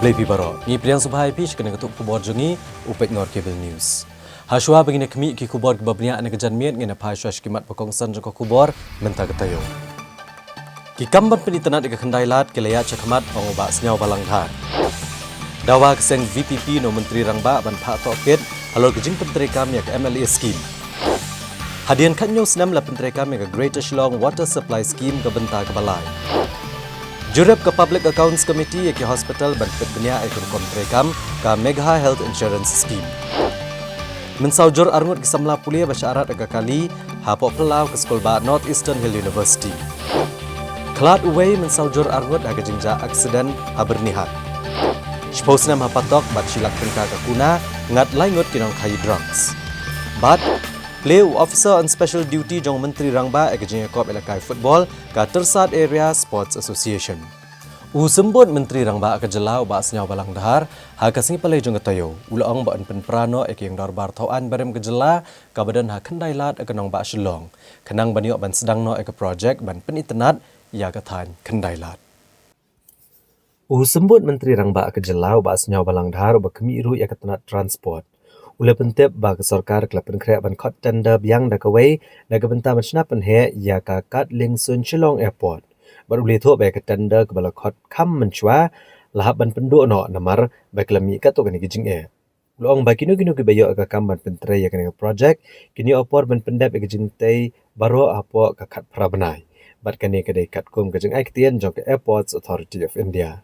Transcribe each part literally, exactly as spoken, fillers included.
Khublei phi baroh. Ngi pdiang sngewbha ïa phi sha kane ka tuh khubor jong ngi, u peit Ngor Cable News. Hashuwa ba ngin ïa khmih ki khubor kiba bniah na ka janmiet, ngin ïa phai shuwa sha ki mat ba kongsan jong ka khubor mynta ka taïew. Ki kam ban pynitynnad ïa ka khyndai lad ki la ïaid shakhmat, ong u Bah Sniawbhalang Dhar. Dawa ka seng VPP na u Myntri Rangbah ban phah tohkit halor ka jingpyntreikam ïa ka MLA scheme. Hadien khathynñiew snem la pyntreikam ïa ka Greater Shillong Water Supply Scheme ka bynta kaba lai. Jurip ka Public Accounts Committee ïa ki hospital ban peit bniah ïa ka rukom treikam ka Megha Health Insurance Scheme. Mynsaw jur arngut ki samla pule ba shah rat ha ka kali hapoh phyllaw ka skulbah North Eastern Hill University. Khlad uwei mynsaw jur arngut ha ka jingjia aksiden ha Byrnihat. Shiphew snem ha patok bad shi lak tyngka ka kuna, ngat lai ngut ki nongkhaïi drugs. Bad plie u Officer on Special Duty jong u Myntri Rangbah ïa ka jingïakop ïalehkai football ka Tyrsad Area Sports Association. U Symbud Myntri Rangbah ka jylla u Bah Sniawbhalang Dhar ha ka sngi Palei jong ka taïew u la ong ba yn pynpra noh ïa ka ïing dorbar thaw aiñ barim ka jylla kaba don ha khyndai lad ïa ka nongbah Shillong, khnang ban ïoh ban sdang noh ïa ka projek ban pynitynnad ïa ka thaiñ khyndai lad. U Symbud Myntri Rangbah ka jylla u Bah Sniawbhalang Dhar uba khmih ruh ïa ka tnat transport u la pyntip ba ka sorkar ka la pynkhreh ban khot tender biang da kawei na ka bynta ban shna pynheh ïa ka kad liengsuiñ Shillong Airport. Bad u la ïathuh ba ïa ka tender kaba la khot kham mynshuwa la hap ban pynduh noh namar ba ka la mih katto katne ki jingeh. U la ong ba kino kino kiba ïoh ïa ka kam ban pyntrei ïa kane ka projek kin ïoh por ban pyndep ïa ka jingtei baroh hapoh ka khatphra bnai. Bad kane ka dei katkum ka jingai ktien jong ka Airports Authority of India.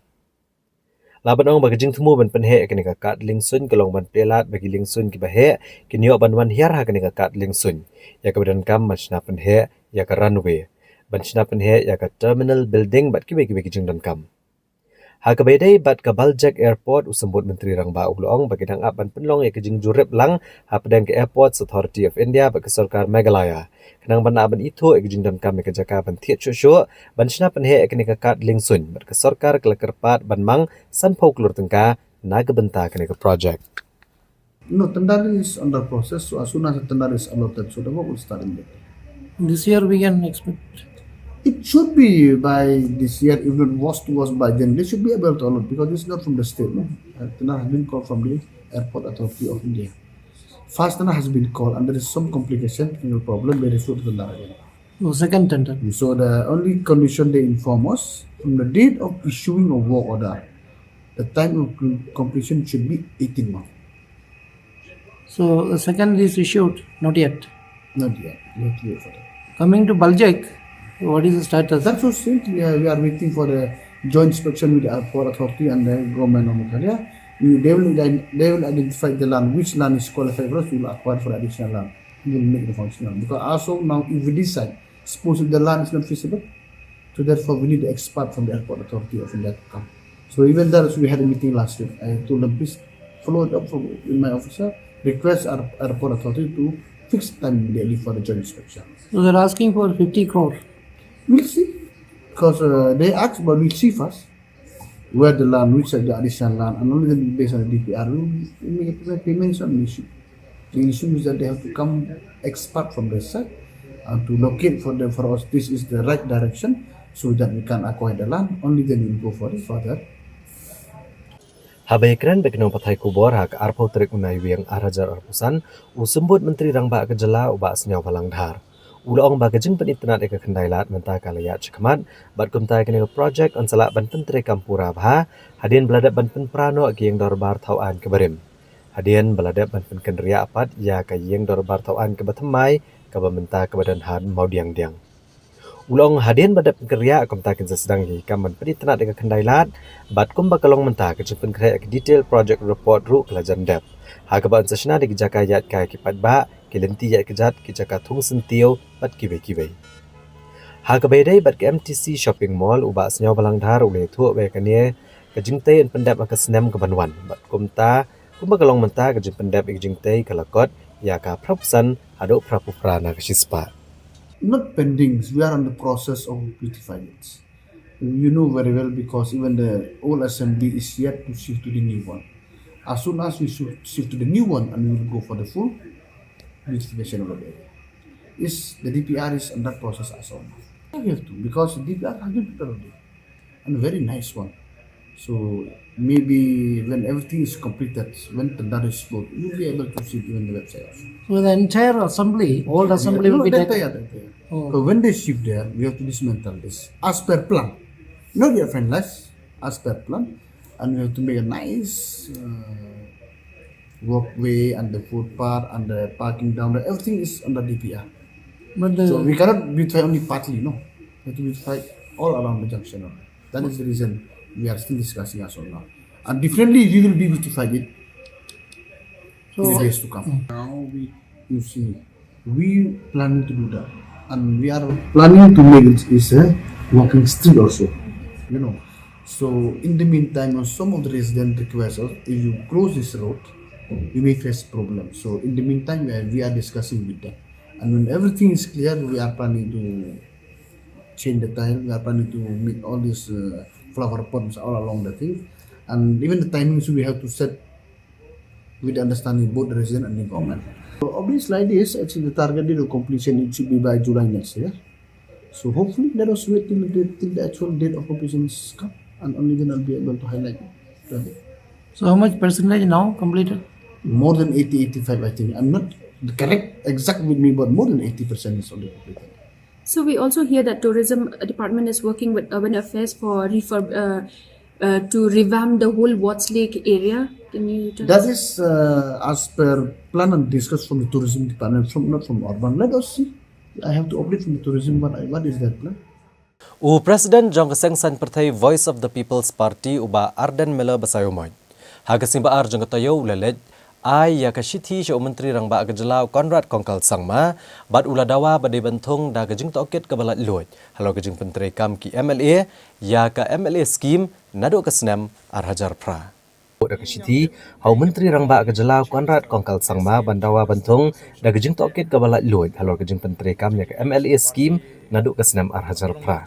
La ban ong ba ka jingthmu ban pynheh ïa kane ka kad liengsuiñ ka long ban plie lad ba ki liengsuiñ kiba heh kin ïoh ban wan hiar ha kane ka kad liengsuiñ, ïa kaba donkam ban shna pynheh ïa ka runway, ban shna pynheh ïa ka terminal building bad kiwei kiwei ki jingdonkam. Ha kaba ïadei bad ka Baljek Airport, u Symbud Myntri Rangbah u la ong ba ki dang ap ban pynlong ïa ka jingjurip lang hapdeng ka Airports Authority of India bad ka sorkar Meghalaya, khnang ban ap ban ithuh ïa ka jingdonkam ïa ka jaka ban thied shuh shuh ban shna pynheh ïa kane ka kad liengsuiñ, bad ka sorkar ka la kyrpad ban mang sanphew klur tyngka na ka bynta kane ka projek. No, tender is under process. So as soon as the tender is allotted, so the work will start immediately. This year we can expect. It should be by this year, if not was to was by then, they should be able to allot because it's not from the state. No, uh, tender has been called from the Airport Authority of India. First tender has been called, and there is some complication, technical problem. They refer to tender again. The second tender. So the only condition they inform us from the date of issuing of work order, the time of completion should be eighteen months. So the second is issued, not yet. Not yet. Not yet for that. Coming to Baljek, what is the status? That's what same thing. We are, we are waiting for the joint inspection with the airport authority and the government of Meghalaya. We, they will ident-, they will identify the land, which land is qualified for us. We will acquire for additional land. We will make the functional. Because as of now, if we decide, suppose if the land is not feasible, so therefore we need the expert from the airport authority of India to come. So even there, we had a meeting last week. I told them, please follow it up from, with my officer, request our airport authority to fix time immediately for the joint inspection. So they're asking for fifty crore. We'll see. Because, uh, they asked, but we'll see first where the land, which are the additional land, and only then based on the D P R, we, we make a payment, payment is not an issue. The issue is that they have to come expert from their side, uh, to locate for them, for us, this is the right direction, so that we can acquire the land. Only then we go for the further. Haba ïakren bad ki nongpathai khubor ha ka arphew tarik u Naiwieng ar hajar arphew san, u Symbud Myntri Rangbah ka jylla u Bah Sniawbhalang Dhar u la ong ba ka jingpynitynnad ïa ka khyndai lad mynta ka la ïaid shakhmat, bad kumta ïa kane ka projek yn sa lah ban pyntreikam pura bha hadien ba la dep ban pynpra noh ïa ka ïing dorbar thaw aiñ kaba rim, hadien ba la dep ban pynkynriah pat ïa ka ïing dorbar thaw aiñ kaba thymmai kaba mynta kaba don ha Mawdiangdiang. U la ong hadien ba dep pynkynriah, kumta kin sa sdang ïa ki kam ban pynitynnad ïa ka khyndai lad, bad kumba ka long mynta ka jingpynkhreh ïa ka detail project report ruh ka la jan dep, ha kaba yn sa shna da ki jaka ïaid kai ki paidbah, ki lynti ïaid kjat, ki jaka thung syntiew bad kiwei kiwei. Ha kaba ïadei bad ka M T C Shopping Mall, u Bah Sniawbhalang Dhar u la ïathuh ba ïa kane ka jingtei yn pyndep ha ka snem ka ban wan, bad kumta kumba ka long mynta ka jingpyndep ïa ka jingtei ka la kot ïa ka phra phew san haduh phra phew phra na ka shispah. Not pending, we are in the process of beautifying it. You know very well because even the old assembly is yet to shift to the new one. As soon as we shift, shift to the new one and we will go for the full beautification of the area. Is the D P R is under process as of now. We have to, because the D P R has been prepared already. And a very nice one. So maybe when everything is completed, when tender is sold, you'll be able to see it even the website also. So the entire assembly, all the assembly No, will be the taken. entire, the entire. Oh. So when they shift there, we have to dismantle this as per plan. Not yet finalized, as per plan. And we have to make a nice uh, walkway and the footpath and the parking down there. Everything is under D P R. But the, So we cannot beautify only partly, no. We have to beautify all around the junction. That is the reason we are still discussing as of now. And definitely we will be beautified it in the so days to come. Now we, you see, we planning to do that. And we are planning to make it is a walking street also, you know. So in the meantime, when some of the residents request us, if you close this road, we may face problem. So in the meantime, we are, we are discussing with them. And when everything is clear, we are planning to change the tile. We are planning to make all these uh, flower pots all along the thing. And even the timings we have to set with the understanding both the resident and the government. So of this like this, actually the target date of completion, it should be by July next year. So hopefully let us wait till the, till the actual date of completion is come, and only then I'll be able to highlight it. So how much percentage now completed? More than eighty, eighty-five, I think. I'm not the correct exact with me, but more than eighty percent is already completed. So we also hear that tourism department is working with urban affairs for refurb uh, uh, to revamp the whole Watts Lake area. Can you tell That us? Is uh, as per plan and discussed from the tourism department, from not from urban. Let us see. I have to update from the tourism what, I, what is their plan. U President jong ka seng saiñ pyrthei Voice of the People's Party u Bah Ardent Miller Basaiawmoit, ha ka sngi ba ar jong ka taïew u la leit ai ïa ka shithi sha u Myntri Rangbah ka jylla u Conrad Kongkal Sangma, bad u la dawa ba dei ban thung da ka jingtohkit kaba laitluid halor ka jingpyntreikam ki M L A ïa ka M L A scheme naduh ka snem ar hajar phra. Da ka shithi ha u Myntri Rangbah ka jylla u Conrad Kongkal Sangma ban dawa ban thung da ka jingtohkit kaba laitluid halor ka jingpyntreikam ïa ka M L A scheme naduh ka snem ar hajar phra.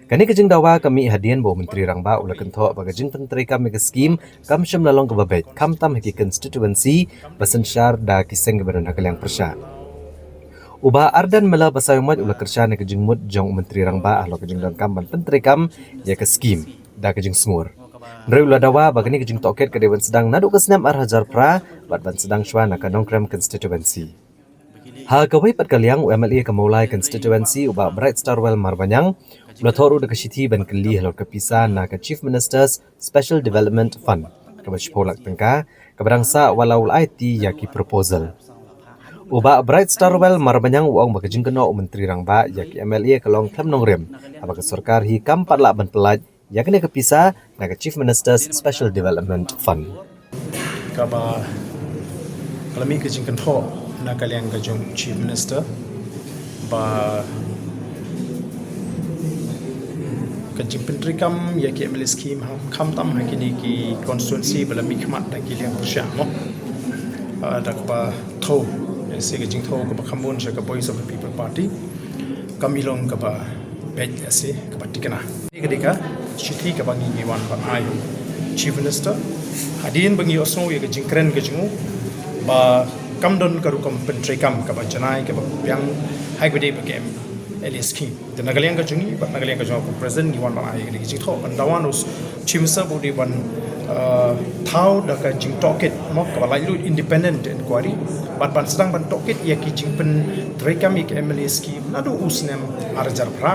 Kane ka jingdawa ka mih hadien ba u Myntri Rangbah u la kynthoh ba ka jingpyntreikam ïa ka scheme kam shym la long kaba beit, khamtam ha ki constituency ba synshar da ki seng kiba don ha ka liang pyrshah. U Bah Ardent Miller Basaiawmoit u la kyrshan ïa ka jingmut jong u Myntri Rangbah halor ka jingdonkam ban pyntreikam ïa ka scheme da ka jingsngur. Hynrei u la dawa ba kane ka jingtohkit ka dei ban sdang naduh ka snem ar hajar phra bad ban sdang shuwa na ka Nongkrem constituency. Ha kawei pat ka liang, u M L A ka Mawlai constituency u Bah Brightstarwell Marbaniang u la thoh ruh da ka shithi ban kylli halor ka pisa na ka Chief Minister's Special Development Fund kaba shiphew lak tyngka kaba dang sah wat la u la aiti ïa ki proposal. U Bah Brightstarwell Marbaniang u ong ba ka jingkynnoh u Myntri Rangbah ïa ki M L A ka long khlem nongrim, haba ka sorkar hi kam pat lah ban pyllait ïa kane ka pisa na ka Chief Minister's Special Development Fund. Kaba ka la mih ka jingkynthoh na ka liang ka jong Chief Minister ba ka jingpyntreikam ïa ki M L A scheme ha, khamtam ha kine ki constituency ba la mihkhmat da ki liang pyrshah mo. Ah, da kaba thew, ïa se ka jingthew kaba kham bun sha ka Voice of the People Party. Kam i long kaba beit ïa se kaba tikna. Ka dei ka shithi kaba ngi ngi wan ban ai Chief Minister. Hadien ba ngi ïohsngew ïa ka jingkren ka jong u ba kam don ka rukom pyntreikam kaba janai kaba biang ha kaba dei ba ka M L A scheme. Te na ka liang ka jong ngi bad na ka liang ka jong u President ngi wan ban ai ïa ka jingthoh ban dawa na u Chief Minister ba u dei ban, uh, thaw da ka jingtohkit mo kaba laitluid, independent inquiry, bad ban sdang ban tohkit ïa ki jingpyntreikam ïa ki M L A scheme naduh u snem ar hajar phra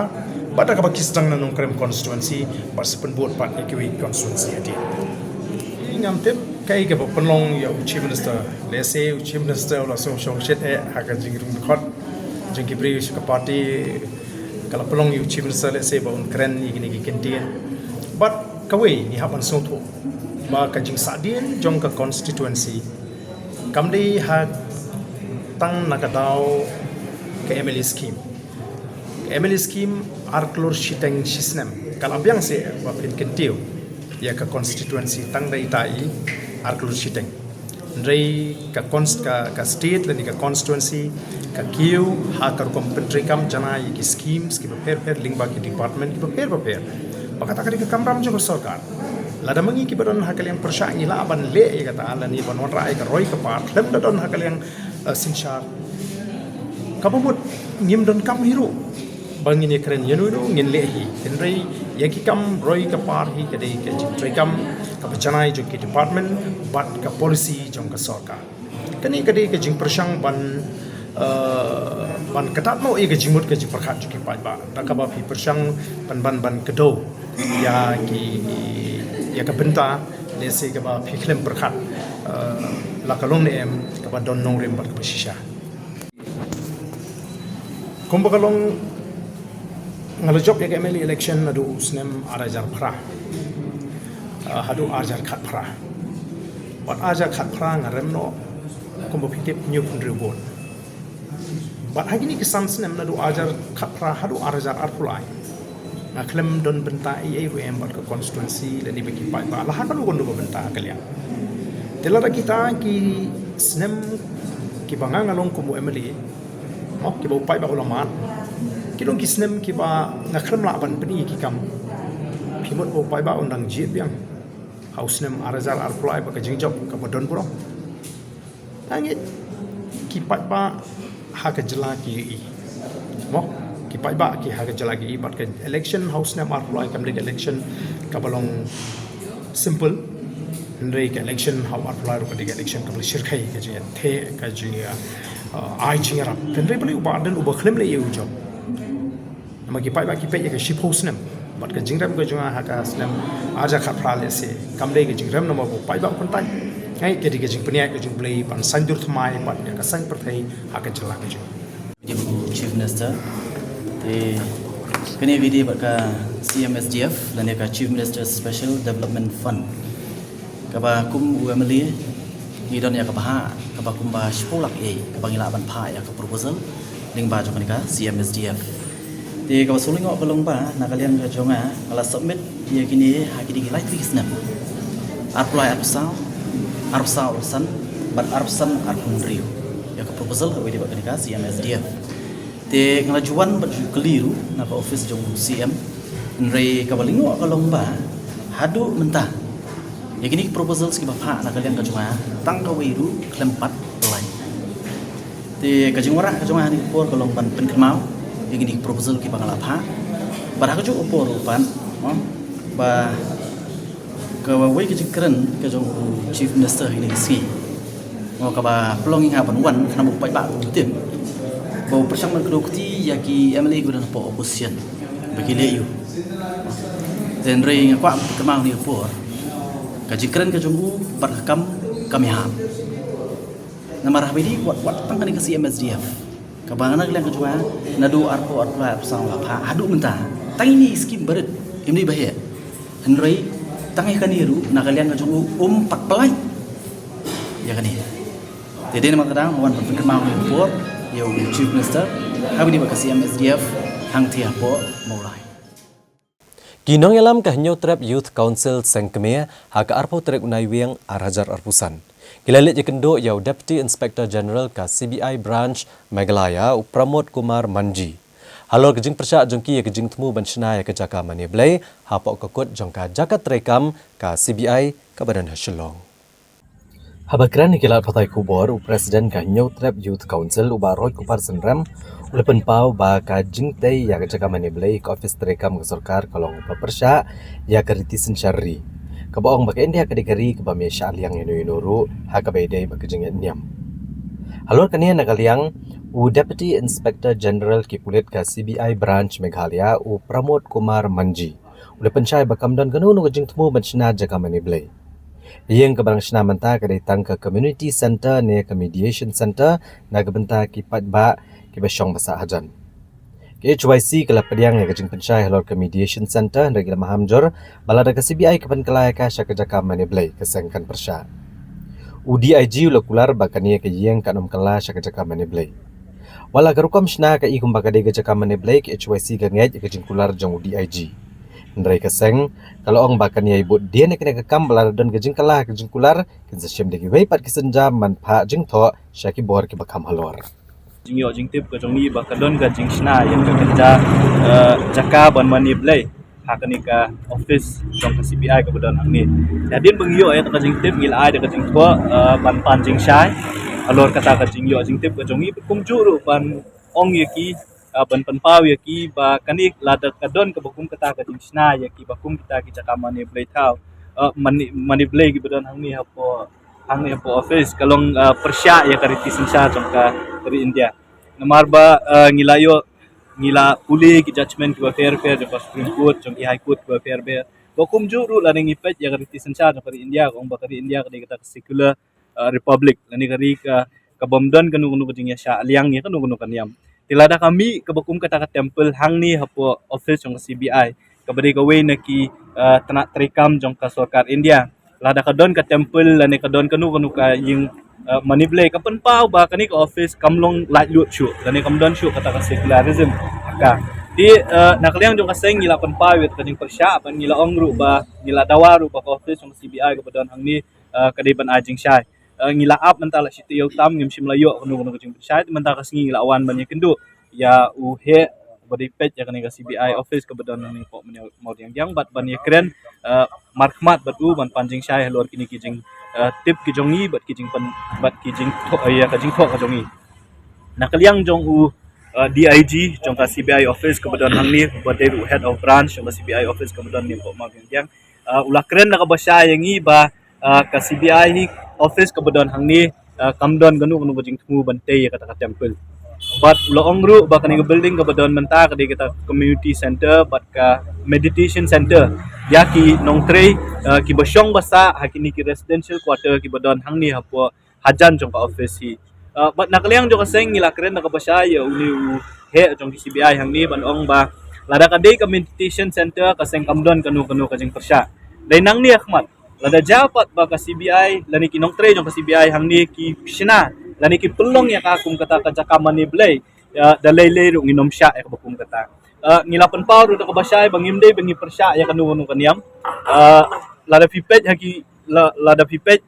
bad da kaba ki sdang na Nongkrem constituency bad sa pynbud pat ïa kiwei constituency hadien. Ngam tip kaei kaba pynlong ïa u Chief Minister. Lehse u Chief Minister u la sngew shongshit eh ha ka jingrung dkhot jong ki briew sha ka party. Ka la pynlong ïa u Chief Minister lehse ba un kren ïa kine ki kyntien. Bad kawei ngi hap ban sngewthuh ba ka jingsahdien jong ka constituency kam dei ha tang na ka daw ka M L A scheme. Ka M L A scheme ar klur shiteng shisnem. Ka la biang seh ba phin kyntiew ïa ka constituency tang da ita i ar klur shiteng. Hynrei ka const-, ka, ka state lane ka constituency ka kiew ha ka rukom pyntreikam janai ïa ki schemes kiba pher pher lyngba ki department kiba pher bapher. Ba kata ka dei ka kamram jong ka sorkar. Lada ma ngi kiba don ha ka liang pyrshah ngi lah ban leh ïa kata lane ban wanrah ïa ka roi ka par khlem da don ha ka liang, eh, synshar, kaba mut ngim donkam hi ruh ba ngin ïakren ïano ïano, ngin leh hi. Hynrei Ïa ki kam roi ka par hi ka dei ka jingtrei kam kaba janai jong ki department bad ka policy jong ka sorkar. Kane ka dei ka jingpyrshang ban, eh, ban kdat noh ïa ka jingmut ka jingpyrkhat jong ki paidbah da kaba phi pyrshang ban ban ban kdew ïa ki, ïa ka bynta lehse kaba phi khlem pyrkhat, eh, la ka long ne em kaba don nongrim bad kaba shisha. Kumba ka long, nga la jop ïa ka M L A election naduh u snem ar hajar phra, ah, haduh ar hajar khatphra. Bad ar hajar khatphra nga rem noh kumba phi tip hynñiewphew hynriew vote. Bad ha kine ki san snem naduh ar hajar khatphra haduh ar hajar arphew lai, nga khlem don bynta ei ei ruh em bad ka constituency lane bad ki paidbah la ha kano kano ka bynta ha ka liang. Te lada kita ki snem kiba nga nga long kum u M L A, oh, kiba u paidbah u la mad, ki long ki snem kiba nga khlem lah ban pyni ki kam. Phi mut ba u paidbah un dang jied biang ha u snem ar hajar arphew lai bad ka jingjop kaba don burom. Nga ngeit ki paidbah ha ka jylla ki ïohi. Mo, ki paidbah ki ha ka jylla ki ïohi bad ka election ha u snem arphew lai kam dei ka election kaba long simple. Hynrei ka election ha u arphew lai ruh ka dei ka election kaba la shyrkhei ka jingïatheh, ka jingïa, uh, ai jingïarap. Hynrei balei u Bah Ardent uba khlem leh ïa u jop? Namar ki paidbah ki peit ïa ka shiphew snem bad ka jingrem ka jong nga ha ka snem ar hajar khatphra lehse kam dei ka jingrem namar ba u paidbah u kyntait. Nga ngeit ka dei ka jingpynïaid ka jong U Blei ban saiñdur thymmai bad ïa ka saiñ pyrthei ha ka jylla ka jong nga. Chief Minister, te kane ka dei bad ka C M S D F lane ka Chief Minister's Special Development Fund, kaba kum u M L A ngi don ïa ka bhah kaba kumba shiphew lak ei kaba ngi lah ban phah ïa ka proposal lyngba jong kane ka C M S D F. Te kaba sngewlyngngoh ka long ba na ka liang ka jong nga nga la submit ïa kine ha kine ki lai tylli ki snem, arphew lai arphew saw, arphew saw arphew san bad arphew san arphew hynriew, ïa ka proposal kaba ïadei bad kane ka C M S D F. Te nga la ju wan bad ju kylli ruh na ka office jong u C M. Hynrei kaba lyngngoh ka long ba haduh mynta ïa kine ki proposals kiba phah na ka liang ka jong nga tang kawei ruh khlem pat pynlait. Te ka jingwanrah ka jong nga ha kane ka por ka long ban pynkynmaw ïa kine ki proposal kiba nga la phah. Bad ha kajuh ka por ruh pat, mo, ba kawei ka jingkren ka jong u Chief Minister ha kine ki sngi, mo, kaba pynlong ïa nga ban wan khnang ba u paidbah un tip ba u pyrshang ban kdew kti ïa ki M L A kiba don hapoh opposition ba ki leh ïa u. Te hynrei nga kwah ban pynkynmaw ha kane ka por, ka jingkren ka jong u bad ka kam kam ïahap. Namar haba ïadei wat wat tang kane ka C M S D F kaba na ka liang ka jong nga naduh arphew arphew lai arphew saw la phah haduh mynta, tang ine i skim barit, ym dei ba heh. Hynrei tang ïa kane ruh na ka liang ka jong u um pat pynlait ïa kane. Te dei namar kata nga wan ban pynkynmaw ha kane ka por ïa u Chief Minister haba ïadei bad ka C M S D F hangtei hapoh Mawlai. Ki nongïalam ka Hynñiewtrep Youth Council Seng Kmie ha ka arphew tarik u Naiwieng ar hajar arphew san ki la leit ïakynduh ïa u Deputy Inspector General ka C B I Branch Meghalaya u Pramod Kumar Manji halor ka jingpyrshah jong ki ïa ka jingthmu ban shna ïa ka jaka mane Blei hapoh ka kut jong ka jaka treikam ka C B I kaba don ha Shillong. Haba kren ha ki lad pathai khubor, u President ka Hynñiewtrep Youth Council u Bah Roy Kupar Synrem u la pynpaw ba ka jingtei ïa ka jaka mane Blei ha ka ophis treikam ka sorkar ka long kaba pyrshah ïa ka riti synshar ri, kaba ong ba ka India ka dei ka ri kaba ym ïashah liang ïano ïano ruh ha kaba ïadei bad ka jingïaid niam. Halor kane na ka liang u Deputy Inspector General ki pulit ka C B I Branch Meghalaya u Pramod Kumar Manji u la pynshai ba kam don kano kano ka jingthmu ban shna jaka mane Blei. Ïing kaba dang shna mynta ka dei tang ka Community Centre ne ka Mediation Centre na ka bynta ki paidbah kiba shong ba sah hajan. Ka H Y C ka la pdiang ïa ka jingpynshai halor ka Mediation Centre hynrei ki la maham jur ba lada ka C B I ka pynkylla ïa ka sha ka jaka mane Blei ka seng kan pyrshah. U D I G u la kular ba kane ka ïing kan ym kylla sha ka jaka mane Blei. Wat la ka rukom shna ka i kumba ka dei ka jaka mane Blei, ka H Y C ka ngeit ïa ka jingkular jong u D I G. Hynrei ka seng ka la ong ba kan ïai bud dien ïa kane ka kam ba lada don ka jingkylla ka jingkular kin sa shim da kiwei pat ki sienjam ban phah jingthoh sha ki bor kiba kham halor. Jingïoh jingtip ka jong ngi ba ka don ka jingshna ïa ka kynja, eh, jaka ban mane Blei ha kane ka office jong ka C B I kaba don hangne. Hadien ba ngi ïoh ïa ka jingtip ngi la ai da ka jingthoh, eh, ban pan jingshai halor kata ka jingïoh jingtip ka jong ngi, kumjuh ruh ban ong ïa ki uh, ban pynpaw ïa ki ba kane lada ka don kaba kum kata ka jingshna ïa ki ba kum kita ki jaka mane blei thaw, uh, mane, mane blei kiba don hangne hapoh, hangne hapoh office ka long, uh, pyrshah ïa ka riti synshar jong ka ri India. Namar ba, uh, ngi la ïoh, ngi la pule ki judgment kiba pher pher jong ka Supreme Court, jong ki High Court kiba pher pher. Ba kumjuh ruh lada ngi peit ïa ka riti synshar jong ka ri India, ka ong ba ka ri India ka dei kata ka secular, uh, republic, lane ka ri ka, ka bym don kano kano ka jingïashah liang ïa kano kano ka niam. Te lada ka mih kaba kum kata ka temple hangne hapoh office jong ka C B I, kaba dei kawei na ki, uh, tnat treikam jong ka sorkar India. Lada ka don ka temple lane ka don kano kano ka ïing, uh, mane blei, ka pynpaw ba kane ka office kam long laitluid shuh lane kam don shuh kata ka secularism ha ka. Te, uh, na ka liang jong ka seng ngi la pynpaw ïa ka jingpyrshah, ban ngi la ong ruh ba, ngi la dawa ruh ba ka office jong ka C B I kaba don hangne, uh, ka dei ban ai jingshai. Uh, ngi la ap mynta la shi taïew tam ngim shym la ïoh kano kano ka jingpynshai, te mynta ka sngi ngi la wan ban ïakynduh ïa u heh ba dei peit ïa kane ka C B I office kaba don hangne hapoh Mawdiangdiang bad ban ïakren, uh, markhmat bad u ban pan jingshai halor kine ki jing, uh, tip ki jong ngi bad ki jingpyn, bad ki jingthoh, uh, ïa ka jingthoh ka jong ngi. Na ka liang jong u, uh, D I G jong ka C B I office kaba don hangne, ba dei u head of branch jong ka C B I office kaba don hangne hapoh Mawdiangdiang, uh, u la kren da kaba shai ïa ngi ba, uh, ka C B I hi office kaba don hangne, uh, kam don kano kano ka jingthmu ban tei ïa kata ka temple. Bad u la ong ruh ba kane ka building kaba don mynta ka dei kata community center bad ka meditation center ïa ki nongtrei, uh, kiba shong ba sah ha kine ki residential quarter kiba don hangne hapoh hajan jong ka office hi. Uh, bad na ka liang jong ka seng ngi la kren da kaba shai ïa une u heh jong ki C B I hangne ban ong ba lada ka dei ka meditation center ka seng kam don kano kano ka jingpyrshah. Dei nangne ha khmat lada jia pat ba ka C B I lane ki nongtrei jong ka C B I hangne ki shna lane ki pynlong ïa ka kum kata ka jaka mane blei, ïa, da lei lei ruh ngin ym shah ïa kaba kum kata. Uh, ngi la pynpaw ruh da kaba shai ba ngim dei ba ngi pyrshah ïa kano kano ka niam. Uh, lada phi peit ha ki, la, lada phi peit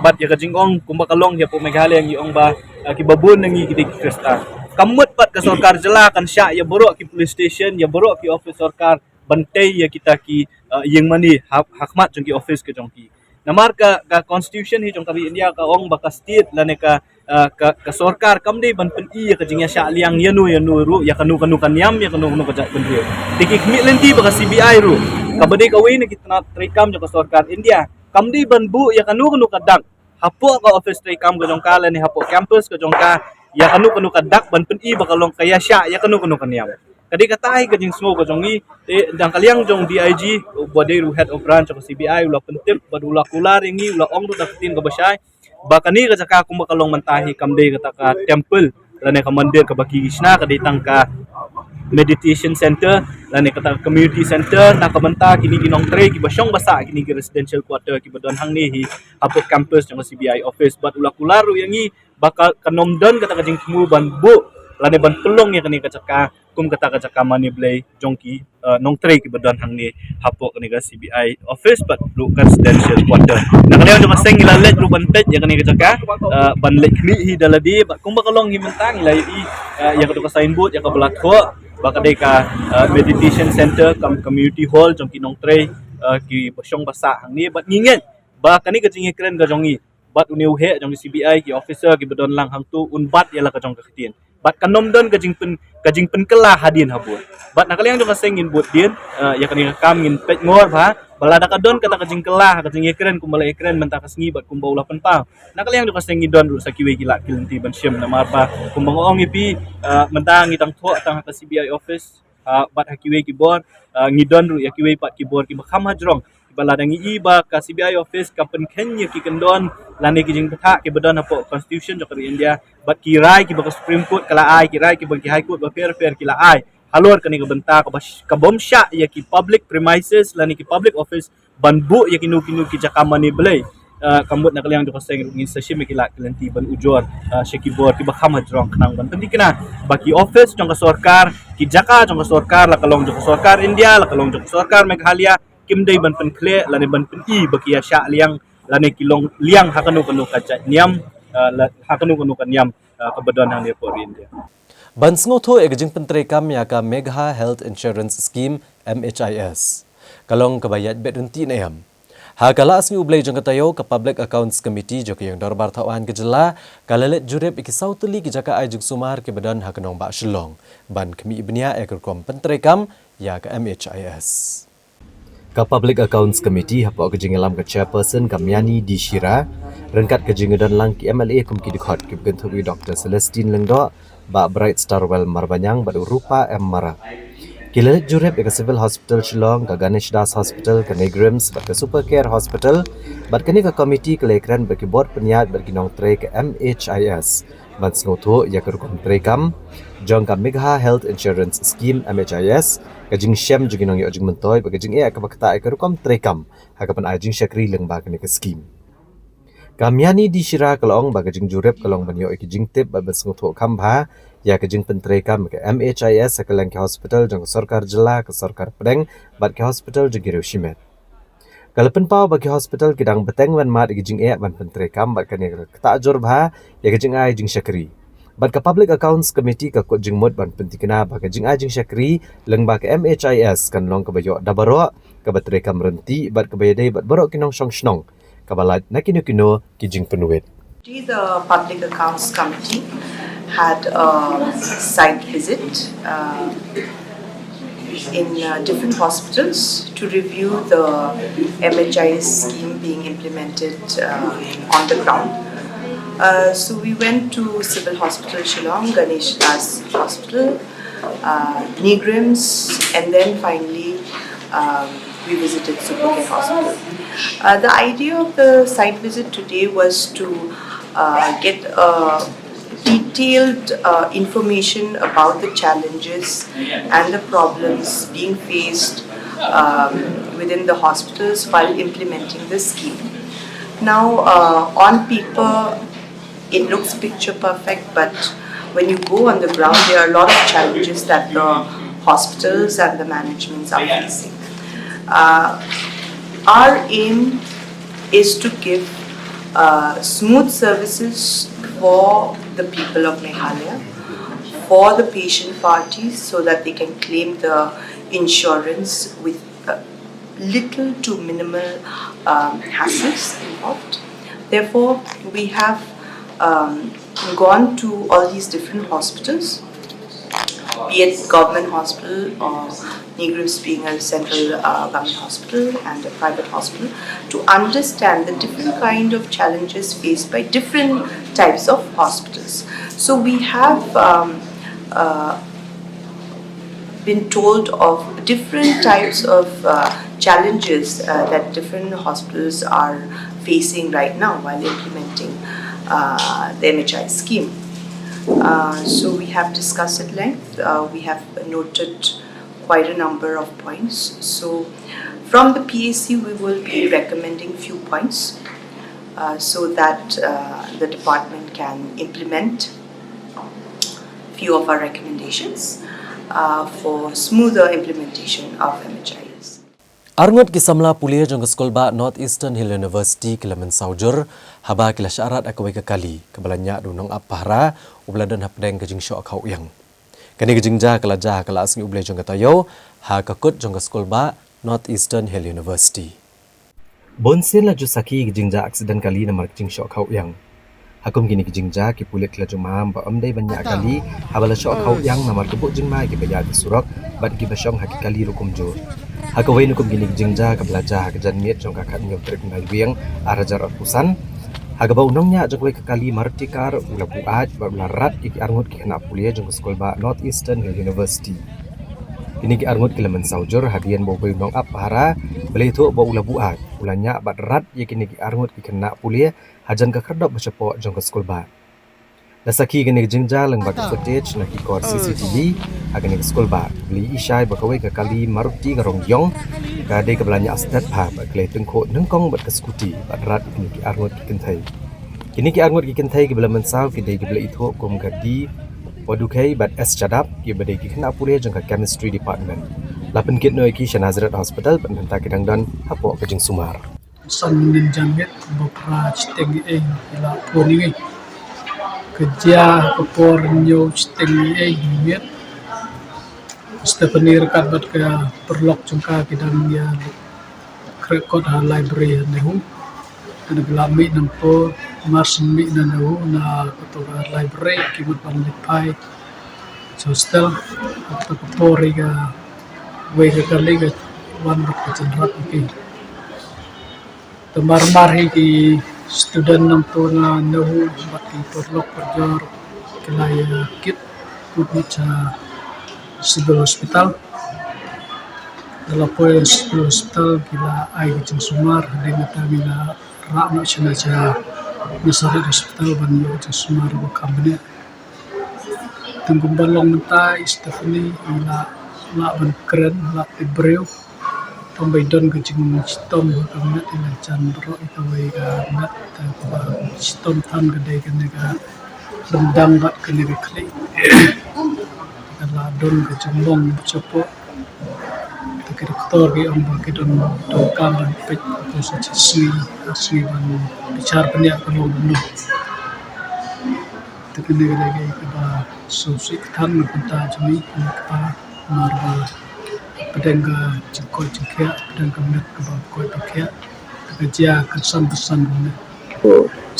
bad ïa ka jingong kumba ka long hapoh Meghalaya ngi ong ba, uh, kiba bun na ngi ki dei ki Khristan. Kam mut pat ka sorkar jylla kan shah ïa baroh ki police station, ïa baroh ki office sorkar ban tei ïa kita ki, uh, ïing mane ha, ha khmat jong ki office ka jong ki. Namar ka, ka constitution hi jong ka ri India ka ong ba ka state lane ka, uh, ka, ka sorkar kam dei ban pyni ïa ka jingïashah liang ïano ïano ruh ïa kano kano ka niam, ïa kano kano ka jaitbynriew. Te ki khmih lynti ba ka C B I ruh kaba dei kawei na ki tnat treikam jong ka sorkar India kam dei ban buh ïa kano kano ka dak hapoh ka office treikam ka jong ka lane hapoh campus ka jong ka ïa kano kano ka dak ban pyni ba ka long ka ïashah ïa kano kano ka niam. Ka dei kata hi ka jingsngew ka jong ngi. Te na ka liang jong D I G, ba dei ruh head of branch ka C B I, u la pyntip bad u la kular ïa ngi, u la ong ruh da ka ktien kaba shai ba kane ka jaka kumba ka long mynta hi kam dei kata ka temple lane ka mandir kaba ki shna, ka dei tang ka meditation center lane kata ka community center na ka bynta kine ki nongtrei kiba shong ba sah kine ki residential quarter kiba don hangne hi hapoh campus jong ka C B I office. Bad u la kular ruh ïa ngi ba ka, kan ym don kata ka jingthmu ban buh lane ban pynlong ïa kane ka jaka kum kata ka jaka mane blei jong ki, uh, nongtrei kiba don hangne hapoh kane ka C B I office bad ruh ka residential quarter. Na ka liang jong ka seng ngi la leit ruh ban peit ïa kane ka jaka, uh, ban leit khmih hi da lade bad kumba ka long hi mynta ngi la ïohi, uh, ïa katu ka signboard ïa kaba la thoh ba ka dei ka, uh, meditation center cum community hall jong ki nongtrei, uh, kiba shong ba sah hangne. Bad ngi ngeit ba kane ka jingïakren ka jong ngi bad une u heh jong ka C B I, ki officer kiba don lang hangtu un bat ïa la ka jong ka ktien. Bad kan ym don ka jingpyn, ka jingpynkylla hadien habud. Bad na ka liang jong ka seng ngin bud dien, uh, ïa kane ka kam ngin peit ngor bha ba lada ka don kata ka jingkylla ha ka jingïakren kumba la ïakren mynta ka sngi bad kumba u la pynpaw, na ka liang jong ka seng ngi don ruh sa kiwei ki lad ki lynti ban shim. Namar ba kumba nga ong ïa phi, uh, mynta ngi tang thoh tang ha ka C B I office, uh, bad ha kiwei ki bor, uh, ngi don ruh ïa kiwei pat ki bor kiba kham hajrong. Ba lada ngi i ba ka C B I office ka pynkheiñ ïa ki kyndon lane ki jingbthah kiba don hapoh constitution jong ka ri India bad ki rai kiba ka Supreme Court ka la ai, ki rai kiba ki High Court bapher bapher ki la ai halor kane ka bynta kaba sh-, ka bym shah ïa ki public premises lane ki public office ban buh ïa kino kino ki jaka mane blei. Uh, ka mut na ka liang jong ka seng ruh ngin sa shim ïa ki lad ki lynti ban ujor, uh, sha ki bor kiba kham hajrong khnang ban pynthikna ba ki office jong ka sorkar, ki jaka jong ka sorkar, la ka long jong ka sorkar India, la ka long jong ka sorkar Meghalaya, kim dei ban pynkhleh lane ban pyni ba ki ïashah liang lane ki long liang ha kano kano ka jait niam, uh, la, ha kano kano ka niam, uh, kaba don hangne hapoh ri India. Ban sngewthuh ïa ka jingpyntreikam ïa ka Megha Health Insurance Scheme, M H I S, ka long kaba ïaid beit ryntih ne em? Ha ka la sngi U Blei jong ka taïew, ka Public Accounts Committee jong ka Ïing Dorbar Thaw Aiñ ka jylla ka la leit jurip ïa ki saw tylli ki jaka ai jingsumar kiba don ha ka nongbah Shillong ban khmih bniah ïa ka rukom pyntreikam ïa ka M H I S. Ka Public Accounts Committee hapoh ka jingïalam ka Chairperson ka Miani D Shira, ryngkat ka jingdon lang ki M L A kum ki dkhot kiba kynthup ïa u Doctor Celestine Lyngdoh, Bah Bright Starwell Marbaniang bad u Rupa M Marak, ki la leit jurip ïa ka Civil Hospital Shillong, ka Ganesh Das Hospital, ka NEIGRIHMS bad ka Super Care Hospital. Bad kane ka committee ka la ïakren bad ki bor pynïaid bad ki nongtrei ka M H I S ban sngewthuh ïa ka rukom treikam jong ka Megha Health Insurance Scheme, M H I S, ka jingshem jong ki nongïoh jingmyntoi bad ka jingeh kaba ktah ïa ka rukom treikam ha ka ban ai jingshakri lyngba kane ka skhim. Ka Miani D Shira ka la ong ba ka jingjurip ka long ban ïoh ïa ki jingtip bad ban sngewthuh kham bha ïa ka jingpyntreikam ka M H I S ha kylleng ki hospital jong ka sorkar jylla, ka sorkar pdeng bad ki hospital jong ki riew shimet. Ka la pynpaw ba ki hospital ki dang bteng ban mad ïa ka jingeh ban pyntreikam bad kane ka ktah jur bha ïa ka jingai jingshakri. Bad ka Public Accounts Committee ka kut jingmut ban pyntikna ba ka jingai jingshakri lyngba ka M H I S kan long kaba ïoh da baroh, kaba treikam ryntih bad kaba ïadei bad baroh ki nongshong shnong, kaba lait na kino kino ki jingpynwit. The Public Accounts Committee had a site visit uh, in uh, different hospitals to review the M H I S scheme being implemented uh, on the ground. Uh, so we went to Civil Hospital Shillong, Ganesh Das Hospital, uh, NEIGRIHMS, and then finally um, we visited Super Care Hospital. Uh, the idea of the site visit today was to uh, get a detailed uh, information about the challenges and the problems being faced um, within the hospitals while implementing the scheme. Now, uh, on paper, it looks picture perfect, but when you go on the ground, there are a lot of challenges that the hospitals and the managements are facing. Uh, our aim is to give uh, smooth services for the people of Meghalaya, for the patient parties, so that they can claim the insurance with uh, little to minimal um, hassles involved. Therefore, we have um, gone to all these different hospitals, be it government hospital or NEIGRIHMS being a central uh, government hospital and a private hospital, to understand the different kind of challenges faced by different types of hospitals. So we have um, uh, been told of different types of uh, challenges uh, that different hospitals are facing right now while implementing uh, the M H I scheme. Uh, so we have discussed at length. Uh, we have noted quite a number of points. So from the P A C, we will be recommending few points uh, so that uh, the department can implement few of our recommendations uh, for smoother implementation of M H I S. Arngut ki samla pule jong ka skul bah North Eastern Hill University ki la mynsaw jur haba ki la shah rat ha kawei ka kali kaba la ñiah da u nongap pahara uba la don hapdeng ka jingshoh khaw ïang. Kane ka jingjia ka la jia ha ka la sngi U Blei jong ka taïew ha ka kut jong ka skul bah North Eastern Hill University. Bun sien la ju sakhi ka jingjia aksiden kali namar ka jingshoh khaw ïang. Ha kum kine ki jingjia ki pulit ki la ju maham ba ym dei ban ñiah kali haba la shoh khaw ïang namar ka buh jingma ïa kiba ïaid ha surok bad kiba shong ha ki kali ruh kumjuh. Ha kawei na kum kine ki jingjia kaba la jia ha ka janmiet jong ka khathynñiew tarik u Naiwieng ar hajar arphew san, ha kaba u nongñiah jong kawei ka kali Maruti car u la buaid bad u la rat ïa ki arngut ki khynnah pule jong ka skul bah North Eastern Hill University. Kine ki arngut ki la mynsaw jur hadien ba uwei u nongap pahara ba la ïathuh ba u la buaid u la ñiah bad rat ïa kine ki arngut ki khynnah pule hajan ka khyrdop ba shapoh jong ka skul bah. La sakhi kane ka jingjia lyngba ka footage na ki kor C C T V ha kane ka skul bah, ba la ïohi shai ba kawei ka kali Maruti ka rong ïong ka dei kaba la ñiah stet bha bad ka la ïatyngkhuh nyngkong bad ka scooty bad rat ïa kine ki arngut ki kynthei. Kine ki arngut ki kynthei kiba la mynsaw ki dei kiba la ithuh kum ka D Wadukhei bad S Chadap kiba dei ki khynnah pule jong ka Chemistry Department. La pynkit noh ïa ki sha Nazareth Hospital bad mynta ki dang don hapoh ka jingsumar. San minit janmiet ba phra shiteng ïa ïa la pun ïa ka jia ka por ñiew shiteng ïa ïa miet. Stephanie ryngkat bad ka paralok jong ka ki dang ïa Record ha library ha NEHU. Kane ki la mih nangto, mar shen mih na NEHU na kato ka library ki mut ban leit phai sha hostel. Kato ka por hi kawei ka kali ka wan bad ka jynrap ïa ki. Te mar mar hi ki student nangto na NEHU bad ki paralok parajor ki la ïa kit kut mih sha Civil Hospital. Da la poi Civil Hospital ki la ai ka jingsumar, hadien kata ngi la rah noh shane sha Nazareth Hospital ban ïoh ka jingsumar ba kham bniah. Te kumba long mynta i Stephanie i la lah ban kren, lah tip briew. Tang ba i don ka jingshitom ha ka met, i la jan baroh ïa kawei ka met, te kaba shitom than ka dei kane ka ryndang bad kane ka khlieh. Ka la don ka jinglong ba shapoh. Te ki doktor ki ong ba ki don donkam ban peit, te sa shisngi, shisngi ban bishar bniah ka long kumno. Te kane ka dei kaei kaba sngewsih kthang na ka bynta jong ngi ki kpa, namar ba hapdeng ka jingkoit jingkhiah, hapdeng ka met kaba koit ba khiah, te ka jia kynsan kynsan kumne.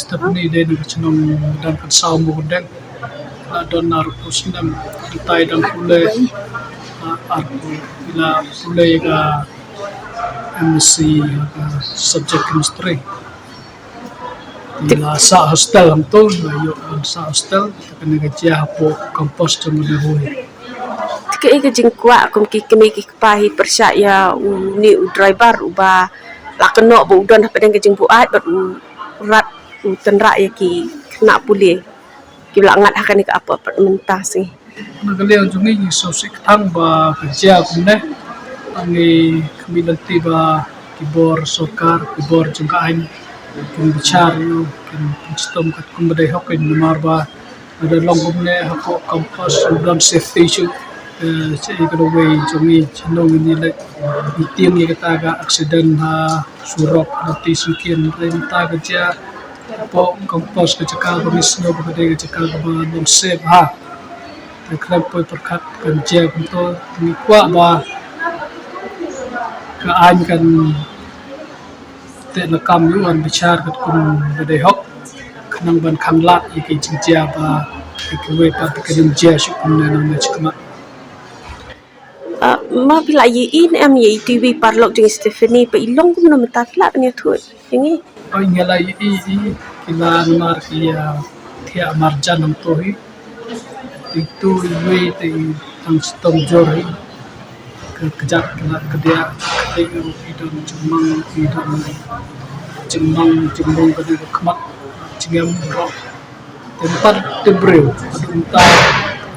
Stephanie dei na ka shnong Madan Kynsaw, Mawkyndeng. La don arphew snem, hynrei dang pule, ah, arphew, la pule ka M S C ha ka subject chemistry. Te la sah hostel hangto, la ïoh ban sah hostel, te kane ka jia hapoh campus jong ka NEHU hi. Te kaei ka jingkwah kum ki kmie ki kpa hi pyrshah ïa une u driver uba la kynnoh ba u don hapdeng ka jingbuaid bad u rat u tynrah ïa ki khynnah pule kiba la ngat ha kane ka apartment mynta sngi. Na ka liang jong ngi ngi sngewsih kthang ba ka jia kumne. Ngi khmih lynti ba ki bor sorkar, ki bor jong ka aiñ kin bishar, kin pynshitom katkum ba dei hok, namar ba lada long kumne hapoh campus u don safety issue. Eh, sha kawei jong ngi, sha ngi ngi leit, ngi tieng ïa kata ka accident ha surok, ha lynti syngkien, hynrei mynta ka jia hapoh campus ka jaka ba ngi sngew ba ka dei ka jaka kaba long safe ha. Te khlem poi pyrkhat kan jia kumto, ngi kwah ba ka aiñ kan teh lakam, ïoh ban bishar katkum ba dei hok, khnang ban khanglad ïa ki jingjia ba ïa kiwei pat kin ym jia shuh kumne nangne shakhmat. Ah, ma phi la ïohi ne em ïa i, ïa i paralok jong i Stephanie, ba i long kumno mynta, phi lah ban ïathuh ïa ngi? Ba ngi la ïohi, i, ki la namar ki ïa thiah marjan hangto hi. Te itu iwei te i tang shitom jur hi. Ka kjat ka la kdiah, ka kdiah i don jingmang, i don jingmang, jingmang ka dei ka khmat, jingem roh. Te pat tip briew, haduh mynta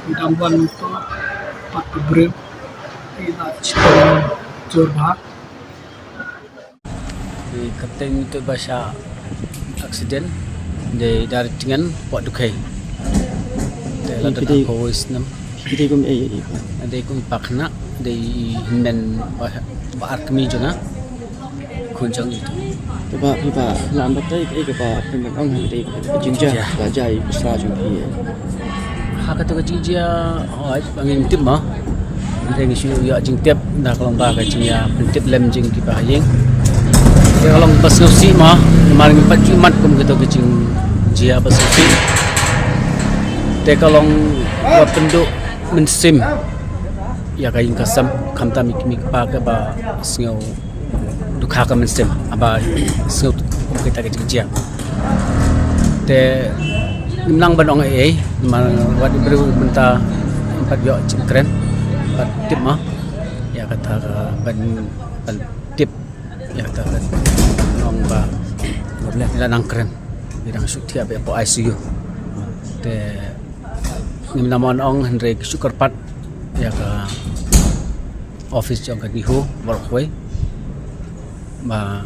i dang wan to pat tip briew. I la shitom jur bha. Te kyrteng itu ba shah accident, dei Dar Tngen, Pok Dukhei. Te la dei, dei kawei snem. Dei kum ei, ei, ei. Dei kum pakna, dei hynmen ba, ba ar kmie jong nga. Khun jong itu. Te ba, ba, lam ba tei, ei, ba, pynban ong, dei, jingjia, ba jia, ba sa jong phi. Ha kato ka jingjia, hooid, ba ngim tip mo. Hynrei ngi shu ïoh jingtip na ka long ba ka jingïa pyntip lem jong kiba ha ïing. Te ka long ba sngewsih mo, namar ngim pat ju mat kum kato ka jingjia ba sngewsih. Te ka long ba pynduh mynsiem ïa ka ïing ka sem, khamtam ïa ki kmie ki kpa kiba sngew dukha ka mynsiem haba sngew kum kita ki jingjia. Te ngim nang ban ong ei ei, namar wat briew mynta pat ïoh jingkren, pat tip mo ïa kata ka ban, ban tip ïa kata ka ong ba la nang kren, ba dang shu thiah ba hapoh I C U. Te ngim nang ban ong, hynrei ki shu kyrpad ïa ka office jong ka NEHU baroh kawei ba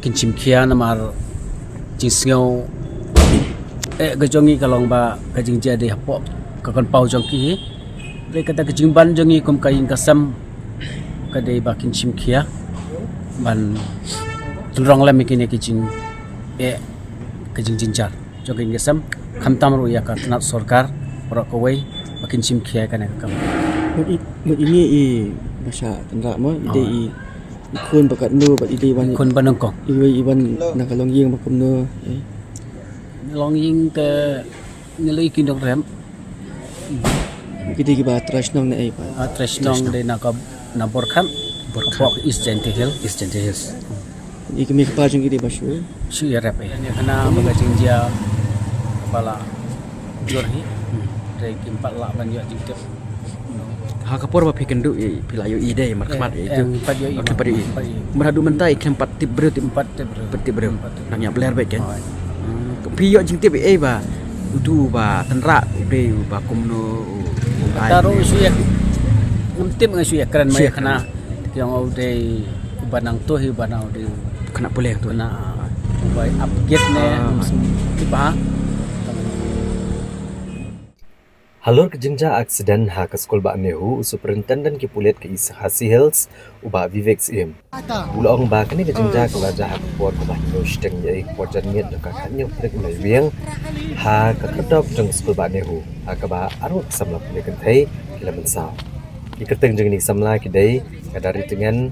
kin shim khia, namar jingsngew eh ka jong ngi ka long ba ka jingjia dei hapoh ka compound jong ki hi. Dei kata ka jingban jong ngi kum ka ïing ka sem ka dei ba kin shim khia ban tynrong lem ïa kine ki jing eh ka jingjynjar jong ka ïing ka sem, khamtam ruh ïa ka tnat sorkar baroh kawei ba kin shim khia ïa kane ka kam. Bad i, bad ine i ba shah tynrah mo, i dei i Khun ba katno ba i dei ban, khun ba nyngkong. Iwei i ban na ka longïing ba kumno, eh. Longïing te ngi la i ki nongrep. Ki dei kiba trai shnong ne ei ba? Ah, trai shnong dei na ka, na Borkhat. Borkhat. Bok East Jaintia Hills. East Jaintia Hills. I kmie kpa jong ki dei ba shu, shu ïarap, eh. Ïa kane ba ka jingjia ba la jur hi. Te kim pat lah ban ïoh jingtip. Ha ka por ba phi kynduh, eh, phi la ïohi dei markhmat, eh, ïa itu. Em, pat ïohi. Oh, phi pat ïohi. Phi pat ïohi. Mar haduh mynta i khlem pat tip briew, tip. Phi pat tip briew. Phi pat tip briew. Phi pat tip briew. Nang ïap ler bad ken. Oh. Hmm, phi ïoh jingtip ei ba utu ba kumno u, u ai. Taru shu ïa. Ngam tip, nga shu ïa kren mai kane. Ki ong u dei u ba nang tuh, u ba nang u dei. Kane pule tu. Kane, ah, u ba ap gate ne, ah, ngam tip ba. Halor ka jingjia aksiden ha ka skul Bah Nehu, u Superintendent ki pulit ka East Khasi Hills, u Bah Vivek Syiem, u la ong ba kane ka jingjia ka la jia ha ka por kaba hynñiew shiteng ïa ka por janmiet jong ka khathynñiew tarik u Naiwieng, ha ka khyrdop jong ka skul Bah Nehu, ha kaba arngut ki samla pule kynthei ki la mynsaw. Ki kyrteng jong kine ki samla ki dei ka Dari Tyngen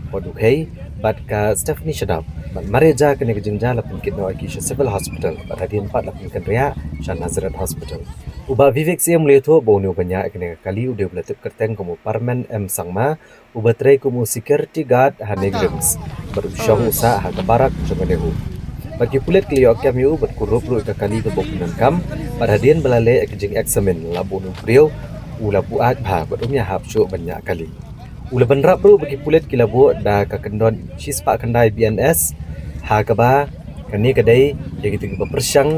Podukhei bad ka Stephanie Shadap. Bad mar ïa jia kane ka jingjia la pynkit noh ïa ki sha Civil Hospital bad hadien pat la pynkynriah sha Nazareth Hospital. U Bah Vivek Syiem u la ïathuh ba une u ba ñiah ïa kane ka kali u dei uba la tip kyrteng kum u Parmen M Sangma, uba trei kum u security guard ha NEIGRIHMS bad u shong u sah ha ka barak jong ka NEHU. Bad ki pulit ki la ïoh kem ïa u bad kurup ruh ïa ka kali kaba u pyndonkam, bad hadien ba la leh ïa ka jingexamine la buh une u briew u la buaid bha bad um ïahap shuh ban ñiah kali. U la bynrap ruh ba ki pulit ki la buh da ka kyndon shispah khyndai B N S, ha kaba kane ka dei ïa kita kiba pyrshang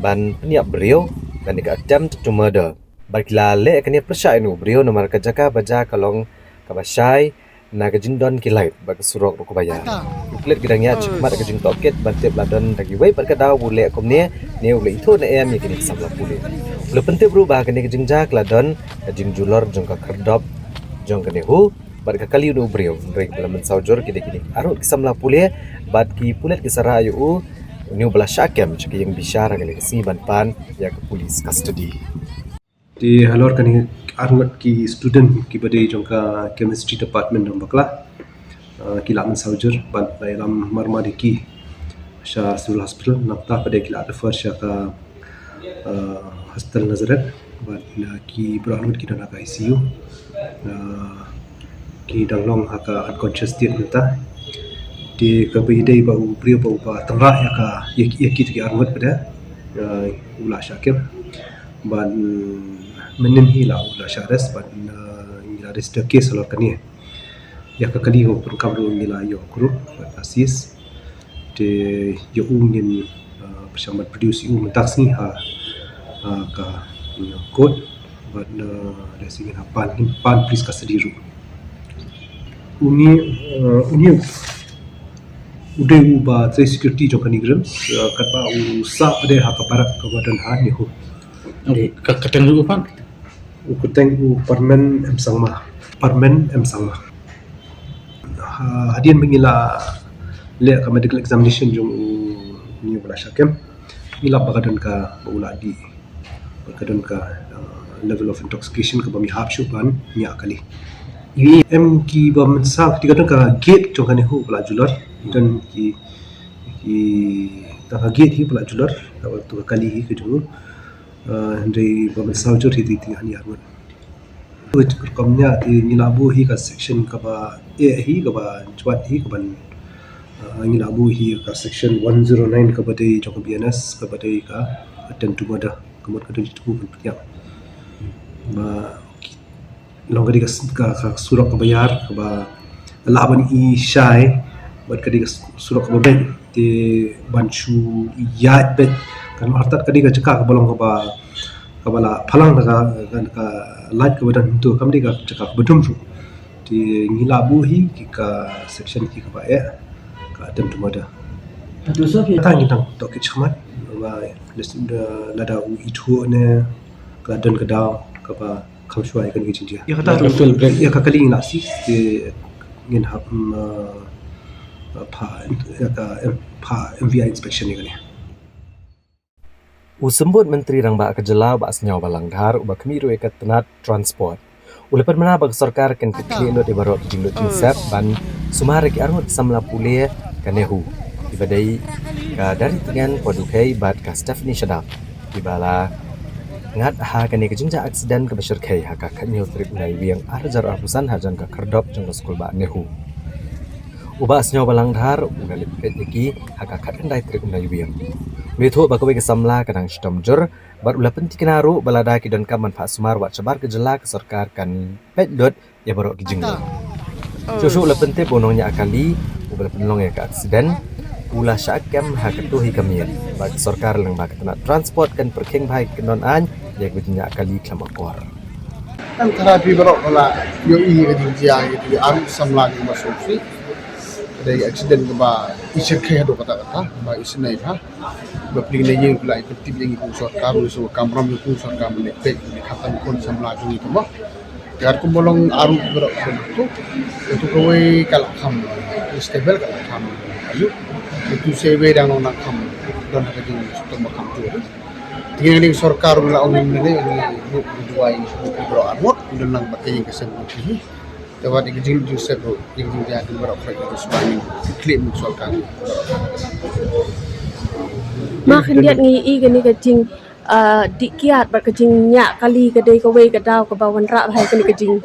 ban pynïap briew, kane ka attempt to murder. Bad ki la leh kane pyrshah ïa une u briew namar ka jaka ba jia ka long kaba shai na ka jingdon ki light bad ka surok ruh kaba ïar. Ki pulit ki dang ïaid shakhmat ka jingtohkit ban tip la don da kiwei pat ka daw ba u leh kumne, ne u la ithuh ne em ïa kine ki samla pule. U la pyntip ruh ba kane ka jingjia ka la don ka jingjulor jong ka khyrdop jong ka NEHU bad ka kali une u briew, hynrei kiba la mynsaw jur ki dei kine arngut ki samla pule bad ki pulit ki sa rah ïa u, une uba la shah kem sha ka ïing bishar ha kane ka sngi ban pan ïa ka police custody. Te halor kane arngut ki student kiba dei jong ka chemistry department jong bakla, ah, ki la mynsaw jur bad la ïalam marmar ïa ki sha Civil Hospital, nangta pat de ki la refer sha ka, ah, Hospital Nazareth bad, ah, ki baroh arngut ki don ha ka I C U. Ah, ki dang long ha ka unconscious state mynta. Te kaba ïadei ba u briew ba uba tyngrah ïa ka, ïa ki, ïa kita ki arngut pat de, ah, u la shah kem. Bad, mm, mynnin hi la u la shah arrest bad, uh, ngi la register case halor kane. Ïa ka kali u pyndonkam ruh ngi la ïoh kurup bad la seize. Te ïa u ngin, uh, pyrshang ban produce ïa u mynta ka sngi ha, uh, ka, you know, court bad, uh, lehse ngin hap pan, ngin pan police custody ruh. Une, uh, une u dei uba trei security jong ka NEIGRIHMS, uh, katba u sah pat de ha ka barak kaba don ha NEHU. Ka, ka kyrteng u pat? U kyrteng u Parmen M Sangma. Parmen M Sangma. Ha, hadien ba ngi la leh ka medical examination jong u, une uba la shah kem, ngi la lap ba ka don ka, ba u la dih, ba ka don ka, uh, level of intoxication kaba ym ïahap shuh ban ñiah kali. Em kiba mynsaw, te ka don ka gate jong ka NEHU ba la julor, don ki, ki, tang ka gate hi ba la julor, kaba tu ka kali hi ka jong u. Ah, hynrei ba mynsaw jur hi te, te ngi arngut. Rukom ñiah te ngi la buh hi ka section kaba eh hi, kaba jwat hi, kaba, ah, ngi la buh hi ka section one zero nine kaba dei jong ka B N S, kaba dei ka attempt to murder, ka mut ka don jingthmu ban pynïap. Ba ki long ka dei ka s-, ka, ka surok kaba ïar, kaba lah ban i shai, bad ka dei ka s-, surok kaba beit, te ban shu ïaid beit, kan artat ka dei ka jaka kaba long kaba, kaba la phalang da ka, ka, ka light kaba don hangto, kam dei ka jaka kaba dum ruh. Te ngi la buh hi ki ka section ki kaba eh, ka attempt to murder. Kata ngi dang tohkit shakhmat, ba lada u ithuh ne ka la don ka daw kaba kham shuwa ïa kane ka jingjia. Ïa kata ruh, ïa ka kali ngi la seize te ngin hap, mm, uh, uh, pha, ïa ka, em, pha M V I inspection ïa kane. U Symbud Myntri Rangbah ka Jylla Bah Sniawbhalang Dhar uba khmih ruh ïa ka tnat transport, U la pynbna ba ka sorkar kan kyntiew lut ïa baroh ki jinglut jingsep ban sumar ïa ki arngut samla pule ka NEHU, kiba dei ka Daritngen Podukhei bad ka Stephanie Shadap, kiba la ngat ha kane ka jingjia aksiden kaba shyrkhei ha ka khathynñiew tarik u Naiwieng ar hajar arphew san hajan ka khyrdop jong ka skulbah NEHU. U Bah Sniawbhalang Dhar u la leit peit ïa ki ha ka khatkhyndai tarik u Naiwieng. U la ïathuh ba kawei ka samla ka dang shitom jur bad u la pyntikna ruh ba lada ki donkam ban phah sumar wat shabar ka jylla, ka sorkar kan peit lut ïa baroh ki jinglong. Shuh shuh u la pyntip ba u nongñiah kali uba la pynlong ïa ka aksiden u la shah kem ha kato hi ka miet bad ka sorkar lyngba ka tnat transport kan pyrkhing bha ïa ka kyndon aiñ ïa kiba jingñiah kali khlem akor. Kan tharai phi baroh phi la ïohi ïa ka jingjia ïa ki arngut samla kiba sngewsih. Ka dei aksiden kaba i shyrkhei haduh katta katta, ba isynei bha. Ba phi la ïohi, phi la ïohi, phi la ïohi kum sorkar, u la shu kamram ïa kum sorkar, mynne peit, mynne khamtam khun samla jong ngi, kumba ka kum ba long arngut baroh, kumba tu. Ïa tu kawei ka la kham stable, ka la kham ayu. Ïa tu sa iwei dang long nang kham don ha ka jingshitom ba kham jur. Te ngi, ngi sorkar, ngi la ong ngi ne ngi buh, ngi duwai, ngi buh baroh arngut, ngi don lang bad ka ïing ka sem ki hi. Te wat ïa ka jinglut jingsep ruh, ïa ka jingjia, ki baroh khreh, ki sumar, ngi kyrkhu ïa ka sorkar. Ma khyndiat ngi ïohi kane ka jing, ah, dih kiad bad ka jingñiah kali ka dei kawei ka daw kaba wanrah bha ïa kane ka jing,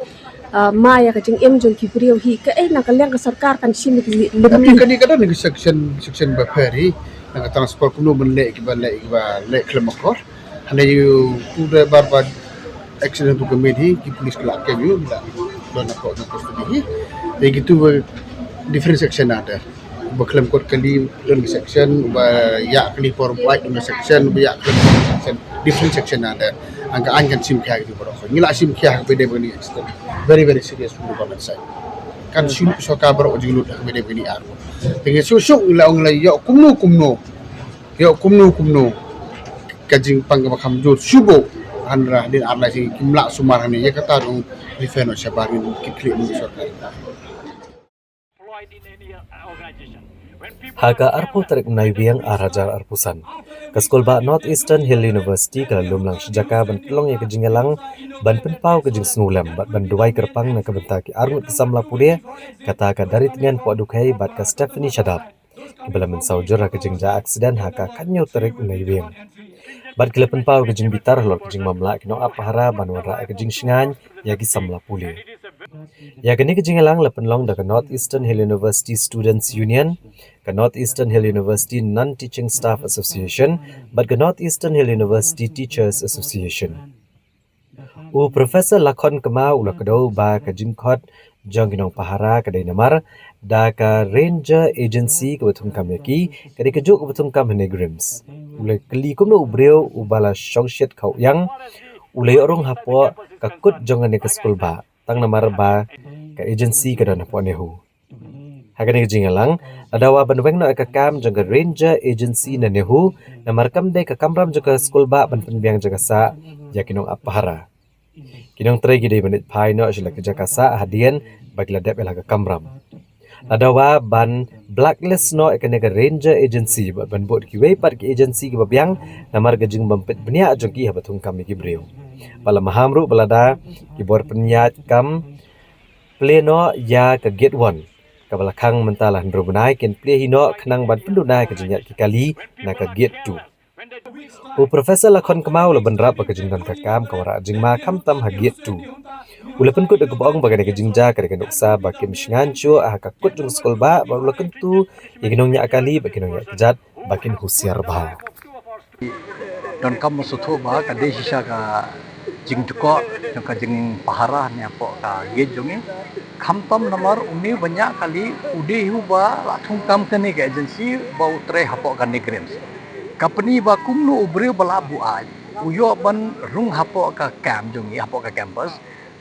ah, ma ïa ka jingim jong ki briew hi. Kaei na ka liang ka sorkar kan shim ïa ka lynti? Kane, kane ka don ïa ka section, section ba pher hi. Na ka transport kumno ban leh kiba leh, kiba leh khlem akor. Hynrei ïa u driver ba accident tu ka miet hi, ki police ki la kem ïa u, la don ha court custody hi. Te kitu ba different section ada. Ba khlem kot kali don section, ba ïa kali por buat don section, ba ïa khlem section, different section ada. Hangta aiñ kan shim khia kitu baroh. Ngi la shim khia ha kaba ïadei bad kane accident. Very, very serious, kumno ba ngan sai. Kan shu sorkar baroh jinglut ha kaba ïadei bad kane ar. Te ngi shu shu ngi la ong la ïoh kumno kumno. Ïoh kumno kumno ka jingpang kaba kham jur shuh bha. Hynrei hadien ar lai sngi kim lah sumar hangne, ïa kata ruh refer noh shabar, ngin kit khlieh mynta sorkar. Ha ka arphew tarik Naiwieng ar hajar arphew san, ka skulbah North Eastern Hill University ka la lum lang shi jaka ban pynlong ïa ka jingïalang ban pynpaw ka jingsngewlem bad ban duwai kyrpang na ka bynta ki arngut ki samla pule, kata ka Daritngen Podukhei bad ka Stephanie Shadap, kiba la mynsaw jur ha ka jingjia aksiden ha ka khathynñiew tarik u Naiwieng. Bad ki la pynpaw ka jingbitar halor ka jingmamlah ki nongap pahara ban wanrah ïa ka jingshngaiñ ïa ki samla pule. Ïa kane ka jingïalang la pynlong da ka North Eastern Hill University Students Union, ka North Eastern Hill University Non-Teaching Staff Association bad ka North Eastern Hill University Teachers Association. U Professor Lakhon Kma u la kdew ba ka jingkhot jong ki nongpahara ka dei namar da ka Ranger Agency kaba thungkam ïa ki ka dei kajuh kaba thungkam ha NEIGRIHMS. U la kylli kumno u briew uba la shongshit khaw ïang u la ïoh rung hapoh ka kut jong kane ka skulbah tang namar ba ka agency ka don hapoh NEHU. Ha kane ka jingïalang la dawa ban weng noh ïa ka kam jong ka Ranger Agency na NEHU, namar kam dei ka kamram jong ka skulbah ban pynbiang jaka sah ïa ki nongap pahara. Ki nongtrei ki dei ban leit phai noh sha la ka jaka sah hadien ba ki la dep ïa la ka kamram. La dawa ban blacklist noh ïa kane ka Ranger Agency bad ban bud kiwei pat ki agency kiba biang namar ka jingbym peit bniah jong ki haba thungkam ïa ki briew. Bad la maham ruh ba lada ki bor pynïaid kam plie noh ïa ka gate one, kaba la khang mynta la hynriew bnai, kin plie hi noh khnang ban pynduna ïa ka jingïaid ki kali na ka gate two. U Professor Lakhon Kma u la bynrap ba ka jingdon ka kam ka wanrah jingma khamtam ha gate two. U la pynkut da kaba ong ba kane ka jingjia ka dei ka nuksa ba kim shngaiñ shuh ha ka kut jong ka skulbah bad u la kyntu ïa ki nongñiah kali bad ki nongñiah kjat ba kin husiar bha. Donkam ban sngewthuh ba ka dei shisha ka jingjukok jong ka jingpahara ne hapoh ka gate jong ngi. Khamtam namar une ba ñiah kali u dei hi uba la thungkam kane ka agency ba u trei hapoh ka NEIGRIHMS. Ka pyni ba kumno u briew ba la buaid u ïoh ban rung hapoh ka camp jong ngi, hapoh ka campus.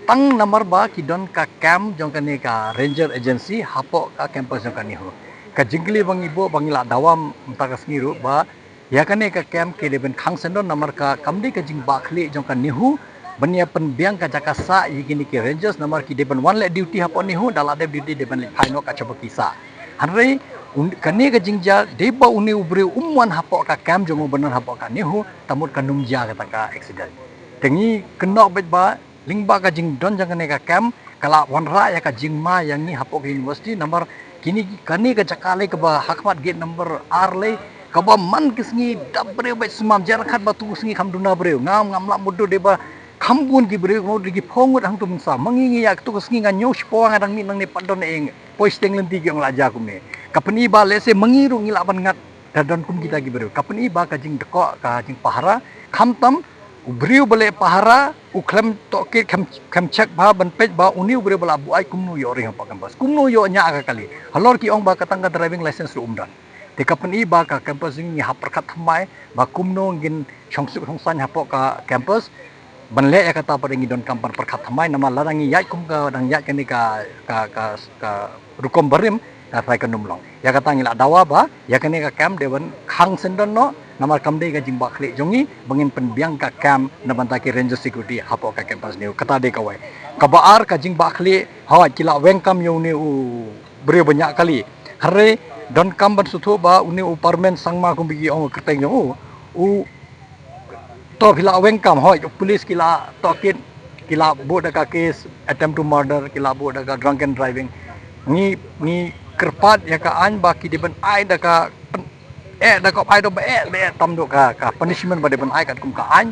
Tang namar ba ki don ka camp jong kane ka Ranger Agency hapoh ka campus jong ka NEHU. Ka jingkylli ba ngi buh ba ngi la dawa mynta ka sngi ruh ba ïa kane ka camp ki dei ban khang syndon namar ka kam dei ka jingbahkhlieh jong ka NEHU ban ïa pynbiang ka jaka sah ïa kine ki rangers namar ki dei ban wan leh duty hapoh NEHU, da la dep duty dei ban leit phai noh kat shaba ki sah. Hynrei un-, kane ka jingjia dei ba une u briew um wan hapoh ka camp jong u, ban wan hapoh ka NEHU, te mut kan ym jia kata ka accident. Te ngi kynnoh beit ba Lyngba ka jingdon jong kane ka camp, ka la wanrah ïa ka jingma ïa ngi hapoh ka university, namar kine, kane ka jaka lei kaba ha khmat gate number ar lei, kaba man ki sngi dap briew bad sumar, jaka kaba tu ka sngi kham duna briew, ngam, ngam lah mutdur dei ba kham bun ki briew, mutdur ki phew ngut hangto mynsaw. Ma ngi ngi ïa katu ka sngi nga ñiew shiphew, nga dang mih nangne pat don eng, poi shiteng lynti ki ong la jia kumne. Ka pyni ba lehse ma ngi ruh ngi lah ban ngat da don kum kita ki briew. Ka pyni ba ka jingdkoh, ka jingpahara, khamtam u briew ba leh pahara, u khlem tohkit, khlem, khlem check ba, ban peit ba une u briew ba la buaid kumno ïoh ring hapoh campus, kumno ïoh ñiah ka kali. Halor ki ong ba ka tang ka driving license ruh um don. Te ka pyni ba ka campus ngi hap pyrkhat thymmai ba kumno ngin shongsuk shongsaiñ hapoh ka campus. Ban leh ïa kata pat ngi donkam ban pyrkhat thymmai, namar lada ngi ïaid kum ka dang ïaid kane ka, ka, ka, ka rukom barim, nga tharai kan ym long. Ïa kata ngi la dawa ba ïa kane ka camp dei ban khang syndon noh, namar kam dei ka jingbakla jong ngi ba ngin pynbiang ka camp na bynta ki ranger security hapoh ka campus NEHU. Kata dei kawei. Kaba ar, ka jingbakla, hooid, ki la weng kam ïa une u briew ba ñiah kali. Hynrei donkam ban sngewthuh ba une u Parmen Sangma, kumba ki ong kyrteng jong u, u to phi la weng kam, hooid, u police ki la tohkit, ki la buh da ka case attempt to murder, ki la buh da ka drunken driving. Ngi, ngi kyrpad ïa ka aiñ ba ki dei ban ai da ka pyn-, eh, da ka ai da ba eh, ba eh tam duh ka, ka punishment ba dei ban ai katkum ka aiñ.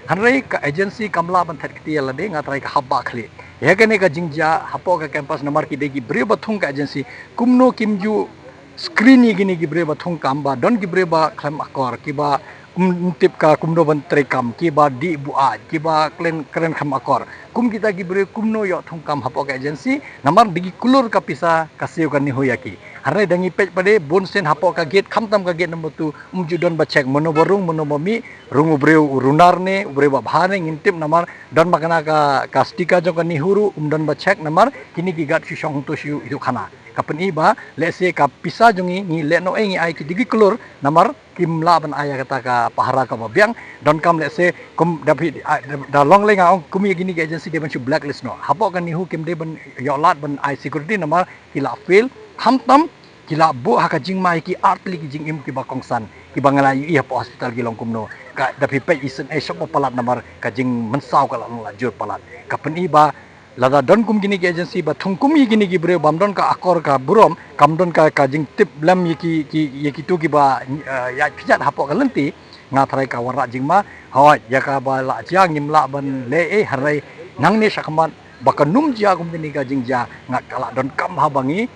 Hynrei ka agency kam lah ban thet kti ïa lade, nga tharai ka hap bakla. Ïa kane ka jingjia hapoh ka campus, namar ki dei ki briew ba thung ka agency, kumno kim ju screen ïa kine ki briew ba thung kam, ba don ki briew ba khlem akor, kiba ym tip ka kumno ban trei kam, kiba dih buaid, kiba kren, kren khlem akor. Kum kita ki briew kumno ïoh thung kam hapoh ka agency, namar da ki klur ka pisa ka siew ka NEHU ïa ki. Hynrei da ngi peit pat de, bun sien hapoh ka gate, khamtam ka gate number two, ym ju don ba check mano ba rung, mano ba mih, rung u briew u runar ne, u briew ba bha ne, ngim tip, namar don ba kane ka, ka sticker jong ka NEHU ruh, ym don ba check, namar kine ki guard shu shong hangto shu ïoh khana. Ka pyni ba lehse ka pisa jong ngi, ngi leh noh ei, ngi ai ki da ki klur, namar kim lah ban ai ïa kata ka pahara kaba biang. Donkam lehse kum da phi, ah, da, da long lei nga ong kum ïa kine ki agency dei ban shu blacklist noh. Hapoh ka NEHU kim dei ban ïoh lad ban ai security, namar ki la fail, khamtam ki la buh ha ka jingma ïa ki artylli ki jingim kiba kongsan, kiba nga la ïohi hapoh hospital ki long kumno. Ka, da phi peit isynei shop ba palat, namar ka jingmynsaw ka la long la jur palat. Ka pyni ba lada don kum kine ki agency ba thung kum ïa kine ki briew bym don ka akor ka burom, kam don ka, ka jingtip lem ïa ki, ki, ïa kitu kiba, eh, ïaid phiat hapoh ka lynti, nga tharai ka wanrah jingma. Hooid, ïa kaba la jia ngim lah ban leh ei, hynrei nangne shakhmat ba kan ym jia kum kane ka jingjia, nga, ka la donkam ha ba ngi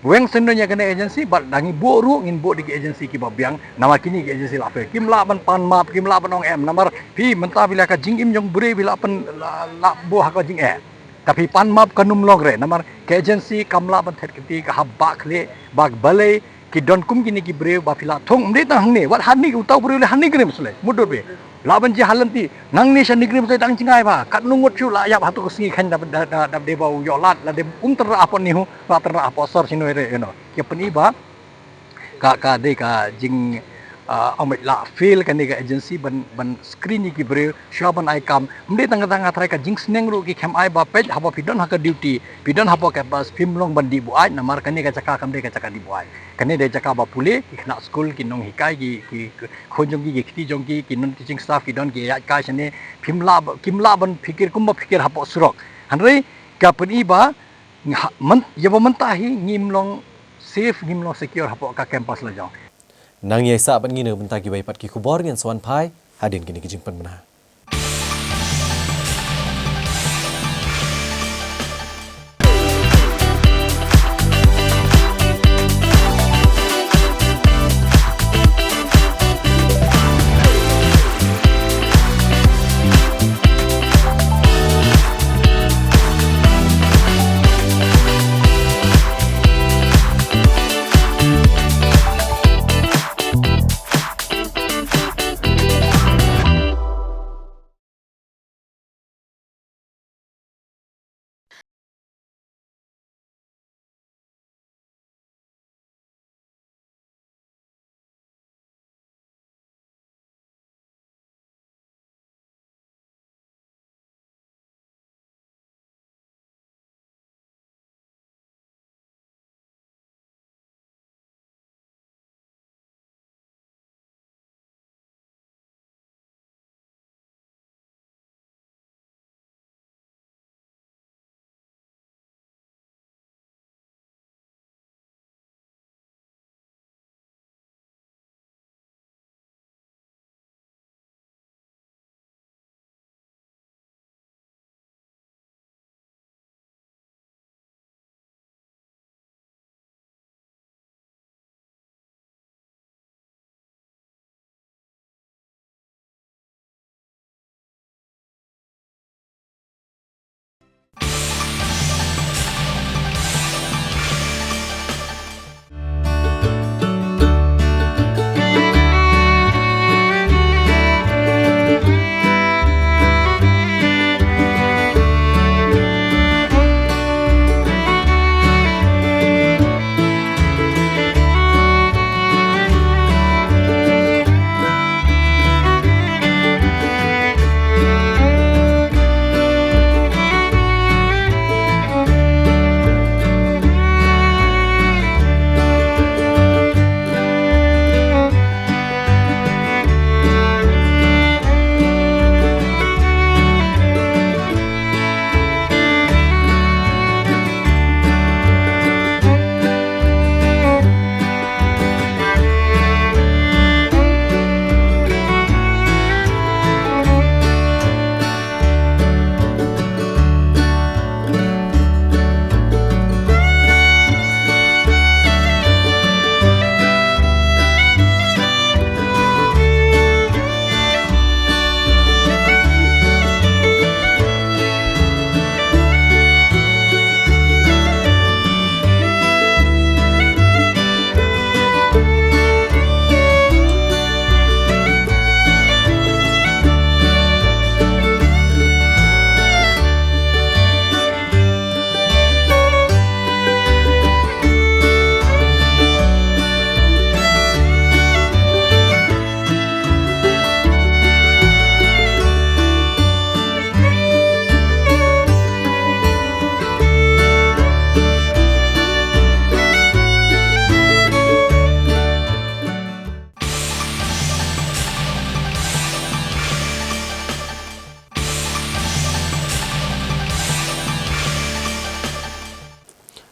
weng syndon ïa kane agency, bad da ngi buh ruh ngin buh da ki agency kiba biang, namar kine ki agency la fail. Kim lah ban pan map, kim lah ban ong em, namar phi mynta phi la, ka jingim jong briew phi la pyn, la, la buh ha ka jingeh. Te phi pan map kan ym long re, namar ka agency kam lah ban thet kti, ka hap bakla, ba balei ki don kum kine ki briew ba phi la thung, ym dei tang hangne, wat hangne uta u briew lei hangne krim slei, mutdur be. Lah ban jia ha lynti, nangne sha NEIGRIHMS te dang jngai ba katno ngut shu la ïap hato ka sngi, khein da, da, da, da dei ba u ïoh lad, la dei um tynrah hapoh NEHU, la tynrah hapoh sor shnong re, you know. Ka pyni ba ka, ka dei ka jing, ah, ym la fail kane ka agency ban, ban screen ïa ki briew shuwa ban ai kam. Ym dei tang kata, nga tharai ka jingsneng ruh ki khlem ai ba peit haba phi don ha ka duty, phi don hapoh campus, phim long ban dih buaid, namar kane ka jaka kam dei ka jaka dih buaid. Kane dei jaka ba pule, ki khynnah skul, ki nonghikai, ki, ki, ki khun jong ki, ki kti jong ki, ki non teaching staff ki don ki ïaid kai shane, phim lah ba, kim lah ban phikir kumba phikir hapoh surok. Hynrei ka pyni ba, nga, myn-, ïa ba mynta hi ngim long safe, ngim long secure hapoh ka campus la jong. Nang ïa sah bad ngi na ka bynta kiwei pat ki khubor, ngan sa wan phai hadien kine ki jingpynbna.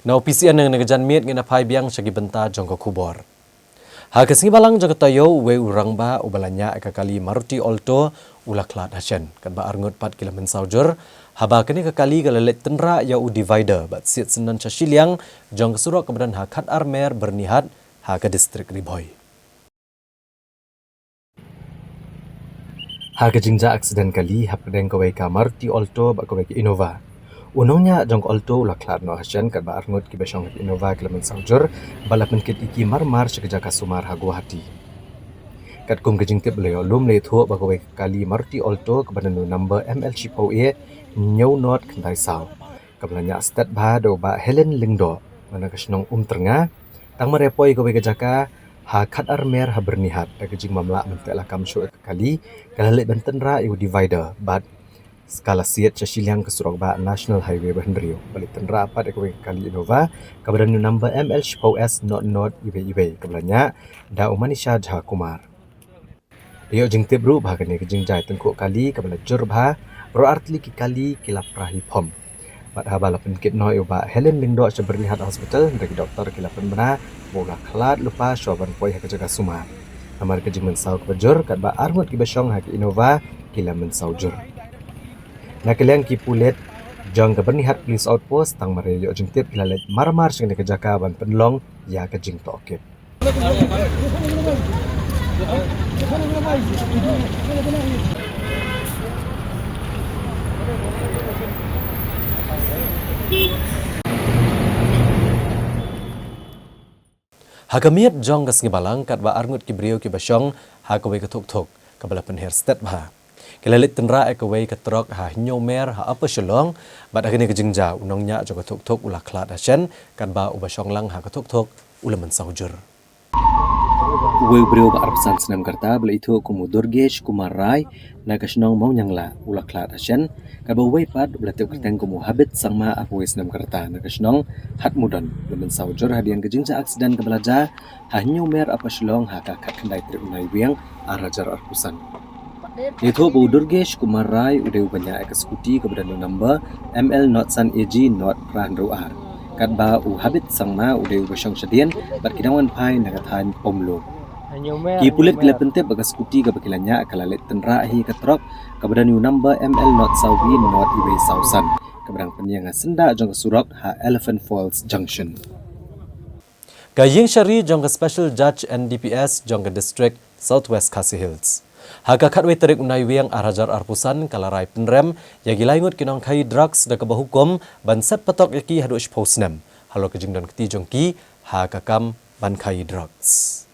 Na u P C N nang na ka janmiet ngin ïa phai biang sha ki bynta jong ka khubor. Ha ka sngi balang jong ka taïew, uwei u rangbah uba la ñiah ïa ka kali Maruti Alto u la khlad hashen, katba arngut pat ki la mynsaw jur haba kane ka kali ka la leit tynrah ïa u divider bad siat syndon sha shiliang jong ka surok kaba don ha Khatar Mer Byrnihat ha ka distrik Ri Bhoi. Ha ka jingjia aksiden kali hapdeng kawei ka Maruti Alto bad kawei ka Innova, u nongñiah jong ka Alto u la khlad noh hashen, katba arngut kiba shong ha ka Innova ki la mynsaw jur bad la pynkit ïa ki marmar sha ka jaka sumar ha Guwahati. Katkum ka jingtip ba la ïoh lum, la ïathuh ba kawei ka kali Maruti Alto kaba don u number M L shiphew A hynñiew not khyndai saw, kaba la ñiah stet bha da u Bah Helen Lyngdoh na ka shnong Umtyrnga, tang mar ïa poi ïa kawei ka jaka ha Khatar Mer ha Byrnihat. Da ka jingbymlah ban teh lakam shuh ïa ka kali, ka la leit ban tynrah ïa u divider bad ka la siat sha shiliang ka surok bah National Highway ba hynriew, bad leit tynrah pat ïa kawei ka kali Innova kaba don u number M L shiphew S not not iwei iwei, kaba la ñiah da u Manisha Jha Kumar. La ïoh jingtip ruh ba ha kane ka jingjia tyngkhuh kali kaba la jur bha, baroh artylli ki kali ki la pra hi phom. Bad haba la pynkit noh ïa u Bah Helen Lyngdoh sha Byrnihat Hospital, hynrei ki doktor ki la pynbna ba u la khlad lypa shuwa ban poi ha ka jaka sumar. Namar ka jingmynsaw kaba jur, katba arngut kiba shong ha ka Innova ki la mynsaw jur. Na ka liang ki pulit jong ka Byrnihat Police Outpost, tang mar ïa ïoh jingtip, ki la leit marmar sha kane ka jaka ban pynlong ïa ka jingtohkit. Ha ka miet jong ka sngi balang, katba arngut ki briew kiba shong ha kawei ka thukthuk kaba la pynher stet bha, ki la leit tynrah ïa kawei ka trok ha Hynñiewmer ha Upper Shillong, bad ha kane ka jingjia u nongñiah jong ka thukthuk u la khlad hashen, katba uba shong lang ha ka thukthuk u la mynsaw jur. Uwei u briew ba arphew san snem ka rta ba la ithuh kum u Durgesh Kumar Rai na ka shnong Mawniangla u la khlad hashen, katba uwei pat uba la tip kyrteng kum u Habit Sangma, arphew wei snem ka rta, na ka shnong Hatmudon, u la mynsaw jur hadien ka jingjia aksiden kaba la jia ha Hynñiewmer Upper Shillong ha ka khatkhyndai tarik u Naiwieng ar hajar arphew san. La ithuh ba u Durgesh Kumar Rai u dei uba ñiah ïa ka skuti kaba don u number M L not san A G not phra hynriew ar, katba u Habit Sangma u dei uba shong shadien bad ki dang wan phai na ka thaiñ Umlu. Ki pulit ki la pyntip ba ka skuti kaba ki la ñiah ka la leit tynrah hi ïa ka trok kaba don u number M L not saw B not iwei saw san, kaba dang pynïeng ha syndah jong ka surok ha Elephant Falls Junction. Ka ïing shari jong ka Special Judge N D P S jong ka District South West Khasi Hills, ha ka khatwei tarik u Naiwieng ar hajar arphew san, ka la rai pynrem ïa ki lai ngut ki nongkhaïi drugs da kaba hukum ban set patok ïa ki haduh shiphew snem halor ka jingdon kti jong ki ha ka kam ban khaïi drugs.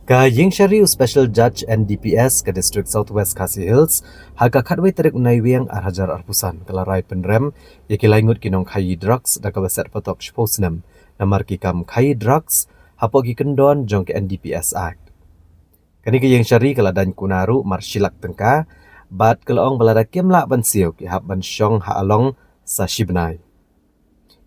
Ka ïing shari u Special Judge N D P S ka District South West Khasi Hills, ha ka khatwei tarik u Naiwieng ar hajar arphew san, ka la rai pynrem ïa ki lai ngut ki nongkhaïi drugs da kaba set patok shiphew snem namar ki kam khaïi drugs hapoh ki kyndon jong ka N D P S Act. Kane ka ïing shari ka la daiñ kuna ruh mar shi lak tyngka, bad ka la ong ba lada kim lah ban siew, ki hap ban shong ha along sa shi bnai.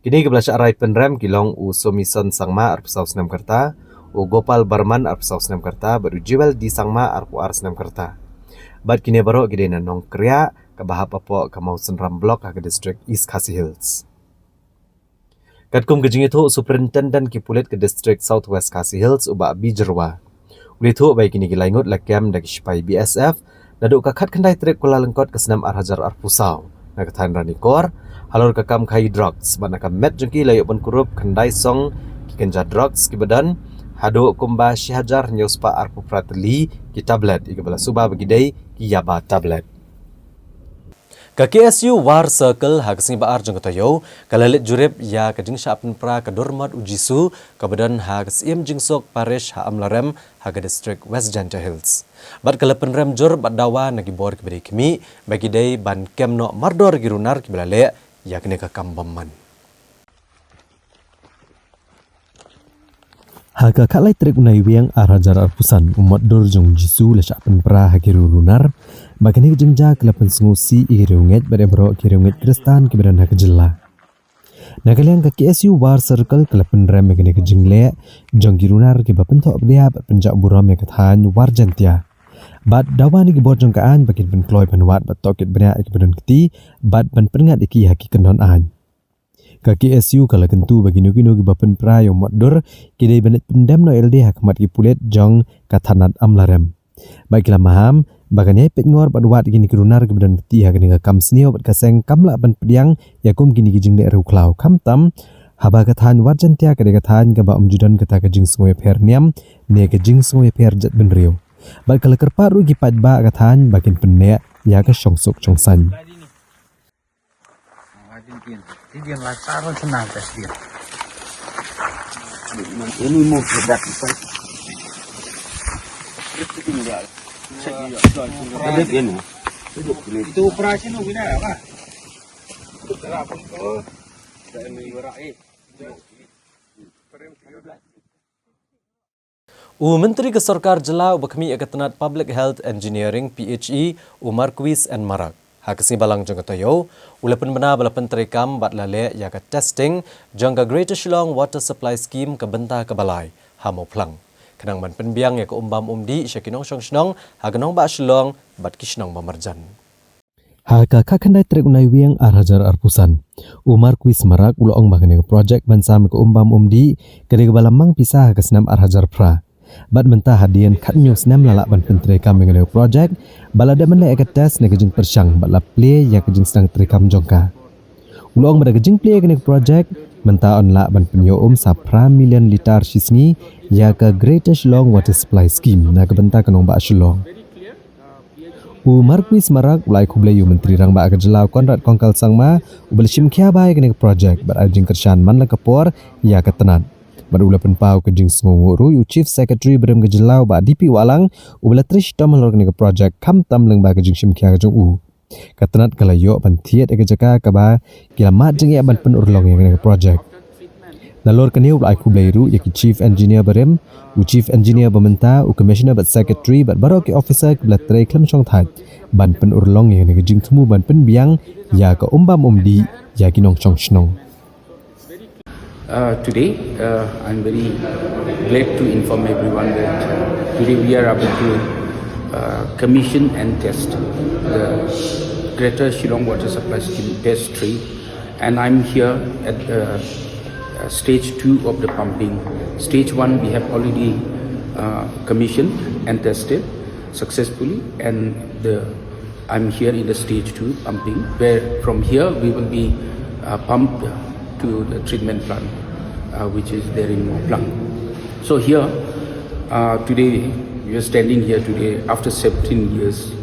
Kine kiba la shah rai pynrem ki long u Somison Sangma, arphew saw snem ka rta, u Gopal Barman, arphew saw snem ka rta, bad u Jewel D Sangma, arphew ar snem ka rta. Bad kine baroh ki dei na Nongkriah kaba hap hapoh ka Mawsynram Block ha ka District East Khasi Hills. Katkum ka jingïathuh u Superintendent ki pulit ka District South West Khasi Hills, u Bah B Jyrwa, u la ïathuh ba ïa kine ki lai ngut la kem da ki shipai B S F naduh ka khatkhyndai tarik Kyllalyngkot ka snem ar hajar arphew saw na ka thaiñ Ranikor halor ka kam khaïi drugs, bad na ka met jong ki la ïoh ban kurup khyndai song ki kynja drugs kiba don haduh kumba shi hajar hynñiew spah arphew phra tylli ki tablet, ïa kiba la suba ba ki dei ki yaba tablet. Ka K S U War Circle ha ka sngi ba ar jong ka taïew ka la leit jurip ïa ka jingshah pynpra ka Dur Mot U Jisu kaba don ha ka Syiem Jingsuk Parish ha Amlarem ha ka District West Jaintia Hills, bad ka la pynrem jur bad dawa na ki bor kiba dei khmih ba ki dei ban kem noh mardor ki runar kiba la leh ïa kane ka kam bymman. Ha ka khatlai tarik u Naiwieng ar hajar arphew san, u mot dur jong u Jisu u la shah pynpra ha ki riew runar, bad kane ka jingjia ka la pynsngewsih ïa ki riewngeit bad ïa baroh ki riewngeit Khristan kiba don ha ka jylla. Na ka liang ka K S U War Circle ka la pynrem ïa kane ka jingleh jong ki runar kiba pynthoh pdiang bad pynjah burom ïa ka thaiñ War Jaintia, bad dawa na ki bor jong ka aiñ ba kin pynkloi pynwad bad tohkit bniah ïa kiba don kti bad ban pynngat ïa ki ha ki kyndon aiñ. Ka K S U ka la kyntu ba kino kino kiba pynpra ïa u mot dur ki dei ban leit pyndem noh ïalade ha khmat ki pulit jong ka thanat Amlarem. Bad ki la maham ba kan ïai peitngor bad wad ïa kine ki runar kiba don kti ha kane ka kam sniew bad ka seng kam lah ban pdiang ïa kum kine ki jingleh riewkhlaw, khamtam haba ka thaiñ Wad Jaintia ka dei ka thaiñ kaba ym ju don kata ka jingsngew ïapher niam ne ka jingsngew ïapher jaitbynriew. Bad ka la kyrpad ruh ïa ki paidbah ka thaiñ ba kin pynneh ïa ka shongsuk shongsaiñ. U Myntri ka Sorkar Jylla uba khmih ïa ka tnat Public Health Engineering, P H E, u Marcuise N Marak, ha ka sngi Balang jong ka taïew u la pynbna ba la pyntreikam bad la leh ïa ka testing jong ka Greater Shillong Water Supply Scheme ka bynta kaba lai ha Mawphlang, khnang ban pynbiang ïa ka umbam umdih sha ki nongshong shnong ha ka nongbah Shillong bad ki shnong ba marjan. Ha ka khatkhyndai tarik u Naiwieng ar hajar arphew san, u Marcuise Marak u la ong ba kane ka projek ban sam ïa ka umbam umdih ka dei kaba la mang pisa ha ka snem ar hajar phra. Bad mynta hadien khathynñiew snem la lah ban pyntreikam ïa kane ka projek, bad la dep ban leh ïa ka test ne ka jingpyrshang bad la plie ïa ka jingsdang treikam jong ka. U la ong ba da ka jingplie ïa kane ka projek mynta yn lah ban pynïoh um sa phra million litar shi sngi ïa ka Greater Shillong Water Supply Scheme na ka bynta ka nongbah Shillong. U Marcuise Marak u la ai khublei ïa u Myntri Rangbah ka Jylla u Conrad Kongkal Sangma uba la shim khia bha ïa kane ka projek bad ai jingkyrshan man la ka por ïa ka tnat. Bad u la pynpaw ka jingsngewnguh ruh ïa u Chief Secretary barim ka Jylla u Bah D P Wahlang uba la trei shitom halor kane ka projek khamtam lyngba ka jingshim khia ka jong u. Ka tnat ka la ïoh ban thied ïa ka jaka kaba ki la mad jingeh ban pynurlong ïa kane ka projek. Nalor kane u la ai khublei ruh ïa ki Chief Engineer barim, u Chief Engineer ba mynta, u Commissioner bad Secretary bad baroh ki officer kiba la trei khlem shongthait ban pynurlong ïa kane ka jingthmu ban pynbiang ïa ka umbam umdih ïa ki nongshong shnong. Uh, today, uh, I'm very glad to inform everyone that, uh, today we are about to, uh, commission and test the Greater Shillong Water Supply Scheme Test three, and I'm here at the, uh, stage two of the pumping. Stage one we have already, uh, commissioned and tested successfully, and the I'm here in the stage two pumping, where from here we will be, uh, pumped to the treatment plant, uh, which is there in Mawphlang. So here, uh, today, we are standing here today after seventeen years.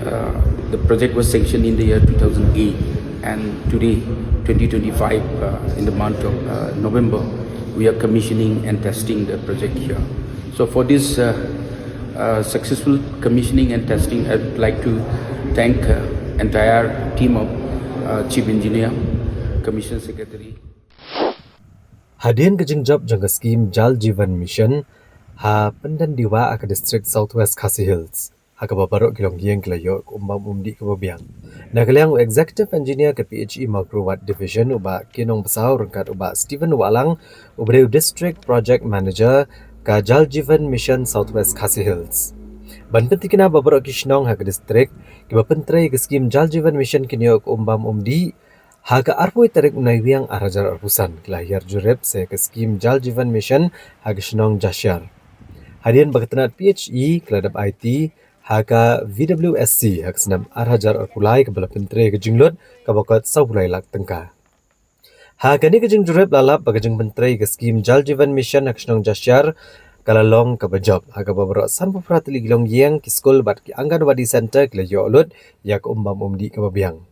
Uh, the project was sanctioned in the year two thousand eight, and today, twenty twenty-five, uh, in the month of, uh, November, we are commissioning and testing the project here. So for this, uh, uh, successful commissioning and testing, I'd like to thank, uh, entire team of, uh, Chief Engineer, Commissioner Secretary. Hadien ka jingjop jong ka skim Jal Jeevan Mission ha Pyndendiwah ha ka district South West Khasi Hills, ha kaba baroh ki longïing ki la ïoh ka umbam umdih kaba biang. Na ka liang u Executive Engineer ka P H E Mawkyrwat Division u Bah K Nongbasaw ryngkat u Bah Stephen Wahlang uba dei u District Project Manager ka Jal Jeevan Mission South West Khasi Hills, ban pyntikna ba baroh ki shnong ha ka district kiba pyntrei ka skim Jal Jeevan Mission kin ïoh ka umbam umdih. Ha ka arphew tarik u Naiwieng ar hajar arphew san ki la hiar jurip sa ïa ka skim Jal Jeevan Mission ha ka shnong Jashiar. Hadien ba ka tnat P H E ka la dep aiti ha ka V W S C ha ka snem ar hajar arphew lai kaba la pyntrei ka jinglut kaba kot sawphew lai lak tyngka. Ha kane ka jingjurip la lap ba ka jingpyntrei ka skim Jal Jeevan Mission ha ka shnong Jashiar ka la long kaba jop, ha kaba baroh sanphew phra tylli ki longïing, ki skul bad ki Anganwadi Center ki la ïoh lut ïa ka umbam umdih kaba biang.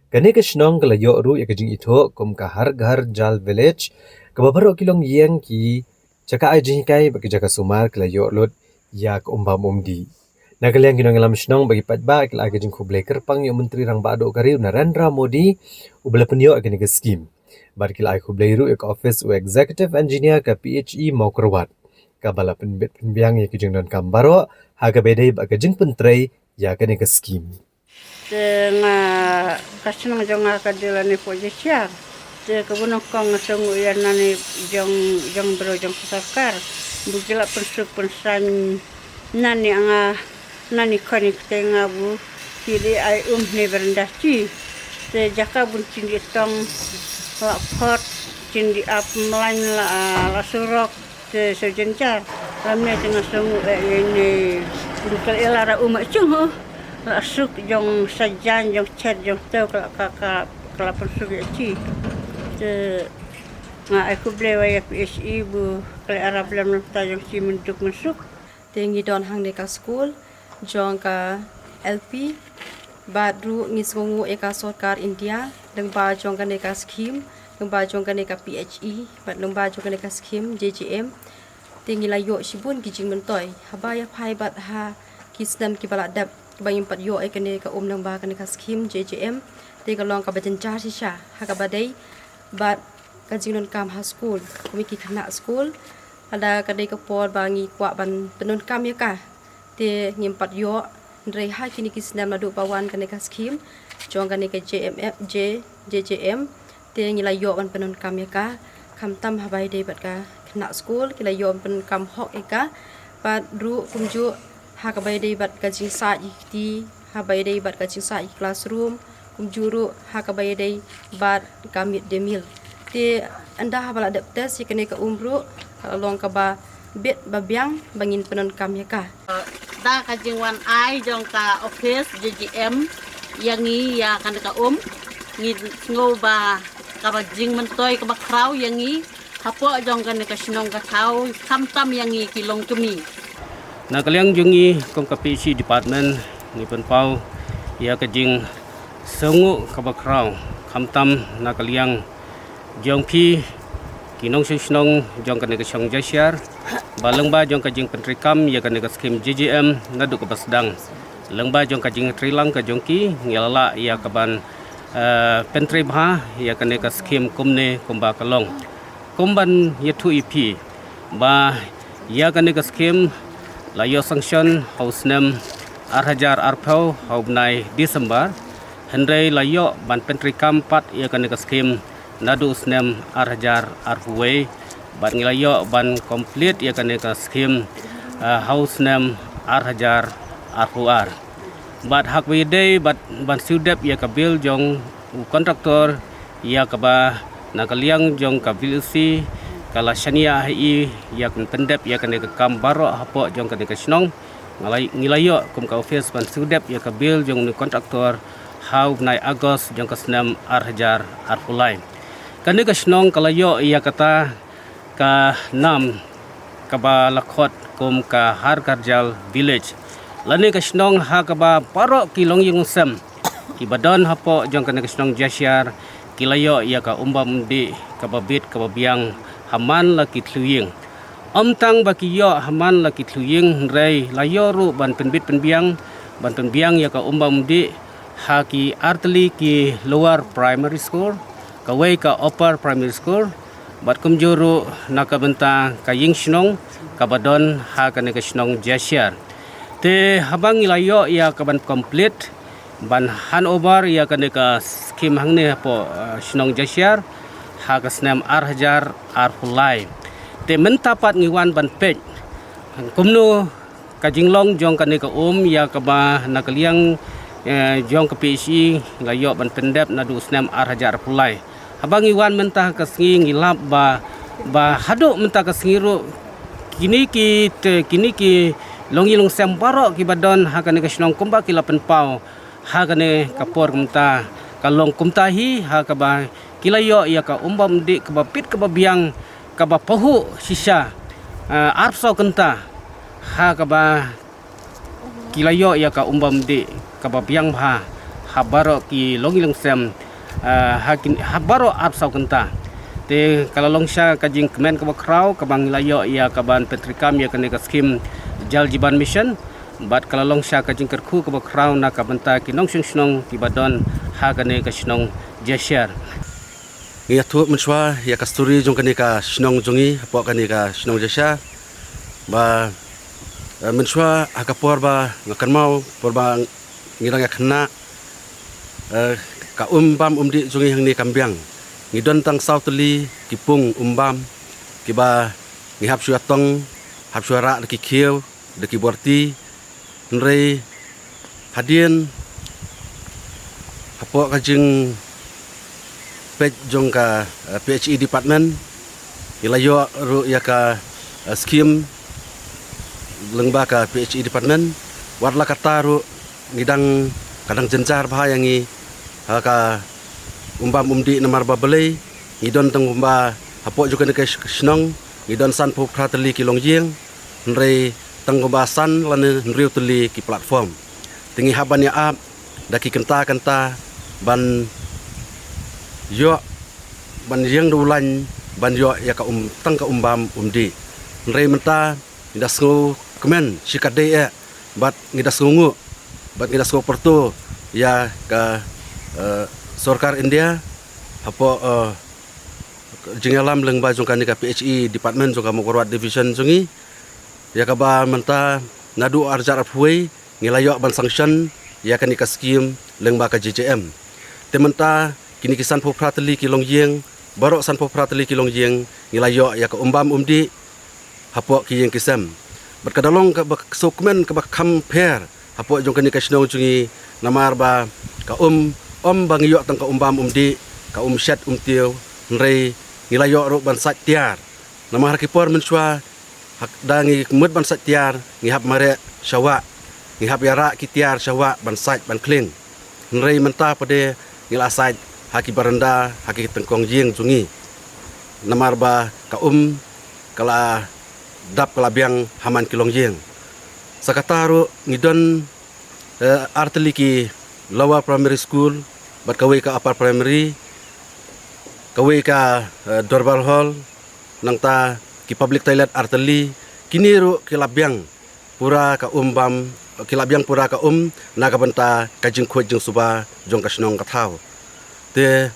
Kane ka shnong ka la ïoh ruh ïa ka jingithuh kum ka Har Ghar Jal Village, kaba baroh ki longïing, ki jaka ai jinghikai bad ki jaka sumar ki la ïoh lut ïa ka umbam umdih. Na ka liang ki nongïalam shnong bad ki paidbah ki la ai ka jingkhublei kyrpang ïa u Myntri Rangbah Duh ka Ri u Narendra Modi uba la pynïoh ïa kane ka skim. Bad ki la ai khublei ruh ïa ka office u Executive Engineer ka P H E Mawkyrwat, kaba la pynbit pynbiang ïa ki jingdonkam baroh ha kaba ïadei bad ka jingpyntrei ïa kane ka skim. Te nga, ka shnong jong nga ka dei lane pok Jashiar. Te kaba nyngkong nga sngew ïa nane jong, jong briew jong ka sorkar. Ba ki la pynsuk pynsaiñ nane nga, nane khon ïa kata nga ba ki dei ai um ne berendasi. Te jaka bun chindi tong La phot, chin di ap mlain la, la surok, te so jenjar. La me te nga songu e ne, dukal ela ra uma chung ho. La suk jong sajan, jong chet, jong teu, kala, ka, ka, kala pun suk ya chi. Te nga ai kuble wa ya P H E bu, kala ara blem ta jong chi menduk mensuk. Te ngi don hangne ka skul jong ka L P, bad ruh ngi sngewnguh ïa ka sorkar India, lyngba jong kane ka skhim, lyngba jong kane ka P H E, bad lyngba jong kane ka skhim J J M. Te ngi la ïoh shibun ki jingmyntoi. Haba ïa phai bad ha ki snem kiba la dep, kiba ngim pat ïoh ïa kane ka um lyngba kane ka skhim J J M. Te ka long kaba jynjar shisha, ha kaba dei bad ka jingdonkam ha skul, kum ki khynnah skul. Lada ka dei ka por ba ngi kwah ban pyndonkam ïa ka, te ngim pat ïoh. Hynrei ha kine ki snem naduh ba wan kane ka skhim jong kane ka J M F, J, J J M, te ngi la ïoh ban pyndonkam ïa ka. Khamtam haba ïadei bad ka khynnah skul, ki la ïoh ban pyndonkam hok ïa ka. Bad ruh kumjuh ha kaba ïadei bad ka jingsaid ïa ki kti, haba ïadei bad ka jingsaid ïa ki classroom, kumjuh ruh ha kaba ïadei bad ka mid day meal. Te ynda haba la dep test ïa kane ka um ruh, ka la long kaba bit ba biang ba ngin pyndonkam ïa ka. Da ka jingwan ai jong ka office J J M ïa ngi ïa kane ka um, ngi sngew ba kaba jingmyntoi kaba khraw ïa ngi, hapoh jong kane ka shnong ka thaw, khamtam ïa ngi ki longkmie. Na ka liang jong ngi kum ka P H E department, ngi pynpaw ïa ka jingsngewnguh kaba khraw, khamtam na ka liang jong phi ki nongshong shnong jong kane ka shnong Jashiar, ba lyngba jong ka jingpyntreikam ïa kane ka skhim J J M naduh kaba sdang. Lyngba jong ka jingtreilang ka jong ki, ngi la lah ïa kaban, eh, pyntrei bha ïa kane ka skhim kumne kumba ka long. Kum ban ïathuh ïa phi ba ïa kane ka skhim la ïoh sanction ha u snem ar hajar arphew ha u bnai December, hynrei la ïoh ban pyntrei kam pat ïa kane ka skhim naduh u snem ar hajar arphew wei, bad ngi la ïoh ban complete ïa kane ka skhim, ah, ha u snem ar hajar arphew ar. Bad ha kaba ïadei bad ban siew dep ïa ka bill jong u contractor, ïa kaba na ka liang jong ka V L C ka la shaniah ha i ïa kan pyndep ïa kane ka kam baroh hapoh jong kane ka shnong. Nga la, ngi la ïoh kum ka office ban siew dep ïa ka bill jong une u contractor ha u bnai August jong ka snem ar hajar arphew lai. Kane ka shnong ka la ïoh ïa kata ka nam kaba la khot kum ka Har Ghar Jal Village, lane ka shnong ha kaba baroh ki longïing longsem kiba don hapoh jong kane ka shnong Jashiar ki la ïoh ïa ka umbam umdih kaba bit kaba biang ha man la ki thliew ïing. Ym tang ba ki ïoh ha man la ki thliew ïing, hynrei la ïoh ruh ban pynbit pynbiang, ban pynbiang ïa ka umbam umdih ha ki artylli ki lower primary school, kawei ka upper primary school, bad kumjuh ruh na ka bynta ka ïing shnong kaba don ha kane ka shnong Jashiar. Te haba ngi la ïoh ïa kaban complete ban hand over ïa kane ka skhim hangne hapoh, eh, shnong Jashiar ha ka snem ar hajar arphew lai. Te mynta pat ngi wan ban peit kumno ka jinglong jong kane ka um ïa kaba na ka liang, eh, jong ka P H E la ïoh ban pyndep naduh u snem ar hajar arphew lai. Haba ngi wan mynta ka sngi ngi lap ba, ba haduh mynta ka sngi ruh kine ki te, kine ki longïing longsem baroh kiba don ha kane ka shnong kumba ki la pynpaw ha kane ka por kumta ka long kumta hi, ha kaba ki la ïoh ïa ka umbam umdih kaba bit kaba biang kaba pahuh shisha, eh, arphew saw kynta, ha kaba ki la ïoh ïa ka umbam umdih kaba biang bha ha baroh ki longïing longsem, eh, ha kin, ha baroh arphew saw kynta. Te ka la long sha ka jingkmen kaba khraw kaba ngi la ïoh ïa kaban pyntrei kam ïa kane ka skhim Jal Jeevan Mission, bad ka la long sha ka jingkyrkhu kaba khraw na ka bynta ki nongshong shnong kiba don ha kane ka shnong Jashiar. Ngi ïathuh mynshuwa ïa ka story jong kane ka shnong jong ngi hapoh kane ka shnong Jashiar. Ba, eh, mynshuwa ha ka por ba nga kynmaw, por ba ngi dang ïa khynnah, eh, ka umbam umdih jong ngi hangne kam biang. Ngi don tang saw tylli ki pung umbam kiba ngi hap shu ïa tong, hap shu ïa rah da ki khiew, da ki borti. Hynrei hadien hapoh ka jing page jong ka, eh, P H E department. Ngi la ïoh ruh ïa ka, eh, scheme lyngba ka P H E department. Wat la katta ruh ngi dang, ka dang jynjar bha ïa ngi ha ka umbam umdih namar ba balei ngi don tang kumba hapoh jong kane ka sh-, shnong ngi don sanphew phra tylli ki longïing, hynrei tang kumba san lane hynriew tylli ki platform. Te ngi hap ban ïa ap da ki kynta kynta ban ïoh, ban ïeng da u lain ban ïoh ïa ka um, tang ka umbam umdih. Hynrei mynta ngi da sngewkmen shikatdei eh bad ngi da sngewnguh bad ngi da sngewpyrto ïa ka, eh, sorkar India hapoh, eh, jingïalam lyngba jong kane ka P H E department jong ka Mawkyrwat division jong ngi, ïa kaba mynta naduh arhajar arphew wei ngi la ïoh ban sanction ïa kane ka scheme lyngba ka J J M. Te mynta kine ki sanphew phra tylli ki longïing, baroh sanphew phra tylli ki longïing ngi la ïoh ïa ka umbam umdih hapoh ki ïing ki sem. Bad ka da long kaba sngewkmen kaba kham pher hapoh jong kane ka shnong jong ngi namar ba ka um, ym ba ngi ïoh tang ka umbam umdih, ka um shet um tiew, hynrei ngi la ïoh ruh ban sait tiar. Namar ha ki por mynshuwa, haba ngi mut ban sait tiar, ngi hap mareh sha wah, ngi hap ïarah ki tiar sha wah ban sait ban khlieng. Hynrei mynta pat de ngi la sait ha ki baranda, ha ki tyngkong ïing jong ngi. Namar ba ka um ka la dap ka la biang ha man ki longïing. Sa kata ruh ngi don, eh, ar tylli ki lower primary school bad kawei ka upper primary, kawei ka, eh, dorbar hall, nangta ki public toilet ar tylli, kine ruh ki la biang pura ka um bam, ki la biang pura ka um na ka bynta ka jingkhuid jingsuba jong ka shnong ka thaw. Te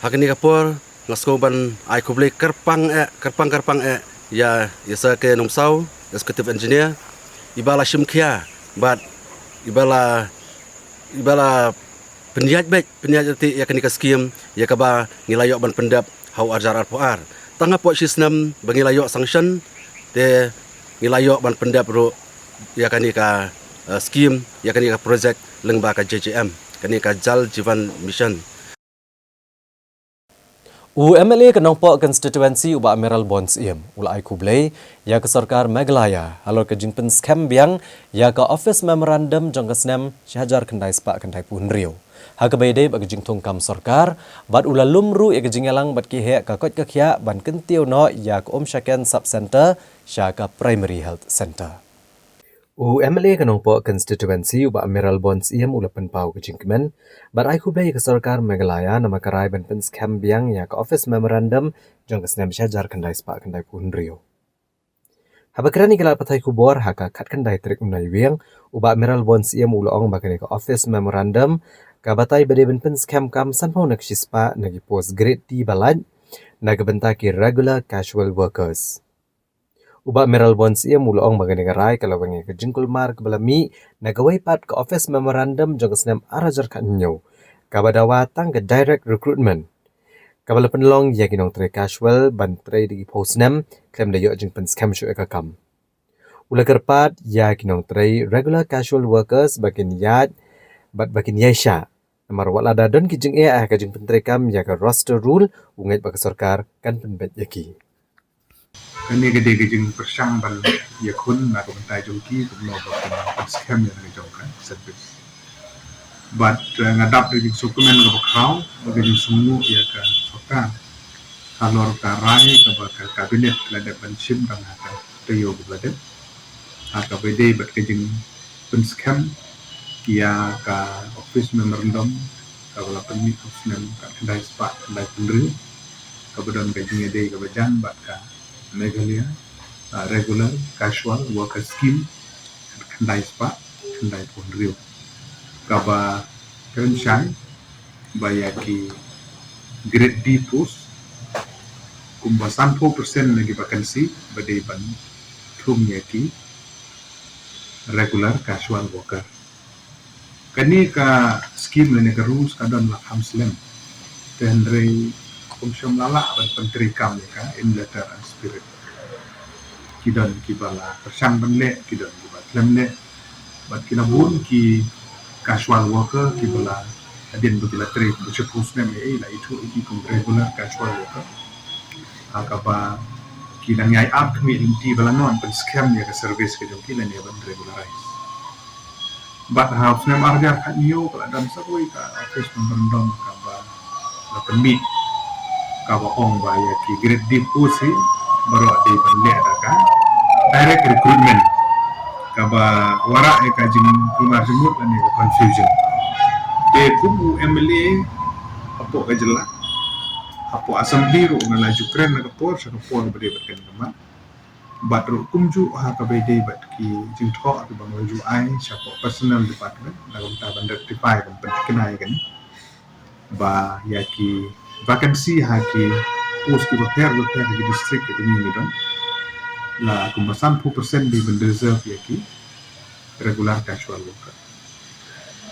ha kane ka por nga sngew ban ai khublei kyrpang eh, kyrpang kyrpang eh ïa, ïa Sir K Nongsaw, Executive Engineer, iba la shim khia bad iba la, iba la pynïaid beit, pynïaid lynti ïa kane ka scheme, ïa kaba ngi la ïoh ban pyndep ha u arhajar arphew ar. Tang hapoh shi snem ba ngi la ïoh sanction, te ngi la ïoh ban pyndep ruh ïa kane ka, eh, scheme, ïa kane ka project lyngba ka J J M, kane ka Jal Jeevan Mission. U M L A ka Nongpoh constituency u Bah Mayralborn Syiem u la ai khublei ïa ka sorkar Meghalaya halor ka jingpynskhem biang ïa ka office memorandum jong ka snem shi hajar khyndai spah khyndai phew hynriew, ha kaba ïadei bad ka jingthung kam sorkar, bad u la lum ruh ïa ka jingïalang bad ki heh ka koit ka khiah ban kyntiew noh ïa ka Umshaken Sub Centre sha ka Primary Health Centre. U M L A ka Nongpoh constituency u Bah Mayralborn Syiem u la pynpaw ka jingkmen bad ai khublei ïa ka sorkar Meghalaya namar ka rai ban pynskhem biang ïa ka office memorandum jong ka snem shi hajar khyndai spah khyndai phew hynriew. Haba kren ïa ki lad pathai khubor ha ka khatkhyndai tarik u Naiwieng, u Bah Mayralborn Syiem u la ong ba kane ka office memorandum ka batai ba dei ban pynskhem kam sanphew na ka shispah na ki post grade D ba lait na ka bynta ki regular casual workers. U Bah Mayralborn Syiem u la ong ba kane ka rai ka la wan ïa ka jingkulmar kaba la mih na kawei pat ka office memorandum jong ka snem ar hajar khathynñiew, kaba dawa tang ka direct recruitment, kaba la pynlong ïa ki nongtrei casual ban trei da ki phew snem khlem da ïoh jingpynskhem shuh ïa ka kam. U la kyrpad ïa ki nongtrei regular casual workers ba kin ïaid bad ba kin ïaishah, namar wat lada don ki jingeh ha ka jingpyntreikam ïa ka roster rule, u ngeit ba ka sorkar kan pynbeit ïa ki. Kane ka dei ka jingpyrshang ban ïakhun na ka bynta jong ki kumno ba kin pynskhem ïa ka jong ka service. Bad, eh, nga dap da ka jingsngewkmen kaba khraw bad ka jingsngewnguh ïa ka sorkar halor ka rai kaba ka cabinet ka la dep ban shim tang ha ka taïew kaba la dep, ha kaba ïadei bad ka jingpynskhem ïa ka office memorandum kaba la pynmih ha u snem khatkhyndai spah khyndai phew hynriew, kaba don ka jingïadei kaba jan bad ka Meghalaya, ah, regular casual worker scheme khatkhyndai spah khyndai phew hynriew, kaba kren shai ba ïa ki grade D post kumba sanphew percent na ki vacancy ba dei ban thung ïa ki regular casual worker. Kane ka scheme lane ka rules ka don la kham slem. Te hynrei kum shym la lah ban pyntreikam ïa ka in letter and spirit. Ki don kiba la pyrshang ban leh, ki don kiba khlem leh. Bad ki la bun ki casual worker kiba la Hadien ba ki la trei ba shiphew snem, eh, la ithuh ïa ki kum regular casual worker. Ha kaba ki dang ïai ap khmih lynti ba la noh ban pynskhem ïa ka service ka jong ki lane ban regularize. Bad ha u snem ar hajar khathynñiew ka la don sa kawei ka office memorandum kaba la pynmih, kaba ong ba ïa ki grade D post hi baroh dei ban leh da ka direct recruitment, kaba wanrah ïa ka jingkulmar jingmut lane ka confusion. Te kum u M L A hapoh ka jylla, hapoh Assembly ruh nga la ju kren na ka por sha ka por ba dei bad kane ka mat. Bad ruh kumjuh ha kaba dei bad ki jingthoh kiba nga ju ai shapoh personnel department na ka bynta ban rectify, ban pynthikna ïa kane, ba ïa ki vacancy ha ki post kiba pher bapher ha ki district kiba ngi ngi don, la kumba sanphew percent dei ban reserve ïa ki regular casual worker.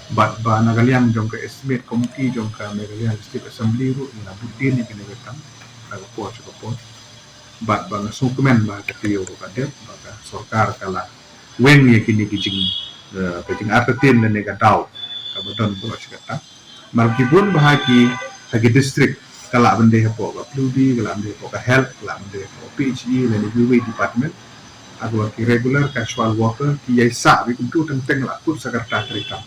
Bad ba na ka liang jong ka estimate committee jong ka Meghalaya Legislative Assembly ruh ngi la bud dien ïa kane ka kam na ka por sha ka por. Bad ba nga sngewkmen ba ka taïew ruh ka dep, ba ka sorkar ka la weng ïa kine ki jing, eh, ka jingartatien lane ka doubt kaba don baroh shi katta. Namar ki bun bah ha ki, ha ki district, ka lah ban dei hapoh ka P W D, ka lah ban dei hapoh ka health, ka lah ban dei hapoh P H E lane kiwei department. Ha kaba ki regular casual worker ki ïai sah beit kumto teng teng la kut sa ka rta treikam.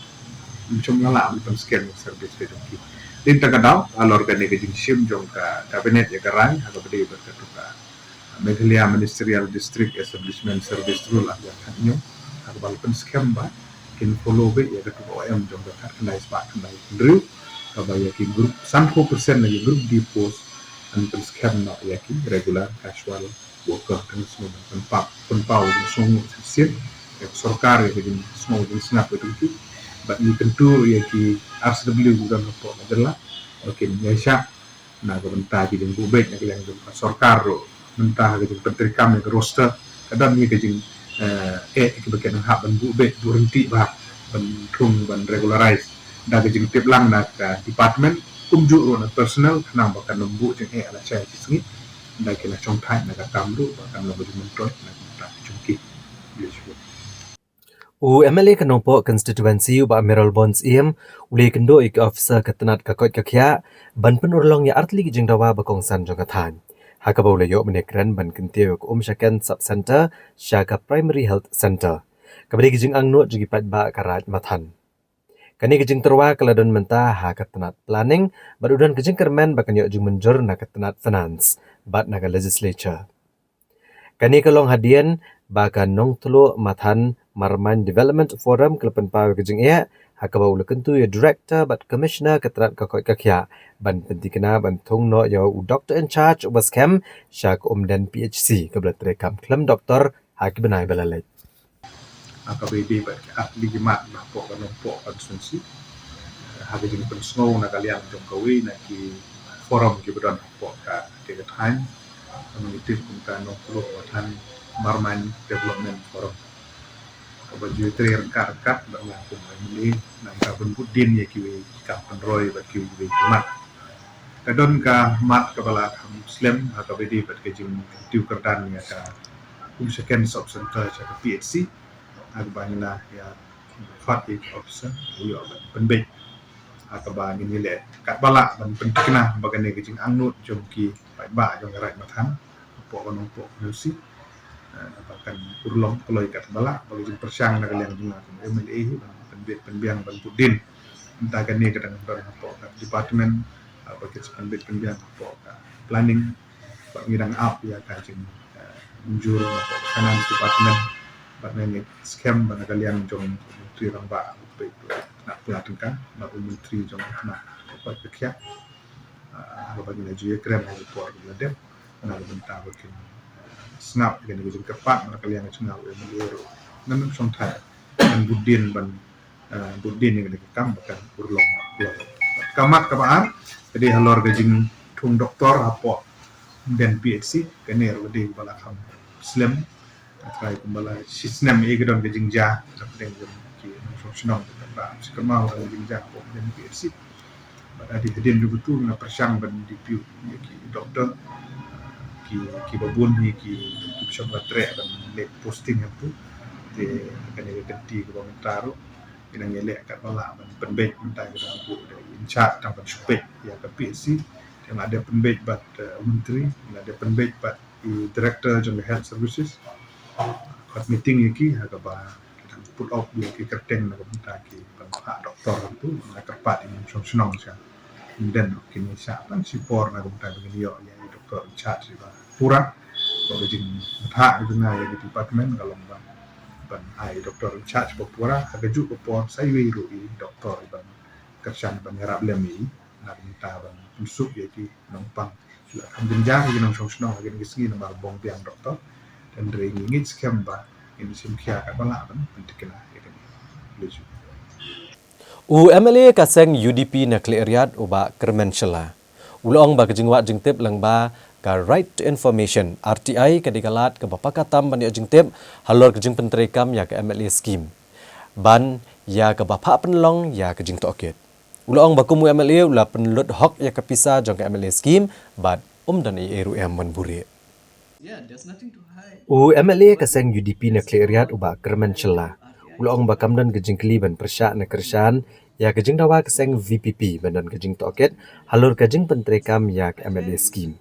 Ym shym la lah ban pynskhem ïa ka service ka jong ki. Te mynta ka daw halor kane ka jingshim jong ka cabinet ïa ka rai ha kaba dei bad kato ka Meghalaya Ministerial District Establishment Service Rule ar hajar khathynñiew, ha kaba la pynskhem ba kin follow beit ïa kato ka O M jong ka khatkhyndai spah khyndai hynriew, kaba ïa ki group, sanphew percent na ki group D post yn pynskhem noh ïa ki regular casual worker. Te nga sngew ban pynpaw, pynpaw, nga sngew shisien ïa ka sorkar ïa ka jingsngew jingsngap ïa ka jong ki. Bad ngi kyntu ïa ki R C W ki don hapoh ka jylla ba kin ïaishah na ka bynta ki jingbuh beit na ka liang jong ka sorkar ruh. Mynta ha ka jingpyntreikam ïa ka roster ka don hi ka jing, eh, eh, kiba ki nang hap ban buh beit, buh ryntih bha ban thung ban regularize da ka jingtip lang na ka department kumjuh ruh na personnel khnang ba kan ym buh jingeh lashai shi sngi. Da ki la shongthait na ka kam ruh ba kan long ka jingmyntoi na ka bynta ka jong ki. U M L A ka Nongpoh constituency u Bah Mayralborn Syiem u la ïakynduh ïa ki officer ka tnat ka koit ka khiah ban pynurlong ïa artylli ki jingdawa ba kongsan jong ka thaiñ, ha kaba u la ïoh ban ïakren ban kyntiew ïa ka Umshaken Sub Centre sha ka Primary Health Centre, kaba dei ka jingangnud jong ki paidbah ka Raid Mathan. Kane ka jingtyrwa ka la don mynta ha ka tnat planning bad u don ka jingkyrmen ba kan ïoh jingmynjur na ka tnat finance bad na ka legislature. Kane ka long hadien ba ka Nongtluh Mathan Marmain Development Forum ka la pynpaw ïa ka jingeh, ha kaba u la kyntu ïa u Director bad Commissioner ka tnat ka koit ka khiah ban pynthikna ban thung noh ïa u doctor in charge uba skhem sha ka Umden P H C kaba la treikam khlem doctor ha ki bnai ba la leit. Ha kaba ïadei bad ki artylli ki mat na hapoh ka Nongpoh constituency, ha ka jingpynsngew na ka liang jong kawei na ki forum kiba don hapoh ka, ka thaiñ, kaba ngi tip kum ka Nongtluh Mathan Marmain Development Forum, kaba ju trei ryngkat ryngkat bad nga kum u M L A na ka bynta ban bud dien ïa kiwei ki kam pynroi bad kiwei kiwei ki mat. Ka don ka mat kaba la kham slem ha kaba ïadei bad ka jingkyntiew kyrdan ïa ka Umshaken Sub Centre sha ka P H C, ha kaba ngi la ïa khot ïa ki officer u ïoh ban pynbeit, ha kaba ngin ïaleh katba lah ban pynthikna ba kane ka jingangnud jong ki paidbah jong ka Raid Mathan hapoh ka Nongpoh constituency, eh, ba kan urlong kloi katba lah. Ba ka jingpyrshang na ka liang jong nga kum u M L A hi ban pynbeit pynbiang ban bud dien. Mynta kane ka dang don hapoh ka department, ah, ba ki sa pynbeit pynbiang hapoh ka planning. Bad ngi dang ap ïa ka jing, eh, mynjur na ka finance department. Bad ngi, ngi skhem ba na ka liang jong u Myntri Rangbah u peit na pla tyngka bad u Myntri jong ka tnat ka koit ka khiah, ah, ha kaba ngi la ju ïakren ha ka por ba la dep, na ka bynta ba kin, eh, sngap ïa kane ka jingkyrpad na ka liang jong nga u M L A ruh ngan ym shongthait, ngan bud dien ban, eh, bud dien ïa kane ka kam ba kan urlong. Ka mat kaba ar ka dei halor ka jingthung doktor hapoh Umden P H C, kane ruh ka dei kaba la kham slem. Ka trai kumba la shi snem ïa ka don ka jingjia hapdeng jong ki nongshong shnong, kaba shi kynmaw ka jingjia hapoh Umden P H C. Bad hadien, hadien jong kata nga pyrshang ban depute ïa ki doktor, ki, kiba bun hi ki, ki bishop ba treh ban leit posting hangto. Te kane ka kynti kaba mynta ruh Ki dang ïaleh katba lah ban pynbeit mynta ki dang buh da in charge tang ban shu peit ïa ka P H C. Ki la dep pynbeit bad, eh, u Myntri, ki la dep pynbeit bad i Director jong ka Health Services. Bad meeting ïa ki ha kaba ki dang put off ïa ki kyrteng na ka bynta ki ban phah doktor hangtu, nga kyrpad ïa i nongshong shnong sha. Ynda kine sha tang shipor na ka bynta ba ngin ïoh ïa i doktor in charge ba pura. Ba ka jingmyntoi ka jong nga ïa ka department ka long ba ban ai doktor in charge ba pura ha kajuh ka por sa iwei ruh i doktor i ban kyrshan ban ïarap lem ïa i na ka bynta ban pynsuk ïa ki nongpang. Shu la kham jynjar ïa ki nongshong shnong ha kine ki sngi namar bong biang doktor. Te hynrei ngi ngeit skhem ba ngin shim khia katba lah ban pynthikna ïa kane. Khublei shibun. U M L A ka seng U D P na Khliehriat u Bah Kyrmen Shylla u la ong ba ka jingwad jingtip lyngba ka Right to Information, R T I, ka dei ka lad kaba paka tam ban ïoh jingtip halor ka jingpyntreikam ïa ka M L A scheme ban ïa kaba phah pynlong ïa ka jingtohkit. U la ong ba kum u M L A u la pynlut hok ïa ka pisa jong ka M L A scheme bad um don ei ei ruh em ban buhrieh. Yeah, there's nothing to hide. U M L A ka seng U D P na Khliehriat u Bah Kyrmen Shylla u la ong ba kam don ka jingkylli ban pyrshah ne kyrshan ïa ka jingdawa ka seng V P P ban don ka jingtohkit halor ka jingpyntreikam ïa ka M L A scheme.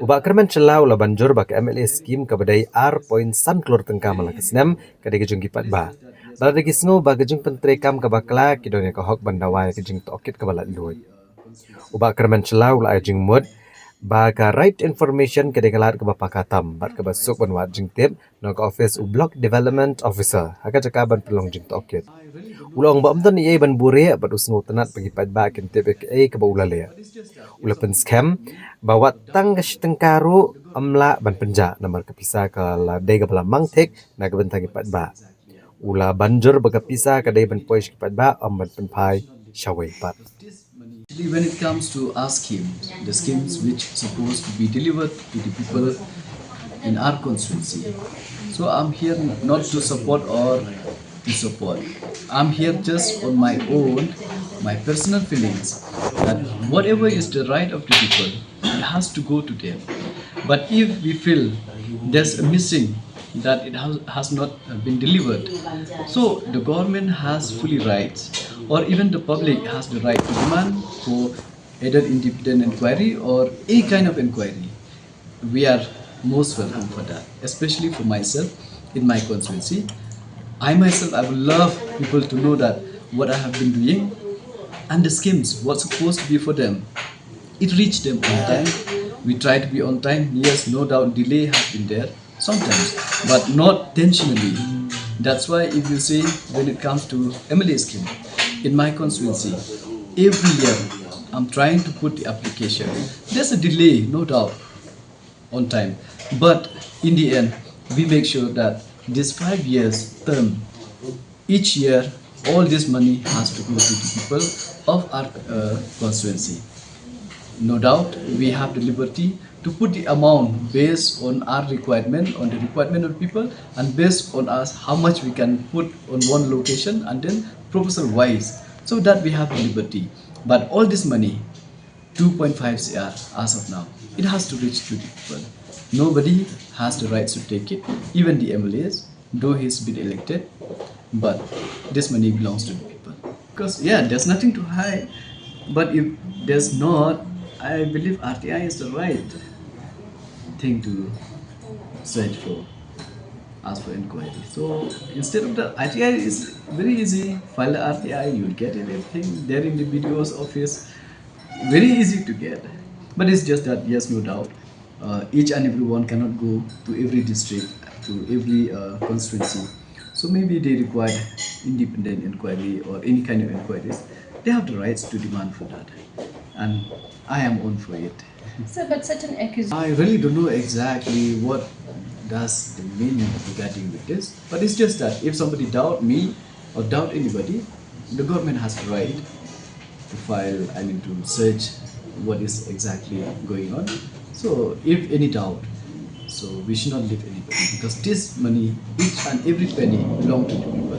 U Bah Kyrmen Shylla u la ban jur ba ka M L A scheme kaba dei ar point san klur tyngka man la ka snem ka dei ka jong ki paidbah. Bad lada ki sngew ba ka jingpyntreikam kaba kla ki don ïa ka hok ban dawa ïa ka jingtohkit kaba laitluid. U Bah Kyrmen Shylla u la ai jingmut ba ka Right to Information ka dei ka lad kaba paka tam bad kaba suk ban wad jingtip na ka office u Block Development Officer ha ka jaka ban pynlong jingtohkit. U la ong ba um don ei ei ban buhrieh bad u sngewtynnat ba ki paidbah kin tip ïa kaei kaba u la leh. U la pynskhem ba wat tang ka shi tyngka ruh um lah ban pynjah namar ka pisa ka la dei kaba la mang thik na ka bynta ki paidbah. U la ban jur ba ka pisa ka dei ban poi sha ki paidbah, ym ban pynphai shawei pat. Actually, when it comes to our scheme, the schemes which supposed to be delivered to the people in our constituency, so I'm here not to support or to support. I'm here just on my own, my personal feelings, that whatever is the right of the people, it has to go to them. But if we feel there's a missing, that it has, has not been delivered, so the government has fully rights, or even the public has the right to demand for either independent inquiry or any kind of inquiry. We are most welcome for that, especially for myself in my constituency. I myself, I would love people to know that what I have been doing and the schemes, what's supposed to be for them, it reached them on time. We try to be on time. Yes, no doubt, delay has been there sometimes, but not intentionally. That's why if you see, when it comes to M L A scheme, in my constituency, every year I'm trying to put the application. There's a delay, no doubt, on time. But in the end, we make sure that this five years term, each year, all this money has to go to the people of our, uh, constituency. No doubt, we have the liberty to put the amount based on our requirement, on the requirement of people, and based on us how much we can put on one location, and then proposal wise, so that we have the liberty. But all this money, two point five C R as of now, it has to reach to the people. Nobody has the rights to take it, even the M L As, though he's been elected, but this money belongs to the people. Because, yeah, there's nothing to hide. But if there's not, I believe R T I is the right thing to search for, ask for inquiry. So instead of the, R T I is very easy. File the R T I, you'll get it, everything there in the B D O's office. Very easy to get. But it's just that, yes, no doubt, uh, each and everyone cannot go to every district, to every, uh, constituency. So maybe they require independent inquiry or any kind of inquiries. They have the rights to demand for that. And I am on for it. Sir, but such an accusation. I really don't know exactly what does the mean regarding with this, but it's just that if somebody doubt me or doubt anybody, the government has the right to file, I mean, to search what is exactly going on. So, if any doubt, so we should not leave anybody, because this money, each and every penny, belong to the people.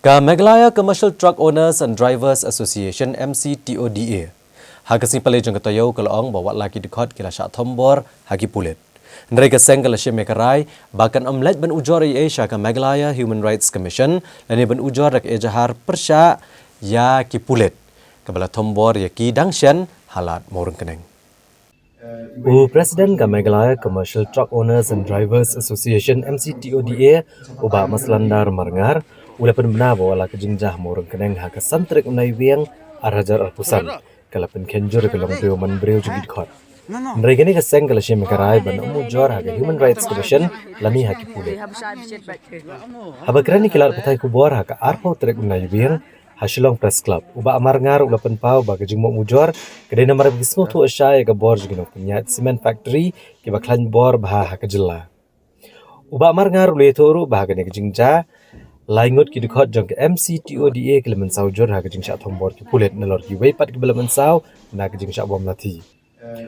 Ka Meghalaya Commercial Truck Owners and Drivers Association, M C T O D A, ha ka sngi Palei jong ka taïew ka la ong ba wat la ki dkhot ki la shah thombor ha ki pulit. Hynrei ka seng ka la shim ïa ka rai ba kan ym leit ban ujor ei ei sha ka Meghalaya Human Rights Commission lane ban ujor da ka ejahar pyrshah ïa ki pulit, kaba la thombor ïa ki dang shen ha Lad Mawryngkneng. U President ka Meghalaya Commercial Truck Owners and Drivers Association, M C T O D A, u Bah Maslandar Marngar, u la pynbna ba wat la ka jingjia ha Mawryngkneng ha ka san tarik u Naiwieng ar hajar arphew san ka la pynkhein jur ïa ka longbriew manbriew jong ki dkhot. Hynrei kane ka seng ka la shim ïa ka rai ban ym ujor ha ka Human Rights Commission lane ha ki pulit. Haba kren ïa ki lad pathai khubor ha ka arphew tarik u Naiwieng ha Shillong Press Club, u Bah Marngar u la pynpaw ba ka jingmut ym ujor ka dei namar ba ki sngewthuh shai ïa ka bor jong ki nongpynïaid cement factory kiba khlaiñ bor bha ha ka jylla. U Bah Marngar u la ïathuh ruh ba ha kane ka jingjia lai ngut ki dkhot jong ka M C T O D A ki la mynsaw jur ha ka jingshah thombor ki pulit nalor kiwei pat kiba la mynsaw na ka jingshah bom lathi.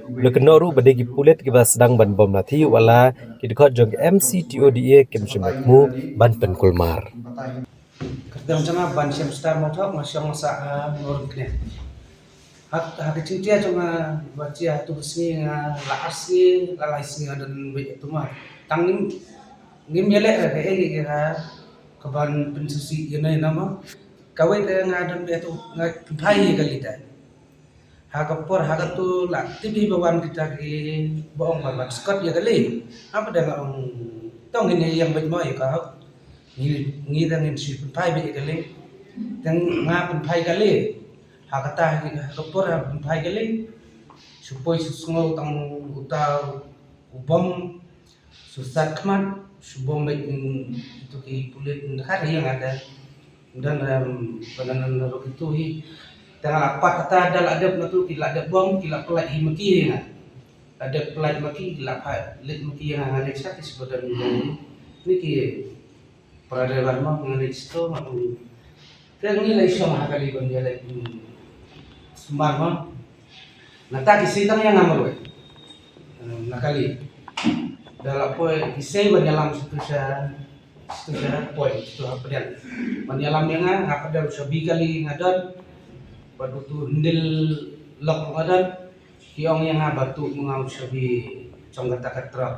U la kynnoh ruh ba dei ki pulit kiba sdang ban bom lathi, wat la ki dkhot jong ka M C T O D A kim shym la thmu ban pynkulmar. Ka dang jong nga ban shem star mothok nga shong nga sah ha Mawryngkneng. Ha ha ka jingtia jong nga ba tia tu ka sngi nga la ar sngi la lai sngi nga don beit atu ma. Tang ngim ngim ïaleh ka ei ka ban pynsisi ïa na ïa na ma. Kawei ka nga don beit atu nga pynphai ïa ka lei. Ha ka por ha katu la tip hi ba wan kita ki ba ong ba ban scot ïa ka lei. Haba dang ong tong ngin ïeng beit mo ïa ka hok. Ngi ngi dang ngin shu pynphai beit ïa ka lei. Dang nga pynphai ka lei. Ha kata ha ka por ha pynphai ka lei. Shu poi shu sngew tang uta u bom. Shu sat khmat, shu bom beit, mm, itu ki pulit, mm, dekat ïa nga da. Dan, em, pananan ruk itu hi. Tang la pat kata da la dep natu ki la dep bom, ki la pynlait hi ma ki ïa nga. La dep pynlait ma ki, ki la pynlait ma ki ïa nga, nga leit sha ki shu padan ni ki para driver ma, nga leit sha to ma. Te ngi la ïa shong ha kali ban ïa leit, mm, sumar ma. Nangta ki sei tang ïa nga marwei. Eh, na kali. Da la poi ki sei ban ïalam situ sha, situ sha poi, situ ha pdiang. Ban ïalam ïa nga, nga pdiang shabi kali nga don. Bad utu handle lock nga don. Ki ong ïa nga ba tu ma nga u shabi jong kata ka truck.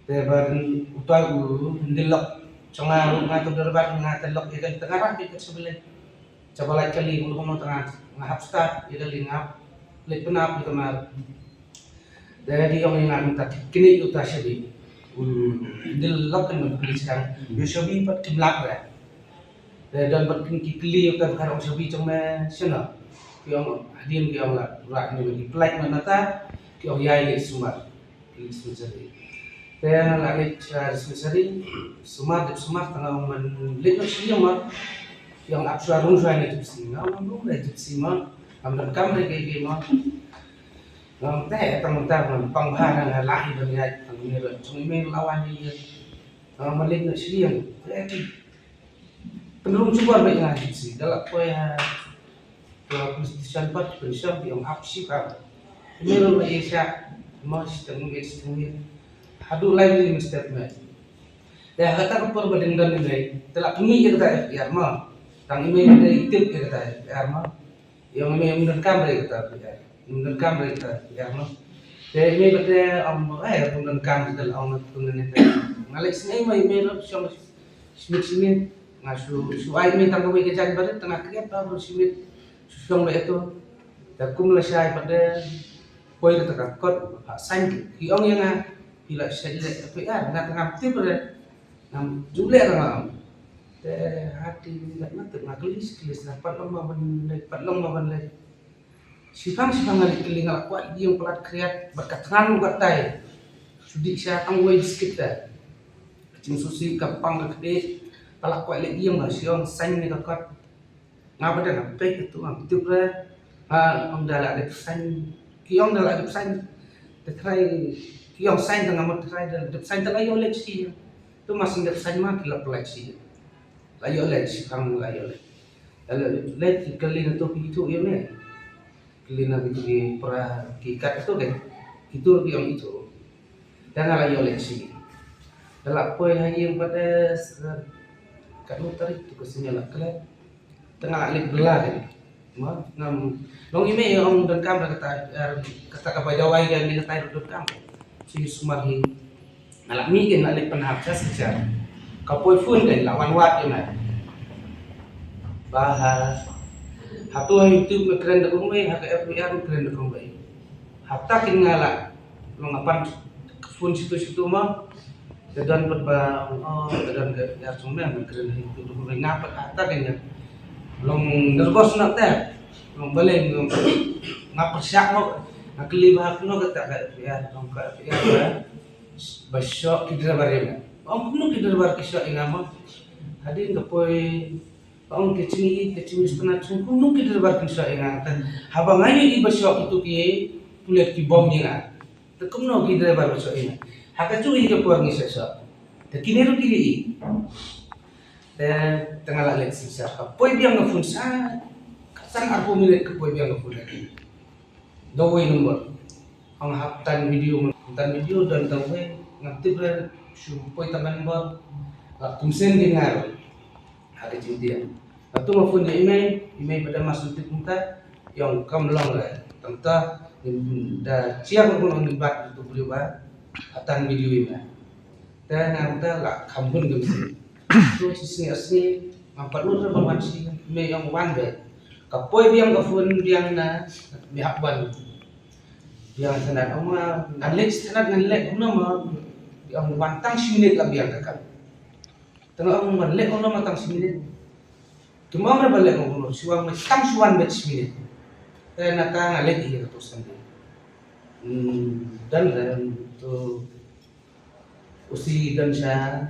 Te ban utai u handle lock jong nga ruh nga tu derbat nga te lock ïa ka tang nga rah ïa ka shabi lei. Shabi lei kali kumno kumno tang nga hap start ïa kali nga leit pynap ïa ka mar. Te ki ong ïa nga mynta kine utai shabi. U handle lock kan ban pynlei sdang. Ïa shabi pat kim lap re. Te don pat ki kylli ïa utai ka rong shabi jong me shano. Ki ong hadien ki ong la rak ni ki pynlait na nata ki ong ïai leit sumar. Dispensary. Te nga la leit, eh, dispensary, sumar, dep sumar, tang nga ong ban leit noh sha ïing ma. Ïa nga ap shuwa rung shuwa na gypsy, nga ong ban rung na gypsy ma. Ngam donkam re kiei kiei ma. Nga ong te, tang mynta nga pang bha na nga lah ban ïaid, tang ni ruh jong i mei la wan ïa. Nga ong ban leit noh sha ïing. Te ki pynrung shibor beit nga gypsy, da la poi ha Ka police station pat ki pynshong ki ong ap shipang. Ki mero ma ïa sha, mo shi tang miet shi tang miet. Haduh lai minit mynstep me. Te ha kata ka por ba dang don ïa me, te la pynmih ïa kata F I R mo. Tang ïa me ba dei tip ïa kata F I R mo. Ïa ong ïa me ym donkam re ïa kata F I R. Ym donkam re ïa kata F I R mo. Te ïa me ba dei ong mo, eh, ym donkam te la ong na tu ne te. Nga leit snei mo ïa me ruh shong shimit shimit. Nga shu, shu ai ïa me tang kawei ka jaiñ barit, te nga klet ba ruh shimit. Shu shong ba ïa tu. Te kum lashai pat de poi kata ka kot, ha sign ki ong ïa nga, phi la shait leh F I R, nga te ngam tip re, ngam ju leh re nga ong. Te ha ti ngat ma tip nga kylli shi kylli sha pat long ma ban leh, pat long ma ban leh. Shipang shipang nga leit kylli nga la kwah ïing palat khriat bad ka thngan u batai. Shu dih sha tang wei biskit te. Ka jingsusi ka pang ka kdie, ka la kwah leit ïing ba shi ong sign ne ka kot. Nga ba dang peit tu ngam tip re. Ha, ong da la dep sign. Ki ong da la dep sign. Te trai ki ong sign da ngam trai da la dep sign da la ïoh leit shi. Tu ma sing dep sign ma ki la pynlait shi. La ïoh leit shi pang la ïoh leit. La ïoh leit ki kylli na tu ki tu ïoh ne. Kylli na ki tu ki pra ki kat tu ke. Ki tu ki ong itu. Te nga la ïoh leit shi. Da la poi ha ïing pat de katno tarik tu ka sien la klet. Te nga la leit bylla de. Ma ngam long ïa me ong donkam re kata, eh, kata ka bai dawai ka ne kata donkam. Sumar hi. Nga la mih kein la leit pynhap sha Silchar. Ka poi phone kein la wan wad ïa nga. Ba ha, hato ha YouTube me kren da kumwei, ha ka F B I me kren da kumwei. Hata kein nga la long nga pan phone shitu shitu ma. Te don pat ba, oh, te don ka F B I jong me, me kren ha YouTube da kumwei, nga pat hata kein nga long nervous noh te. Long balei nga, nga pyrshah mo. Nga kylli ba ha kano kata ka F B I, long ka F B I ba ba shoh ki driver ïa nga. Ba ong kumno ki driver ki shoh ïa nga mo. Hadien ka poi ba ong ki jingïeit, ki jingïeit sngewtynnat, kumno ki driver kin shoh ïa nga. Te haba nga ïohi ba shoh kito ki pulit ki bom ïa nga. Te kumno ki driver ba shoh ïa nga. Ha ka jong i ka por ngi shoh shoh. Te kine ruh ki ïohi. Te, te nga la leit Silchar, ka poi biang ka phone sa, ka san arphew minit ka poi biang ka phone lagi. Da uwei nombor. Ong hap tan video, tan video don tang uwei, nga tip re shu poi tang ka nombor. La kumsem di nga ruh. Ha ka jingdiang. Hato nga phone ïa i mei, i mei pat da mas tip kumta, ong kam long re. Tang ta, da jiar ruh ong ngin bat tu briew ba, ha tan video ïa nga. Te nga kumta la kham hun ka mynsiem. To shisngi shisngi, ngam pat nud re ban wan shisngi, me ong wan beit. Ka poi biang ka phone biang na, me hap wan. Biang thanat, ong ma, ngan leit thanat ngan leit, ong na ma, ong wan tang shi minit la biang ka kam. Te nga ong wan leit, ong na ma tang shi minit. Te ma ong re ban leit, ong na shu wan beit, tang shu wan beit shi minit. Te na ka nga leit ïa ka to sandei. Hmm, dan re to. Usi dan sha,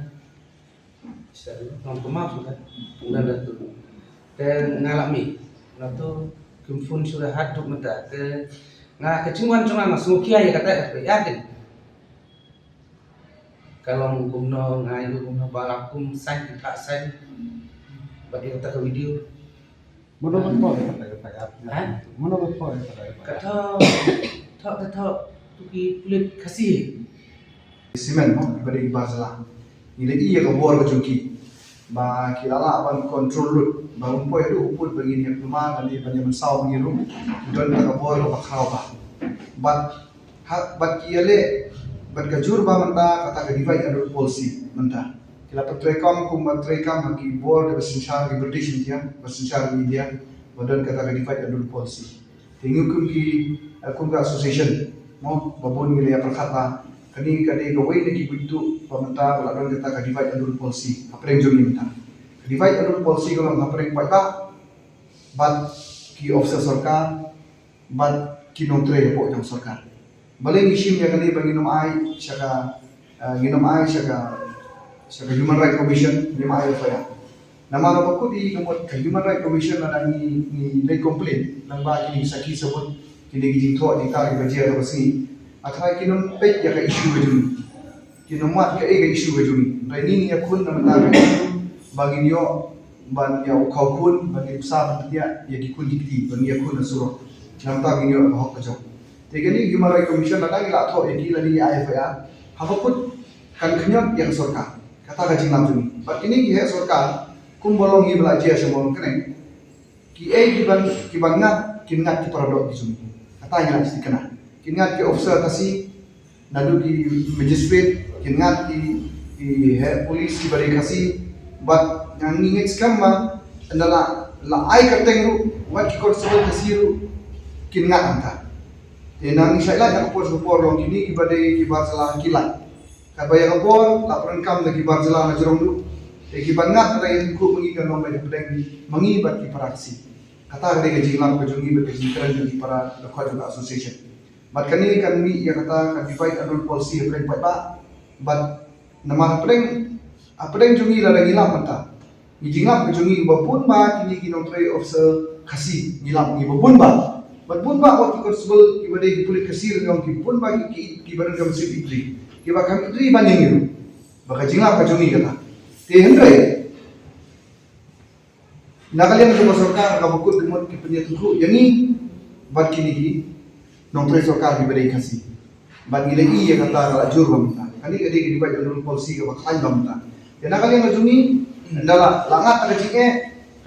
sha, ngam pynmap shuh ka. Dan da tu. Te nga la mih. Nga tu kim phone shuh da haduh mynta. Te nga ka jingwan jong nga nga sngewkhia ïa kata ka ïa ding. Ka long kumno nga ïoh kumno ba la kum sign ki phah sign. Bad ïa kata ka video. Mano ba thoh ïa kata ka F I R? Ha? Mano ba thoh ïa kata ka F I R? Ka thoh, thoh, ka thoh, tu ki pulit Khasi. Simen mo, kiba dei ki bar jylla. Ngi la ïohi ïa ka bor ka jong ki. Ba ki la lah ban control lut. Ba um poi haduh u pud ba ngin ïa pynmar lane ban ïa mynsaw ba ngi rum. Ki don kata ka bor kaba khraw bha. Bad Ha, bad ki ïaleh, bad ka jur ba mynta kata ka divide and rule policy mynta. Ki la pyntrei kam kumba trei kam ha ki bor kiba synshar ki British India, ba synshar ki India, ba don kata ka divide and rule policy. Te ngi kum ki, eh, kum ka association, mo, ba bun ngi la ïa pyrkhat ba kane ka dei kawei na ki buit duh ba mynta ba la don kata ka divide and rule policy hapdeng jong ngi mynta. Ka divide and rule policy ka long hapdeng paidbah bad ki officer sorkar, bad ki nongtrei hapoh jong sorkar. Balei ngi shim ïa kane ba ngin ym ai sha ka, eh, ngin ym ai sha ka, sha ka Human Rights Commission, ngin ym ai F I R. Namar ba kut ïa ka mut ka Human Rights Commission lada ngi, ngi leit complain lyngba kine ki sakhi sabut, kine ki jingthoh jingthaw kiba jia kaba sngi. Hynrei kin ym peit ïa ka issue ka jong ngi. Kin ym wad kaei ka issue ka jong ngi. Hynrei ngi ngi ïakhun na bynta ka issue ba ngin ïoh ban ïa u khaw khun, ban ïa u bsa ban pynïaid ïa ki khun ki kti, ban ïakhun na surok. Na bynta ngin ïoh ka hok ka jong. Te kane Human Rights Commission lada ngi la thoh ïa ki lane ngi ai F I R, haba kut kan khñiot ïa ka sorkar. Kata ka jinglam jong ngi. Bad kine ki heh sorkar, kumba long ngi ba la jia sha Mawlai kane. Kiei kiban, kiban ngat, kin ngat ki paradoh ki jong ngi. Kata ngi la thikna. Kin ngat ki officer Khasi, naduh ki magistrate, kin ngat ki, ki heh police kiba dei Khasi, bad nga ngi ngeit skhem ba, ynda la, la ai kyrteng ruh, wat ki constable Khasi ruh, kin ngat hangta. Te nang ngi shait lait na ka por sha ka por long kine kiba dei ki bar jylla ki lait. Katba ïa ka bor la pyndonkam da ki bar jylla na jrong duh. Te kiban ngat ka dei ïa tyngkhuh ma ngi kan long ba ïa pdeng ma ngi bad ki para Khasi. Kata ka dei ka jinglam ka jong ngi bad ka jingkren jong ki para dkhot jong ka association. Bad kane kan mih ïa kata ka divide and rule policy hapdeng paidbah. Bad namar hapdeng, hapdeng jong ngi lada ngi lam mynta. Ngi jinglam ka jong ngi ba bun ba kine ki nongtrei officer Khasi ngi lam ngi ba bun ba. Ba bun ba wat ki constable kiba dei ki pulit Khasi ruh ngi ong ki bun ba ki, ki, kiba don ka mynsiem ïeit ri. Kiba kham ïeit ri ban ïa ngi ruh. Ba ka jinglam ka jong ngi kata. Te hynrei na ka liang jong ka sorkar kaba kut ka mut ki pynïatyngkhuh ïa ngi bad kine ki nongtrei sorkar kiba dei Khasi. Bad ngi la ïohi ïa kata ka la jur ba mynta. Kane ka dei ka divide and rule policy kaba khlaiñ ba mynta. Te na ka liang ka jong ngi, ynda la, la ngat ka jingeh,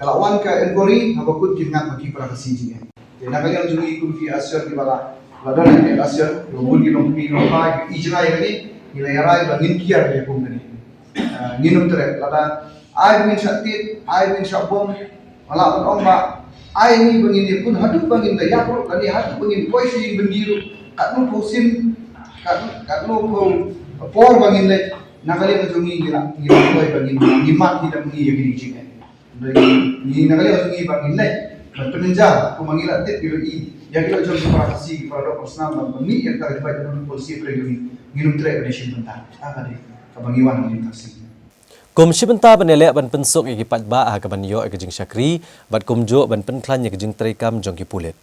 ka la wan ka inquiry, haba kut kin ngat ma ki para Khasi jingeh. Te na ka liang jong ngi kum ki association kiba la, Lada na ki last year, ïa bun ki nongkmie nongkpa, i jngai kane, ngi la ïa rai ba ngin kiar ïa kum kane. Ah, ngin ym treh, lada ai ba ngin shah tied, ai ba ngin shah bom, nga lah ban ong ba ai ngi ba ngin ïa pun haduh ba ngin da ïap ruh, lane haduh ba ngin poi sha ïing byndi ruh, katno phew sien, kat, katno phew por ba ngin leit, na ka liang ka jong ngi ngi la, ngi la poi ba ngin, ngi mad ngi da ngi ïa kine ki jingeh. Ngi, ngi na ka liang ka jong ngi ba ngin leit ban pynjah, kumba ngi la tip ngi la i ïa ki lok jong ki para Khasi, ki para doh para snam, ban pynmih ïa ka jingbatai jong ki polisi, hynrei ngi, ngin ym treh ban ïashim bynta. Kata ka dei kaba ngi wan ngi Khasi. Kum shi bynta ban ïaleh ban pynsuk ïa ki paidbah ha kaban ïoh ïa ka jingshakri bad kumjuh ban pynkhlaiñ ïa ka jingtreikam jong ki pulit.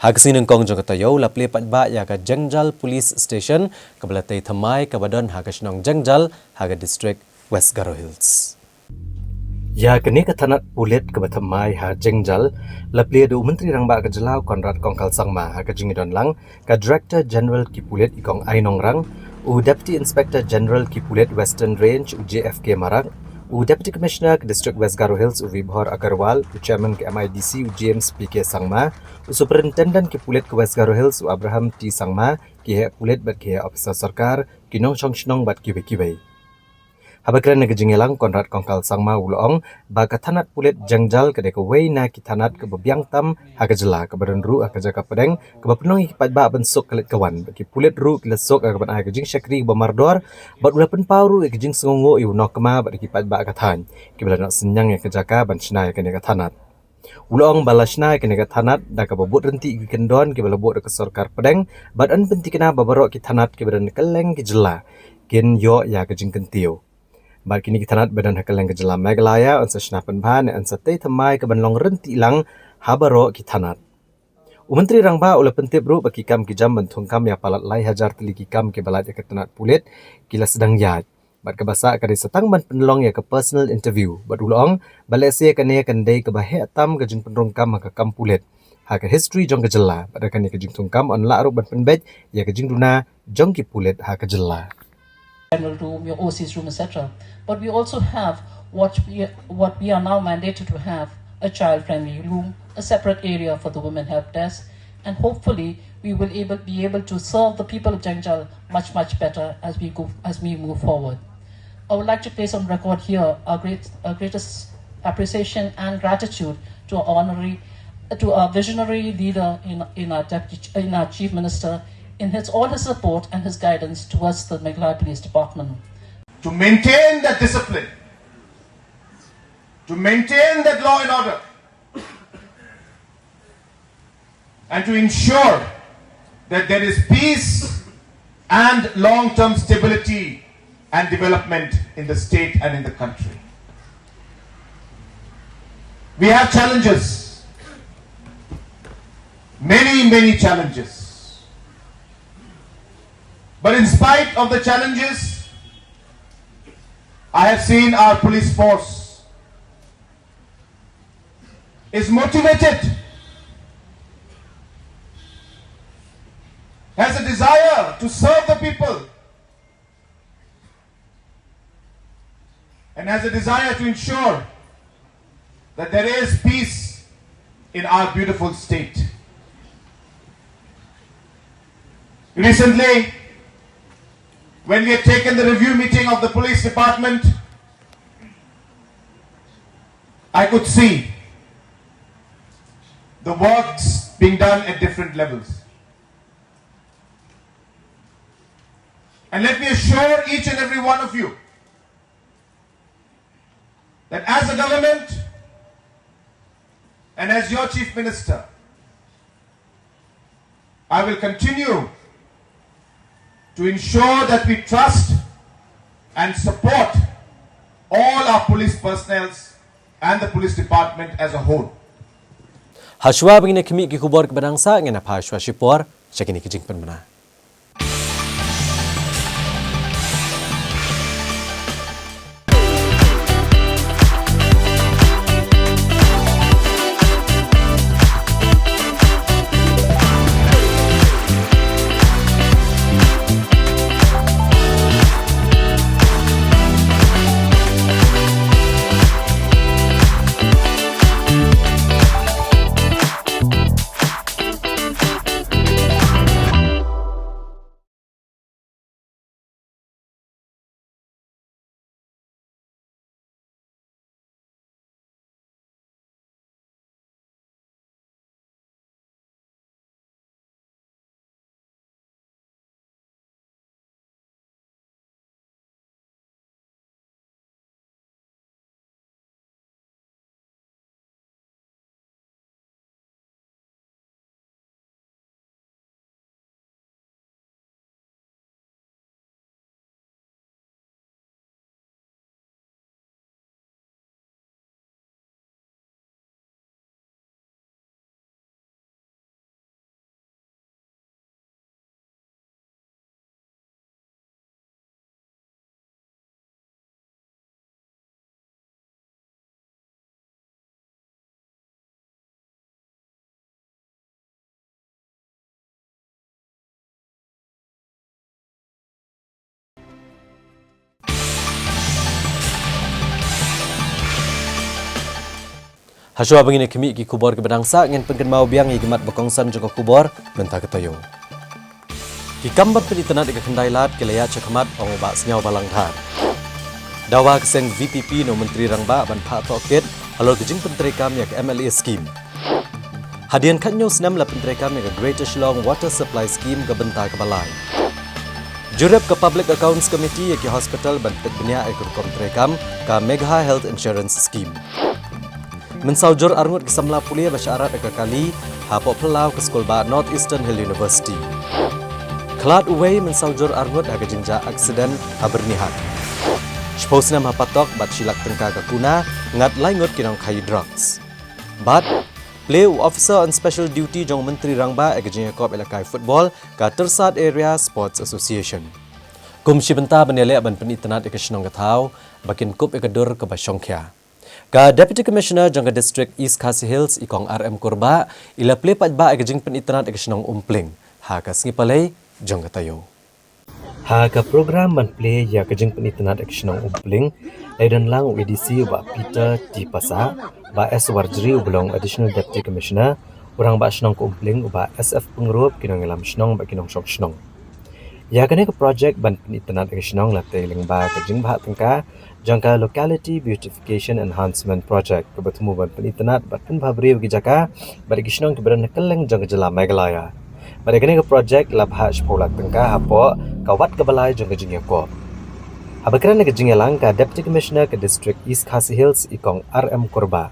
Ha ka sngi nyngkong jong ka taïew la plie paidbah ïa ka Jengjal Police Station kaba la tei thymmai kaba don ha ka shnong Jengjal ha ka district West Garo Hills. Ïa kane ka thanat pulit kaba thymmai ha Jengjal la plie da u Myntri Rangbah ka jylla u Conrad Kongkal Sangma ha ka jingïadon lang ka Director General ki pulit i Kong Ai Nongrang, u Deputy Inspector General ki pulit Western Range u J F K Marak, u Deputy Commissioner ka District West Garo Hills u Vibhor Agarwal, u Chairman ka M I D C u James P K Sangma, u Superintendent ki pulit ka West Garo Hills u Abraham T Sangma, ki heh pulit bad ki heh ophisar sorkar, ki nongshong shnong bad kiwei kiwei. Haba kren ha ka jingïalang, Conrad Kongkal Sangma u la ong ba ka thanat pulit Jengjal ka dei kawei na ki thanat kaba biang tam ha ka jylla, kaba don ruh ha ka jaka pdeng, kaba pynlong ïa ki paidbah ban suk ka leit ka wan, bad ki pulit ruh ki la suk ha kaban ai ka jingshakri kaba mardor, bad u la pynpaw ruh ïa ka jingsngewnguh ïa u nongkma bad ïa ki paidbah ka thaiñ kiba la noh synñiang ïa ka jaka ban shna ïa kane ka thanat. U la ong ba la shna ïa kane ka thanat da kaba bud ryntih ki kyndon kiba la buh da ka sorkar pdeng, bad yn pynthikna ba baroh ki thanat kiba don kylleng ki jylla kin ïoh ïa ka jingkyntiew. Bad kine ki thanat ba don ha kylleng ka jylla Meghalaya yn sa shna pynbha ne yn sa tei thymmai kaban long ryntih lang ha baroh ki thanat. U Myntri Rangbah u la pyntip ruh ba ki kam ki jam ban thungkam ïa palat lai hajar tylli ki kam kiba lait ïa ka thanat pulit ki la sdang ïaid. Bad kaba sah ka dei sa tang ban pynlong ïa ka personal interview. Bad u la ong ba lehse kane kan dei kaba heh tam ka jingpynrung kam ha ka kam pulit ha ka history jong ka jylla. Bad da kane ka jingthungkam yn lah ruh ban pynbeit ïa ka jingduna jong ki pulit ha ka jylla. General room, your O C's room, et cetera. But we also have what we, what we are now mandated to have, a child-friendly room, a separate area for the women help desk, and hopefully we will able, be able to serve the people of Jengjal much, much better as we go, as we move forward. I would like to place on record here our great, our greatest appreciation and gratitude to our honorary, to our visionary leader in, in our deputy, in our chief minister, in his, all his support and his guidance towards the Meghalaya Police Department. To maintain that discipline, to maintain that law and order, and to ensure that there is peace and long-term stability and development in the state and in the country. We have challenges, many, many challenges. But in spite of the challenges, I have seen our police force is motivated, has a desire to serve the people, and has a desire to ensure that there is peace in our beautiful state. Recently, when we had taken the review meeting of the police department, I could see the works being done at different levels. And let me assure each and every one of you that as a government and as your Chief Minister, I will continue to ensure that we trust and support all our police personnels and the police department as a whole. Hashwa ba ngin ïa khmih ki khubor kiba dang sah, ngin ïa phai shwa shipor sha kine ki jingpynbna. Hashwa ba ngin ïa khmih ki khubor kiba dang sah, ngin pynkynmaw biang ïa ki mat ba kongsan jong ka khubor mynta ka taïew. Ki kam ban pynitynnad ïa ka khyndai lad ki la ïaid shakhmat, ong u Bah Sniawbhalang Dhar. Dawa ka seng VPP na u Myntri Rangbah ban phah tohkit halor ka jingpyntreikam ïa ka MLA scheme. Hadien khathynñiew snem la pyntreikam ïa ka Greater Shillong Water Supply Scheme ka bynta kaba lai. Jurip ka Public Accounts Committee ïa ki hospital ban peit bniah ïa ka rukom treikam ka Megha Health Insurance Scheme. Mynsaw jur arngut ki samla pule ba shah rat ha ka kali hapoh phyllaw ka skulbah North Eastern Hill University. Khlad uwei mynsaw jur arngut ha ka jingjia aksiden ha Byrnihat. Shiphew snem ha patok bad shi lak tyngka ka kuna, ngat lai ngut ki nongkhaii drugs. Bad plie u Officer on Special Duty jong u Myntri Rangbah ïa ka jingïakop ïalehkai football ka Tyrsad Area Sports Association. Kum shi bynta ban ïaleh ban pynitynnad ïa ka shnong ka thaw ba kin kup ïa ka dur kaba shongkhia. Ka Deputy Commissioner jong ka District East Khasi Hills, i Kong R M Kurbah, i la plie paidbah ïa ka jingpynitynnad ïa ka shnong Umpling ha ka sngi Palei jong ka taïew. Ha ka program ban plie ïa ka jingpynitynnad ïa ka shnong Umpling, la ïadon lang u ADC u Bah Peter T Passah, Bah S Warjri uba long Additional Deputy Commissioner, u Rangbah Shnong ka Umpling u Bah S F Pyngrope, ki nongïalam shnong bad ki nongshong shnong. Ïa kane ka projek ban pynitynnad ïa ka shnong la tei lyngba ka jingbthah tyngka jong ka Locality Beautification Enhancement Project, kaba thmu ban pynitynnad bad pynbhabriew ïa ki jaka bad ïa ki shnong kiba don ha kylleng jong ka jylla Meghalaya. Bad ïa kane ka projek la bthah shiphew lak tyngka hapoh ka wat kaba lai jong ka jingïakop. Haba kren ha ka jingïalang ka Deputy Commissioner ka District East Khasi Hills, i Kong R M Kurbah,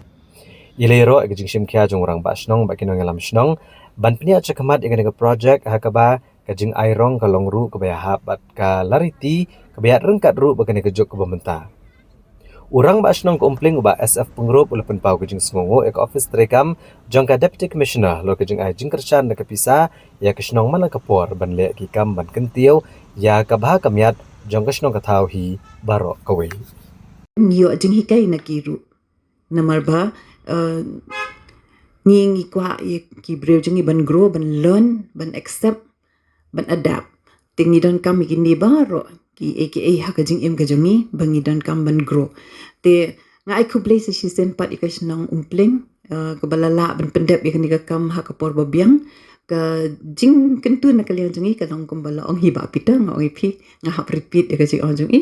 i la ïaroh ïa ka jingshim khia jong u Rangbah Shnong bad ki nongïalam shnong ban pynïaid shakhmat ïa kane ka projek, ha kaba ka jingai rong ka long ruh kaba ïahap bad ka lariti kaba ïaid ryngkat ruh bad kane ka juk kaba mynta. U Rangbah Shnong ka Umpling u Bah S F Pyngrope u la pynpaw ka jingsngewnguh ïa ka ophis treikam jong ka Deputy Commissioner halor ka jingai jingkyrshan da ka pisa ïa ka shnong man la ka por ban leh ki kam ban kyntiew ïa ka bha ka miat jong ka shnong ka thaw hi baroh kawei. Ngi ïoh jinghikai na ki ruh. Namar ba, eh, ngi, ngi kwah ïa ki briew jong ngi ban grow, ban learn, ban accept, ban adapt. Te ngi donkam ïa kine baroh, kiei kiei ha ka jingim ka jong ngi, ba ngi donkam ban grow. Te nga ai khublei sa shisien pat ïa ka shnong Umpling, eh, kaba la lah ban pyndep ïa kane ka kam ha ka por ba biang. Ka jingkyntu na ka liang jong ngi ka long kumba la ong hi Bah Peter, nga ong ïa phi, nga hap repeat ïa ka jingong jong i.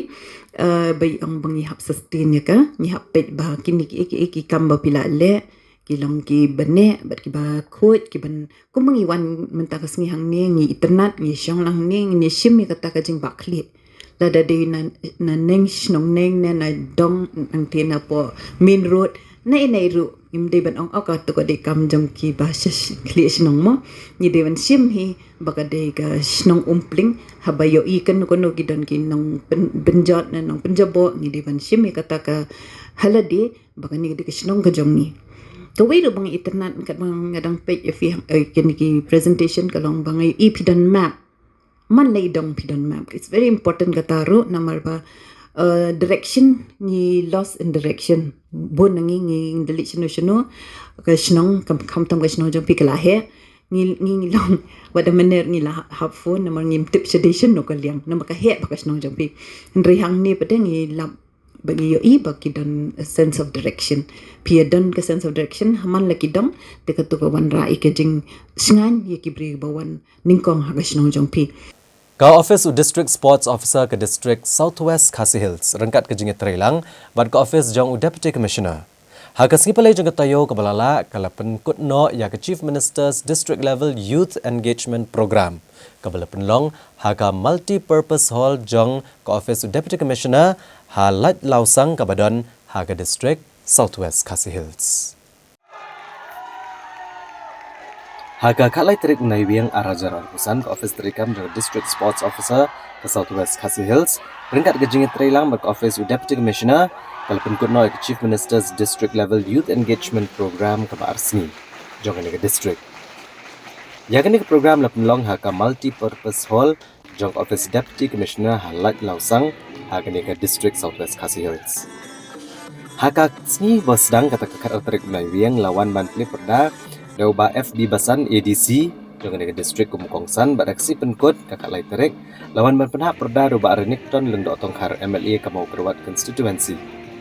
Eh, ba i ong ba ngi hap sustain ïa ka, ngi hap peit ba kine kiei kiei ki kam ba phi la leh ki long kiba neh bad kiba khuid, kiban, kumba ngi wan mynta ka sngi hangne, ngi itynnad, ngi shong lang hangne, ngi shim ïa kata ka jingbah khlieh. Lada dei na, na neng shnong neng ne na dong nangta napoh main road, na ei na ei ruh, ngim dei ban ong, oh, kato ka dei kam jong kiba sha sh-, khlieh shnong mo. Ngi dei ban shim hi ba ka dei ka shnong Umpling, haba ïohi kano kano ki don ki nongpyn-, pynjot ne nongpynjaboh, ngi dei ban shim ïa kata ka ha lade ba kane ka dei ka shnong ka jong ngi. Kawei ruh ba nga itynnad katba nga dang peit ïa phi, eh, kine ki presentation ka long ba nga ïohi phi don map. Man la i dong phi don map. It's very important kata ruh namar ba, eh, direction, ngi lost in direction. Bun na ngi ngi ïeng da leit shano shano, ka shnong, kam, khamtam ka shnong jong phi ka la heh. Ngi, ngi, ngi long, wat da mynner ngi la hap phone namar ngim tip sha dei shano ka liang, namar ka heh bha ka shnong jong phi. Hynrei hangne pat ngi lap ba ngi ïohi ba ki don a sense of direction. Phi ïa don ka sense of direction, ha man la ki dong, te kato ka wanrah ïa ka jingshngaiñ ïa ki briew ba wan nyngkong ha ka shnong jong phi. Ka ophis u District Sports Officer ka District South West Khasi Hills, ryngkat ka jingïatreilang bad ka ophis jong u Deputy Commissioner, ha ka sngi Palei jong ka taïew kaba la lah, ka la pynkut noh ïa ka Chief Minister's District Level Youth Engagement Programme, kaba la pynlong ha ka Multi-Purpose Hall jong ka ophis u Deputy Commissioner ha Laitlawsang kaba don ha ka District South West Khasi Hills. Ha ka khatlai tarik u Naiwieng ar hajar arphew san, ka ophis treikam jong ka District Sports Officer ka South West Khasi Hills, ryngkat ka jingïatreilang bad ka ophis u Deputy Commissioner, ka la pynkut noh ïa ka Chief Minister's District Level Youth Engagement Programme kaba ar sngi jong kane ka district. Ïa kane ka program la pynlong ha ka Multi-Purpose Hall jong ka ophis Deputy Commissioner ha Laitlawsang, ha kane ka District South West Khasi Hills. Ha ka sngi ba sdang, kata ka khatar tarik u Naiwieng, la wan ban plie pyrda da u Bah F B Basan, ADC jong kane ka district kum u kongsan, bad ha ka sngi pynkut, ka khatlai tarik, la wan ban pynhap pyrda da u Bah Renikton Lyngdoh Tongkhar, MLA ka Mawkyrwat Constituency,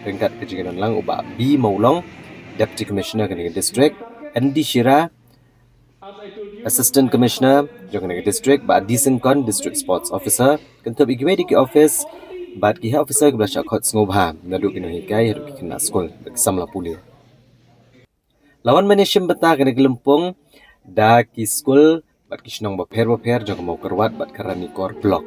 ryngkat ka jingïadon lang u Bah B Mawlong, Deputy Commissioner kane ka district, N D Shira, Assistant Commissioner jong kane ka district, Bah D Syngkon, District Sports Officer, kynthup ïa kiwei de ki office bad ki officer kiba la shah khot sngewbha, naduh ki nonghikai haduh ki khynnah skul bad ki samla pule. La wan ban ïashim bynta kane ka lympung da ki skul bad ki shnong bapher bapher jong ka Mawkyrwat bad ka Ranikor Block.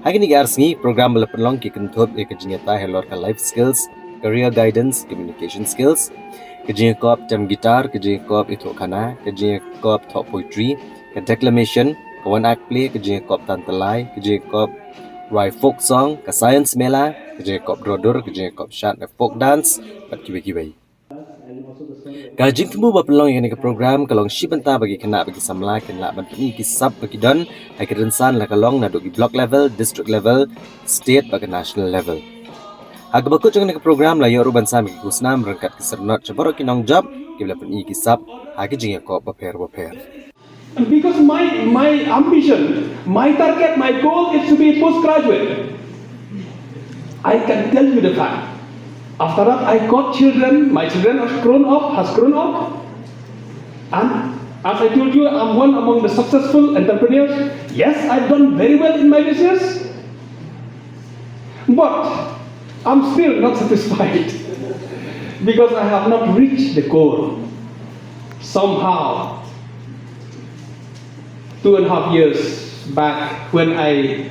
Ha kine ki ar sngi, program ba la pynlong ki kynthup ïa ka jingïatai halor ka life skills, career guidance, communication skills, ka jingïakop tem guitar, ka jingïakop ïathuh khana, ka jingïakop thoh poetry, ka declamation, ka one act play, ka jingïakop tan tylli, ka jingïakop rwai folk song, ka science mela, ka jingïakop draw dur, ka jingïakop shad ne folk dance bad kiwei kiwei. Ka jingthmu ba pynlong ïa kane ka program ka long shi bynta ba ki khynnah bad ki samla kin lah ban pyni ki sap ba ki don ha ki rynsan, la ka long naduh ki block level, district level, state bad ka national level. Ha kaba kut jong kane ka program la ïoh ruh ban sam ïa ki khusnam ryngkat ki syrnod sha baroh ki nongjop kiba la pyni ki sap ha ki jingïakop bapher bapher. And because my, my ambition, my target, my goal is to be a postgraduate. I can tell you the fact. After that, I got children. My children has grown up, has grown up. And as I told you, I'm one among the successful entrepreneurs. Yes, I've done very well in my business. But I'm still not satisfied because I have not reached the goal. Somehow, two and a half years back, when I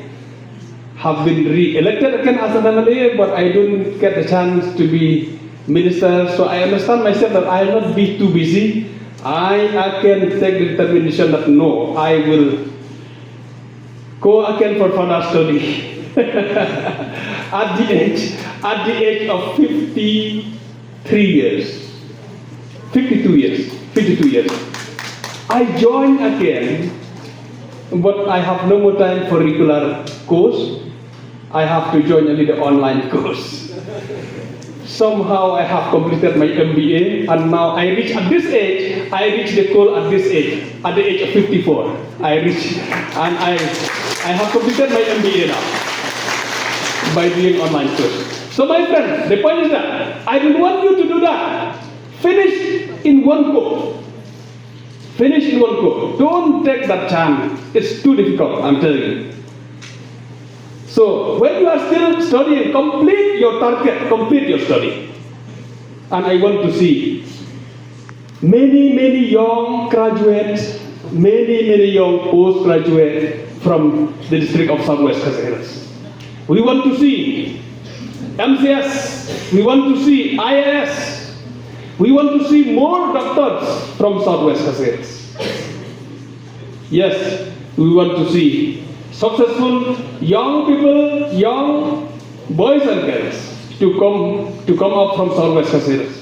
have been re-elected again as an M L A, but I don't get the chance to be minister, so I understand myself that I will not be too busy. I, I can take the determination that no, I will go again for further study. At the age, at the age of fifty-three years, fifty-two years, fifty-two years, I join again, but I have no more time for regular course. I have to join only the online course. Somehow I have completed my M B A, and now I reach at this age, I reach the goal at this age, at the age of fifty-four. I reach, and I, I have completed my M B A now by doing online course. So my friend, the point is that I don't want you to do that. Finish in one go. Finish in one go. Don't take that chance. It's too difficult, I'm telling you. So when you are still studying, complete your target, complete your study. And I want to see many, many young graduates, many, many young postgraduates from the district of Southwest Khasi Hills. We want to see M C S, we want to see I A S, we want to see more doctors from Southwest Khasi Hills. Yes, we want to see successful young people, young boys and girls to come, to come up from Southwest Khasi Hills.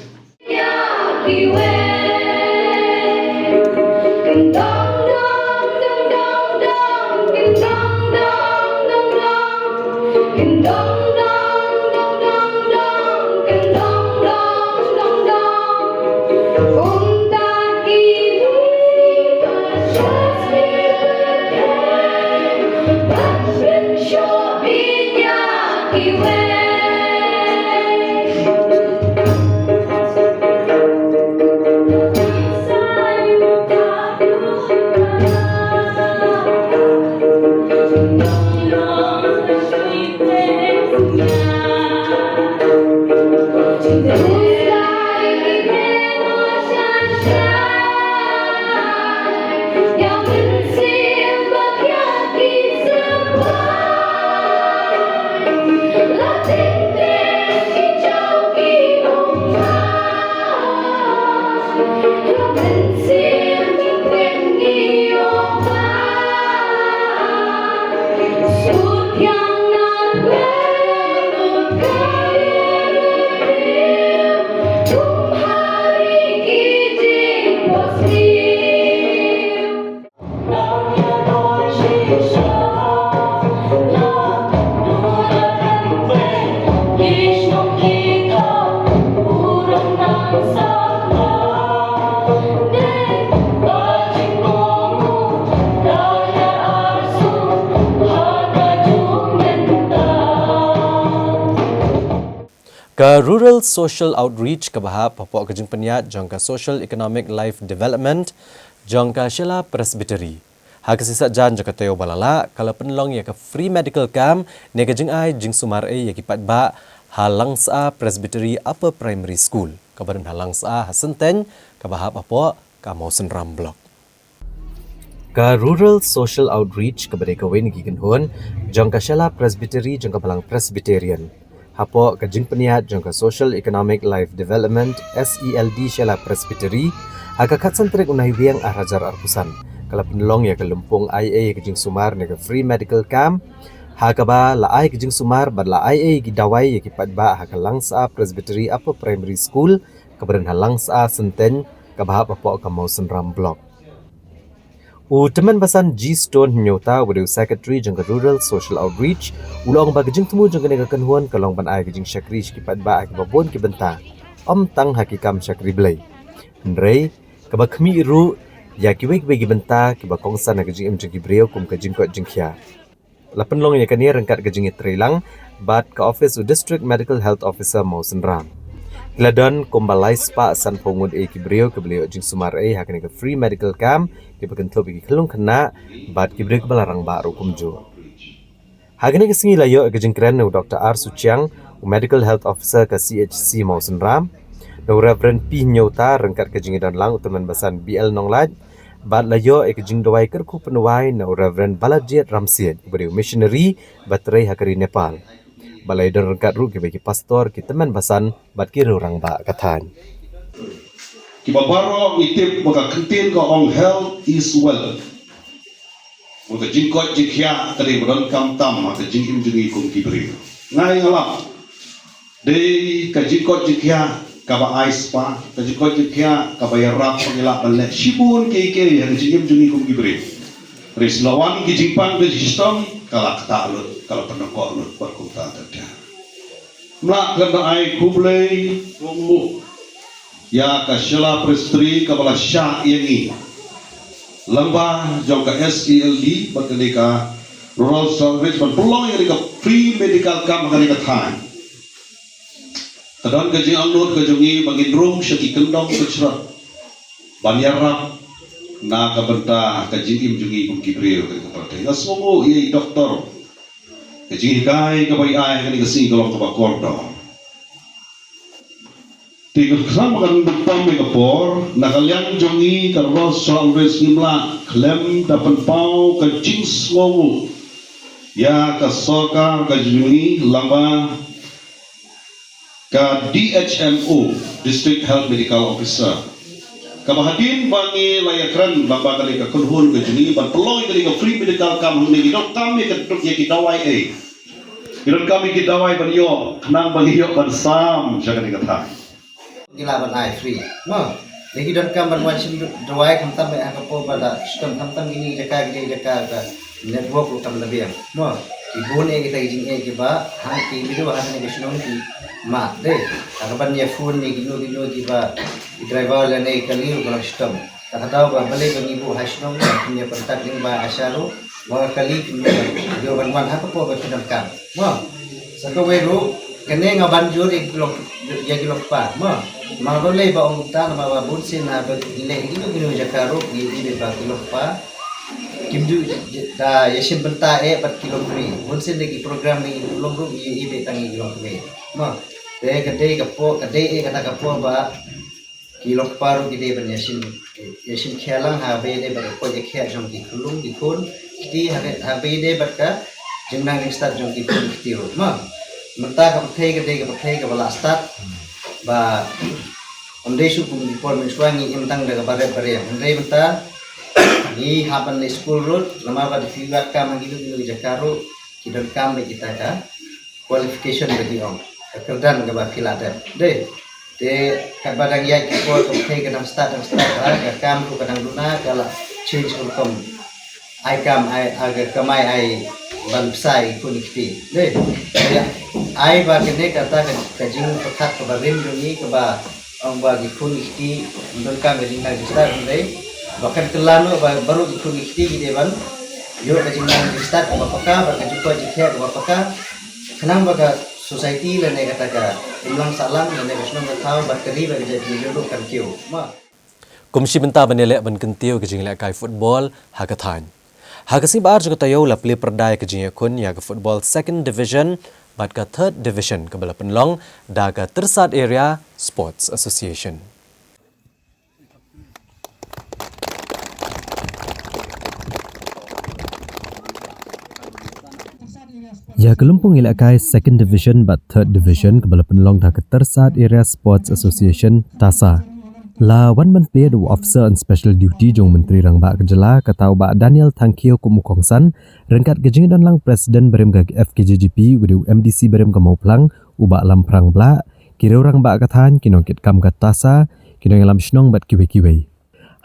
Ka Rural Social Outreach kaba hap hapoh ka jingpynïaid jong ka Social Economic Life Development jong ka Shella Presbytery, ha ka sisat jan jong ka taïew ba la lah, ka la pynlong ïa ka free medical camp ne ka jingai jingsumar ei ïa ki paidbah ha Langsa Presbytery Upper Primary School kaba don ha Langsa ha Synteng, kaba hap hapoh ka Mawsynram Block. Ka Rural Social Outreach kaba dei kawei na ki kynhun jong ka Shella Presbytery jong ka Balang Presbyterian, hapoh ka jingpynïaid jong ka Social Economic Life Development, S E L D, Shella Presbytery, ha ka khatsan tarik u Naiwieng ar hajar arphew san, ka la pynlong ïa ka lympung ai ei ïa ka jingsumar ne ka free medical camp, ha kaba la ai ka jingsumar bad la ai ei ki dawai ïa ki paidbah ha ka Langsa Presbytery Upper Primary School kaba don ha Langsa Synteng, kaba hap hapoh ka Mawsynram Block. U Tymmen Basan G Stone Hynñiewta, uba dei u Secretary jong ka Rural Social Outreach, u la ong ba ka jingthmu jong kane ka kynhun ka long ban ai ka jingshakri sha ki paidbah ha kiba bun ki bynta, ym tang ha ki kam shakri blei, hynrei kaba khmih ruh ïa kiwei kiwei ki bynta kiba kongsan ha ka jingim jong ki briew kum ka jingkoit jingkhiah. La pynlong ïa kane ryngkat ka jingïatreilang bad ka ophis u District Medical Health Officer Mawsynram. Ki la don kumba lai spah sanphew ngut ei ki briew kiba la ïoh jingsumar ei ha kane ka free medical camp, kiba kynthup ïa ki khyllung khynnah bad ki briew kiba la rangbah ruh kumjuh. Ha kane ka sngi la ïoh ïa ka jingkren na u Doctor R Suchiang, u Medical Health Officer ka C H C Mawsynram, na u Reverend P Hynñiewta ryngkat ka jingïadonlang u Tymmen Basan B L Nonglait, bad la ïoh ïa ka jingduwai kyrkhu pynduwai na u Reverend Balajied Ramsiej, uba dei u missionary ba trei ha ka ri Nepal. Bad la ïadon ryngkat ruh kiba ki pastor, ki tymmen basan bad ki riew rangbah ka thaiñ. Kiba baroh ngi tip ba ka kyntien ka ong health is wealth. Ba ka jingkoit jingkhiah ka dei ba donkam tam ha ka jingim jong ngi kum ki briew. Nga ïa nga lap, dei ka jingkoit jingkhiah kaba ai spah, ka jingkoit jingkhiah kaba ïarap ba ngi lah ban leh shibun kiei kiei ha ka jingim jong ngi kum ki briew. Hynrei shu la wan ki jingpang ki jingshitom, ka la ktah lut, ka la pyndonkam lut bad kumta ter ter. Nga khlem da ai khublei, khublei ïa ka Shella Presbytery kaba la shah ïa ngi lyngba jong ka S E L D bad kane ka Rural Outreach ban pynlong ïa kane ka free medical camp ha kane ka thaiñ. Ka don ka jingangnud ka jong ngi ba ngin rung sha ki kyndong ki shrot ban ïarap na ka bynta ka jingim jong ngi kum ki briew ha kane ka pyrthei. Nga sngewnguh ïa i doktor, ka jinghikai kaba i ai ha kane ka sngi ka long kaba kordor. Te ka khlem ka nang dei pom ïa ka por, na ka liang jong ngi ka Rural Social Outreach ngim lah khlem da pynpaw ka jingsngewnguh ïa ka sorkar ka jong ngi lyngba ka D H M O, District Health Medical Officer, kaba hadien ba ngi la ïakren lyngba kane ka kynhun ka jong ngi ban pynlong ïa kane ka free medical camp hangne, ngi donkam ïa ka, ïa ki dawai ei. Ngi donkam ïa ki dawai ban ïoh, khnang ba ngi ïoh ban sam sha kane ka thaiñ. Ngi lah ban ai free, mo. Lei ki donkam ban wan shim dawai khamtam eh ha ka por ba la shitom, khamtam kine ki jaka, kine ki jaka ka network ruh kam da biang, mo. Ki bun eh kita ki jingeh kiba hangta ki bit ba ha kane ka shnong ki mad, dei. Ha kaban ïa phone ne kino kino kiba, ki driver lane kali ruh ka la shitom. Kata ka daw ba balei ba ngi buh ha shnong ba kin ïa contact lyngba ASHA ruh, ba ka kali kin ïa, ïa ban wan ha ka por ba ki donkam, mo. Sa kawei ruh, kane nga ban jur ïa ki long, ïa ki longkpa, mo. Namar balei ba ong kumta, namar ba bun sien haba ki leh kino kino jaka ruh, ngi ïohi ba ki longkpa kim ju da ïashim bynta eh bad ki longkmie. Bun sien da ki program ngi long ruh ngi ïohi ba tang ïa ki longkmie, mo. Te ka dei ka por, ka dei eh kata ka por ba ki longkpa ruh ki dei ban ïashim, ïashim khia lang haba ïadei bad ka koit ka khiah jong ki khyllung ki khun kti, haba, haba ïadei bad ka jingnang jingstad jong ki khun ki kti ruh, mo. Mynta ka pyrthei ka dei ka pyrthei kaba la stad, ba ym dei shuh kum ki por mynshuwa ngi im tang da kaba rep ba riam. Hynrei mynta ngi hap ban leit skul ruh, namar ba da phi wad kam ha kino kino ki jaka ruh ki donkam bad kita ka qualification ba ki ong, ka kyrdan kaba phi la dep, dei. Te katba dang ïaid ka por, ka pyrthei ka dang stad, dang stad, ha, ka kam ruh ka dang duna, ka la change ka rukom ai kam, ai, ai ka kamai, ai ban bsa ïa ki khun ki kti, dei. Te ai ba kane kata ka, ka jingpyrkhat kaba rim jong ngi kaba ong ba ki khun ki kti ym donkam ka jingnang jingstad, hynrei ba kan kylla noh ba baroh ki khun ki kti ki dei ban ïoh ka jingnang jingstad kaba paka, bad ka jingkoit jingkhiah kaba paka, khnang ba ka society lane kata ka Imlang sahlang ïa ka shnong ka thaw bad ka ri bad ka jaitbynriew ruh kan kiew. Ma. Kum shi bynta ban ïaleh ban kyntiew ka jinglehkai football ha ka thaiñ. Ha ka sngi ba ar jong ka taïew la plie pyrda ïa ka jingïakhun ïa ka football second division bad ka third division kaba la pynlong da ka Tyrsad Area Sports Association. Ïa ka lympung ïalehkai second division bad third division kaba la pynlong da ka Tyrsad Area Sports Association, TASA, la wan ban plie da u Officer on Special Duty jong u Myntri Rangbah ka jylla, kata u Bah Daniel Thangkhiew kum u kongsan, ryngkat ka jingdonlang President barim ka F K J G P, u dei u M D C barim ka Mawphlang, u Bah Lamphrang Blah, ki riew rangbah ka thaiñ, ki nongkitkam ka TASA, ki nongïalam shnong bad kiwei kiwei.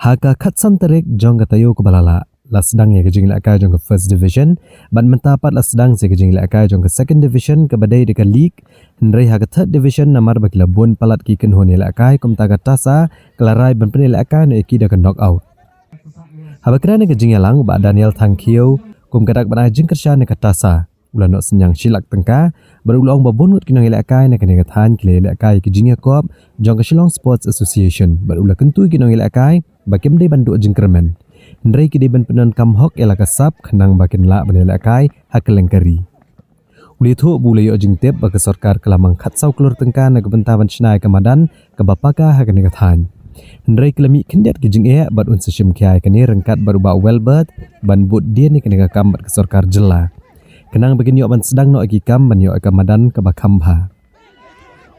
Ha ka khatsan tarik jong ka taïew kaba la lah, la sdang ïa ka jinglehkai jong ka first division, bad mynta pat la sdang sa ïa ka jinglehkai jong ka second division kaba dei da ka league, hynrei ha ka third division namar ba ki la bun palat ki kynhun ïalehkai kumta ka TASA ka la rai ban pynïalehkai noh ïa ki da ka knockout. Haba kren ha ka jingïalang u Bah Daniel Thangkhiew kum ka dak ban ai jingkyrshan ïa ka TASA, u la noh synñiang shi lak tyngka, bad u la ong ba bun ngut ki nongïalehkai na kane ka thaiñ ki la ïalehkai ïa ka jingïakop jong ka Shillong Sports Association, bad u la kyntu ïa ki nongïalehkai ba kim dei ban duh jingkyrmen, hynrei ki dei ban pyndonkam hok ïa la ka sap khnang ba kin lah ban ïalehkai ha kylleng ka ri. U la ïathuh ba u la ïoh jingtip ba ka sorkar ka la mang khatsaw klur tyngka na ka bynta ban shna ïa ka madan kaba paka ha kane ka thaiñ, hynrei ki la mih khyndiat ki jingeh bad un sa shim khia ïa kane ryngkat bad u Bah Welbert ban bud dien ïa kane ka kam bad ka sorkar jylla, khnang ba kin ïoh ban sdang noh ïa ki kam ban ïoh ïa ka madan kaba kham bha.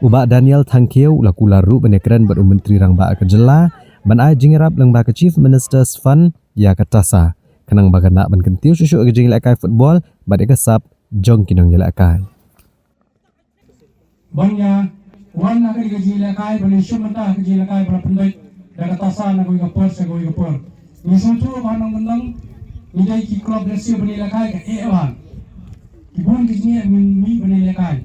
U Bah Daniel Thangkhiew u la kular ruh ban ïakren bad u Myntri Rangbah ka jylla ban ai jingïarap lyngba ka Chief Minister's Fund ïa ka TASA, khnang ba kan lah ban kyntiew shuh shuh ïa ka jinglehkai football bad ïa ka sap jong ki nongïalehkai. Ban ïa wan ha kane ka jinglehkai, ban ïa shim bynta ha ka jinglehkai ba la pynbeit da ka TASA na kawei ka por sha kawei ka por. Ngi sngewthuh ba ha nongkyndong ngi dei ki club lehse ban ïalehkai ka eh bha. Ki bun ki jingeh ngi mih ban ïalehkai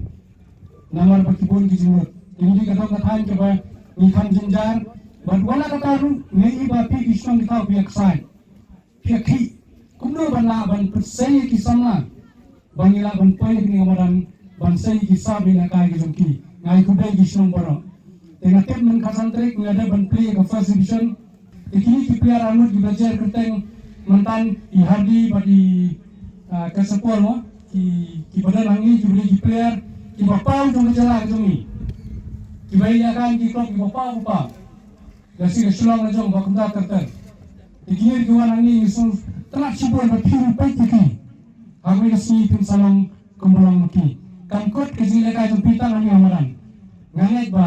namar ba ki bun ki jingmut. Ngi dei ka dong ka thaiñ kaba ngi kham jynjar bad wat la katta ruh ngi ïohi ba phi ki shnong ki thaw phi ïa ksaid. Phi ïa khih kumno ban lah ban pynsei ïa ki samla ba ngi lah ban poi ha kane ka madan ban sei ïa ki sap ïalehkai ki jong ki. Nga ai khublei ïa ki shnong baroh. Te nga tip mynta ka san tarik ngi la dep ban plie ïa ka first division. Te kine ki player arngut kiba jer kyrteng mynta i Hardy bad i, ah, Kasapol mo, ki, kiba don hangne kiba dei ki player kiba paw jong ka jylla ka jong ngi. Kiba ïalehkai ki club kiba paw paw. Lehse ka Shillong la jong ba kumta ter ter. Te kine ki wan hangne ngi sngewtynnat shibun ba phi ruh peit ïa ki. Ha kawei ka sngi phin sa long kumba long ma ki. Kam kut ka jingïalehkai jong phi tang hangne ha madan. Nga ngeit ba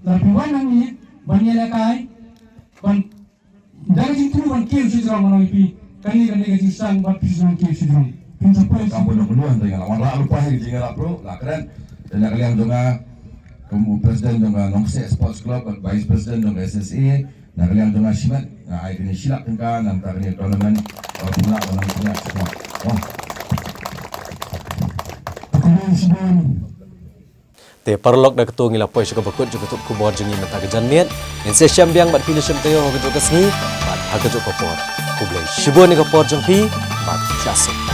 lada phi wan hangne ban ïalehkai ban da ka jingthmu ban kiew shajrong, nga ong ïa phi. Kane, kane ka jingsdang bad phi sdang kiew shajrong. Phin sa poi. Kam bun nongkyndong, hynrei nga la wanrah lypa hi ka jingïarap ruh, la kren. Te na ka liang jong nga kum u president jong ka Nongkseh Sports Club bad vice president jong ka S S A, na ka liang jong nga shimet nga ai kane shi lak tyngka na ka bynta kane ka tournament. Ba phin lah ban nang pynïaid support. Wah. Te paralok, da kato ngi la poi sha kaba kut jong ka tnat khubor jong ngi mynta ka janmiet. Ngin sa ïashem biang bad phi lyngba sha kajuh ka sngi bad ha kajuh ka por. Khublei shibun ïa ka por jong phi bad sha suk.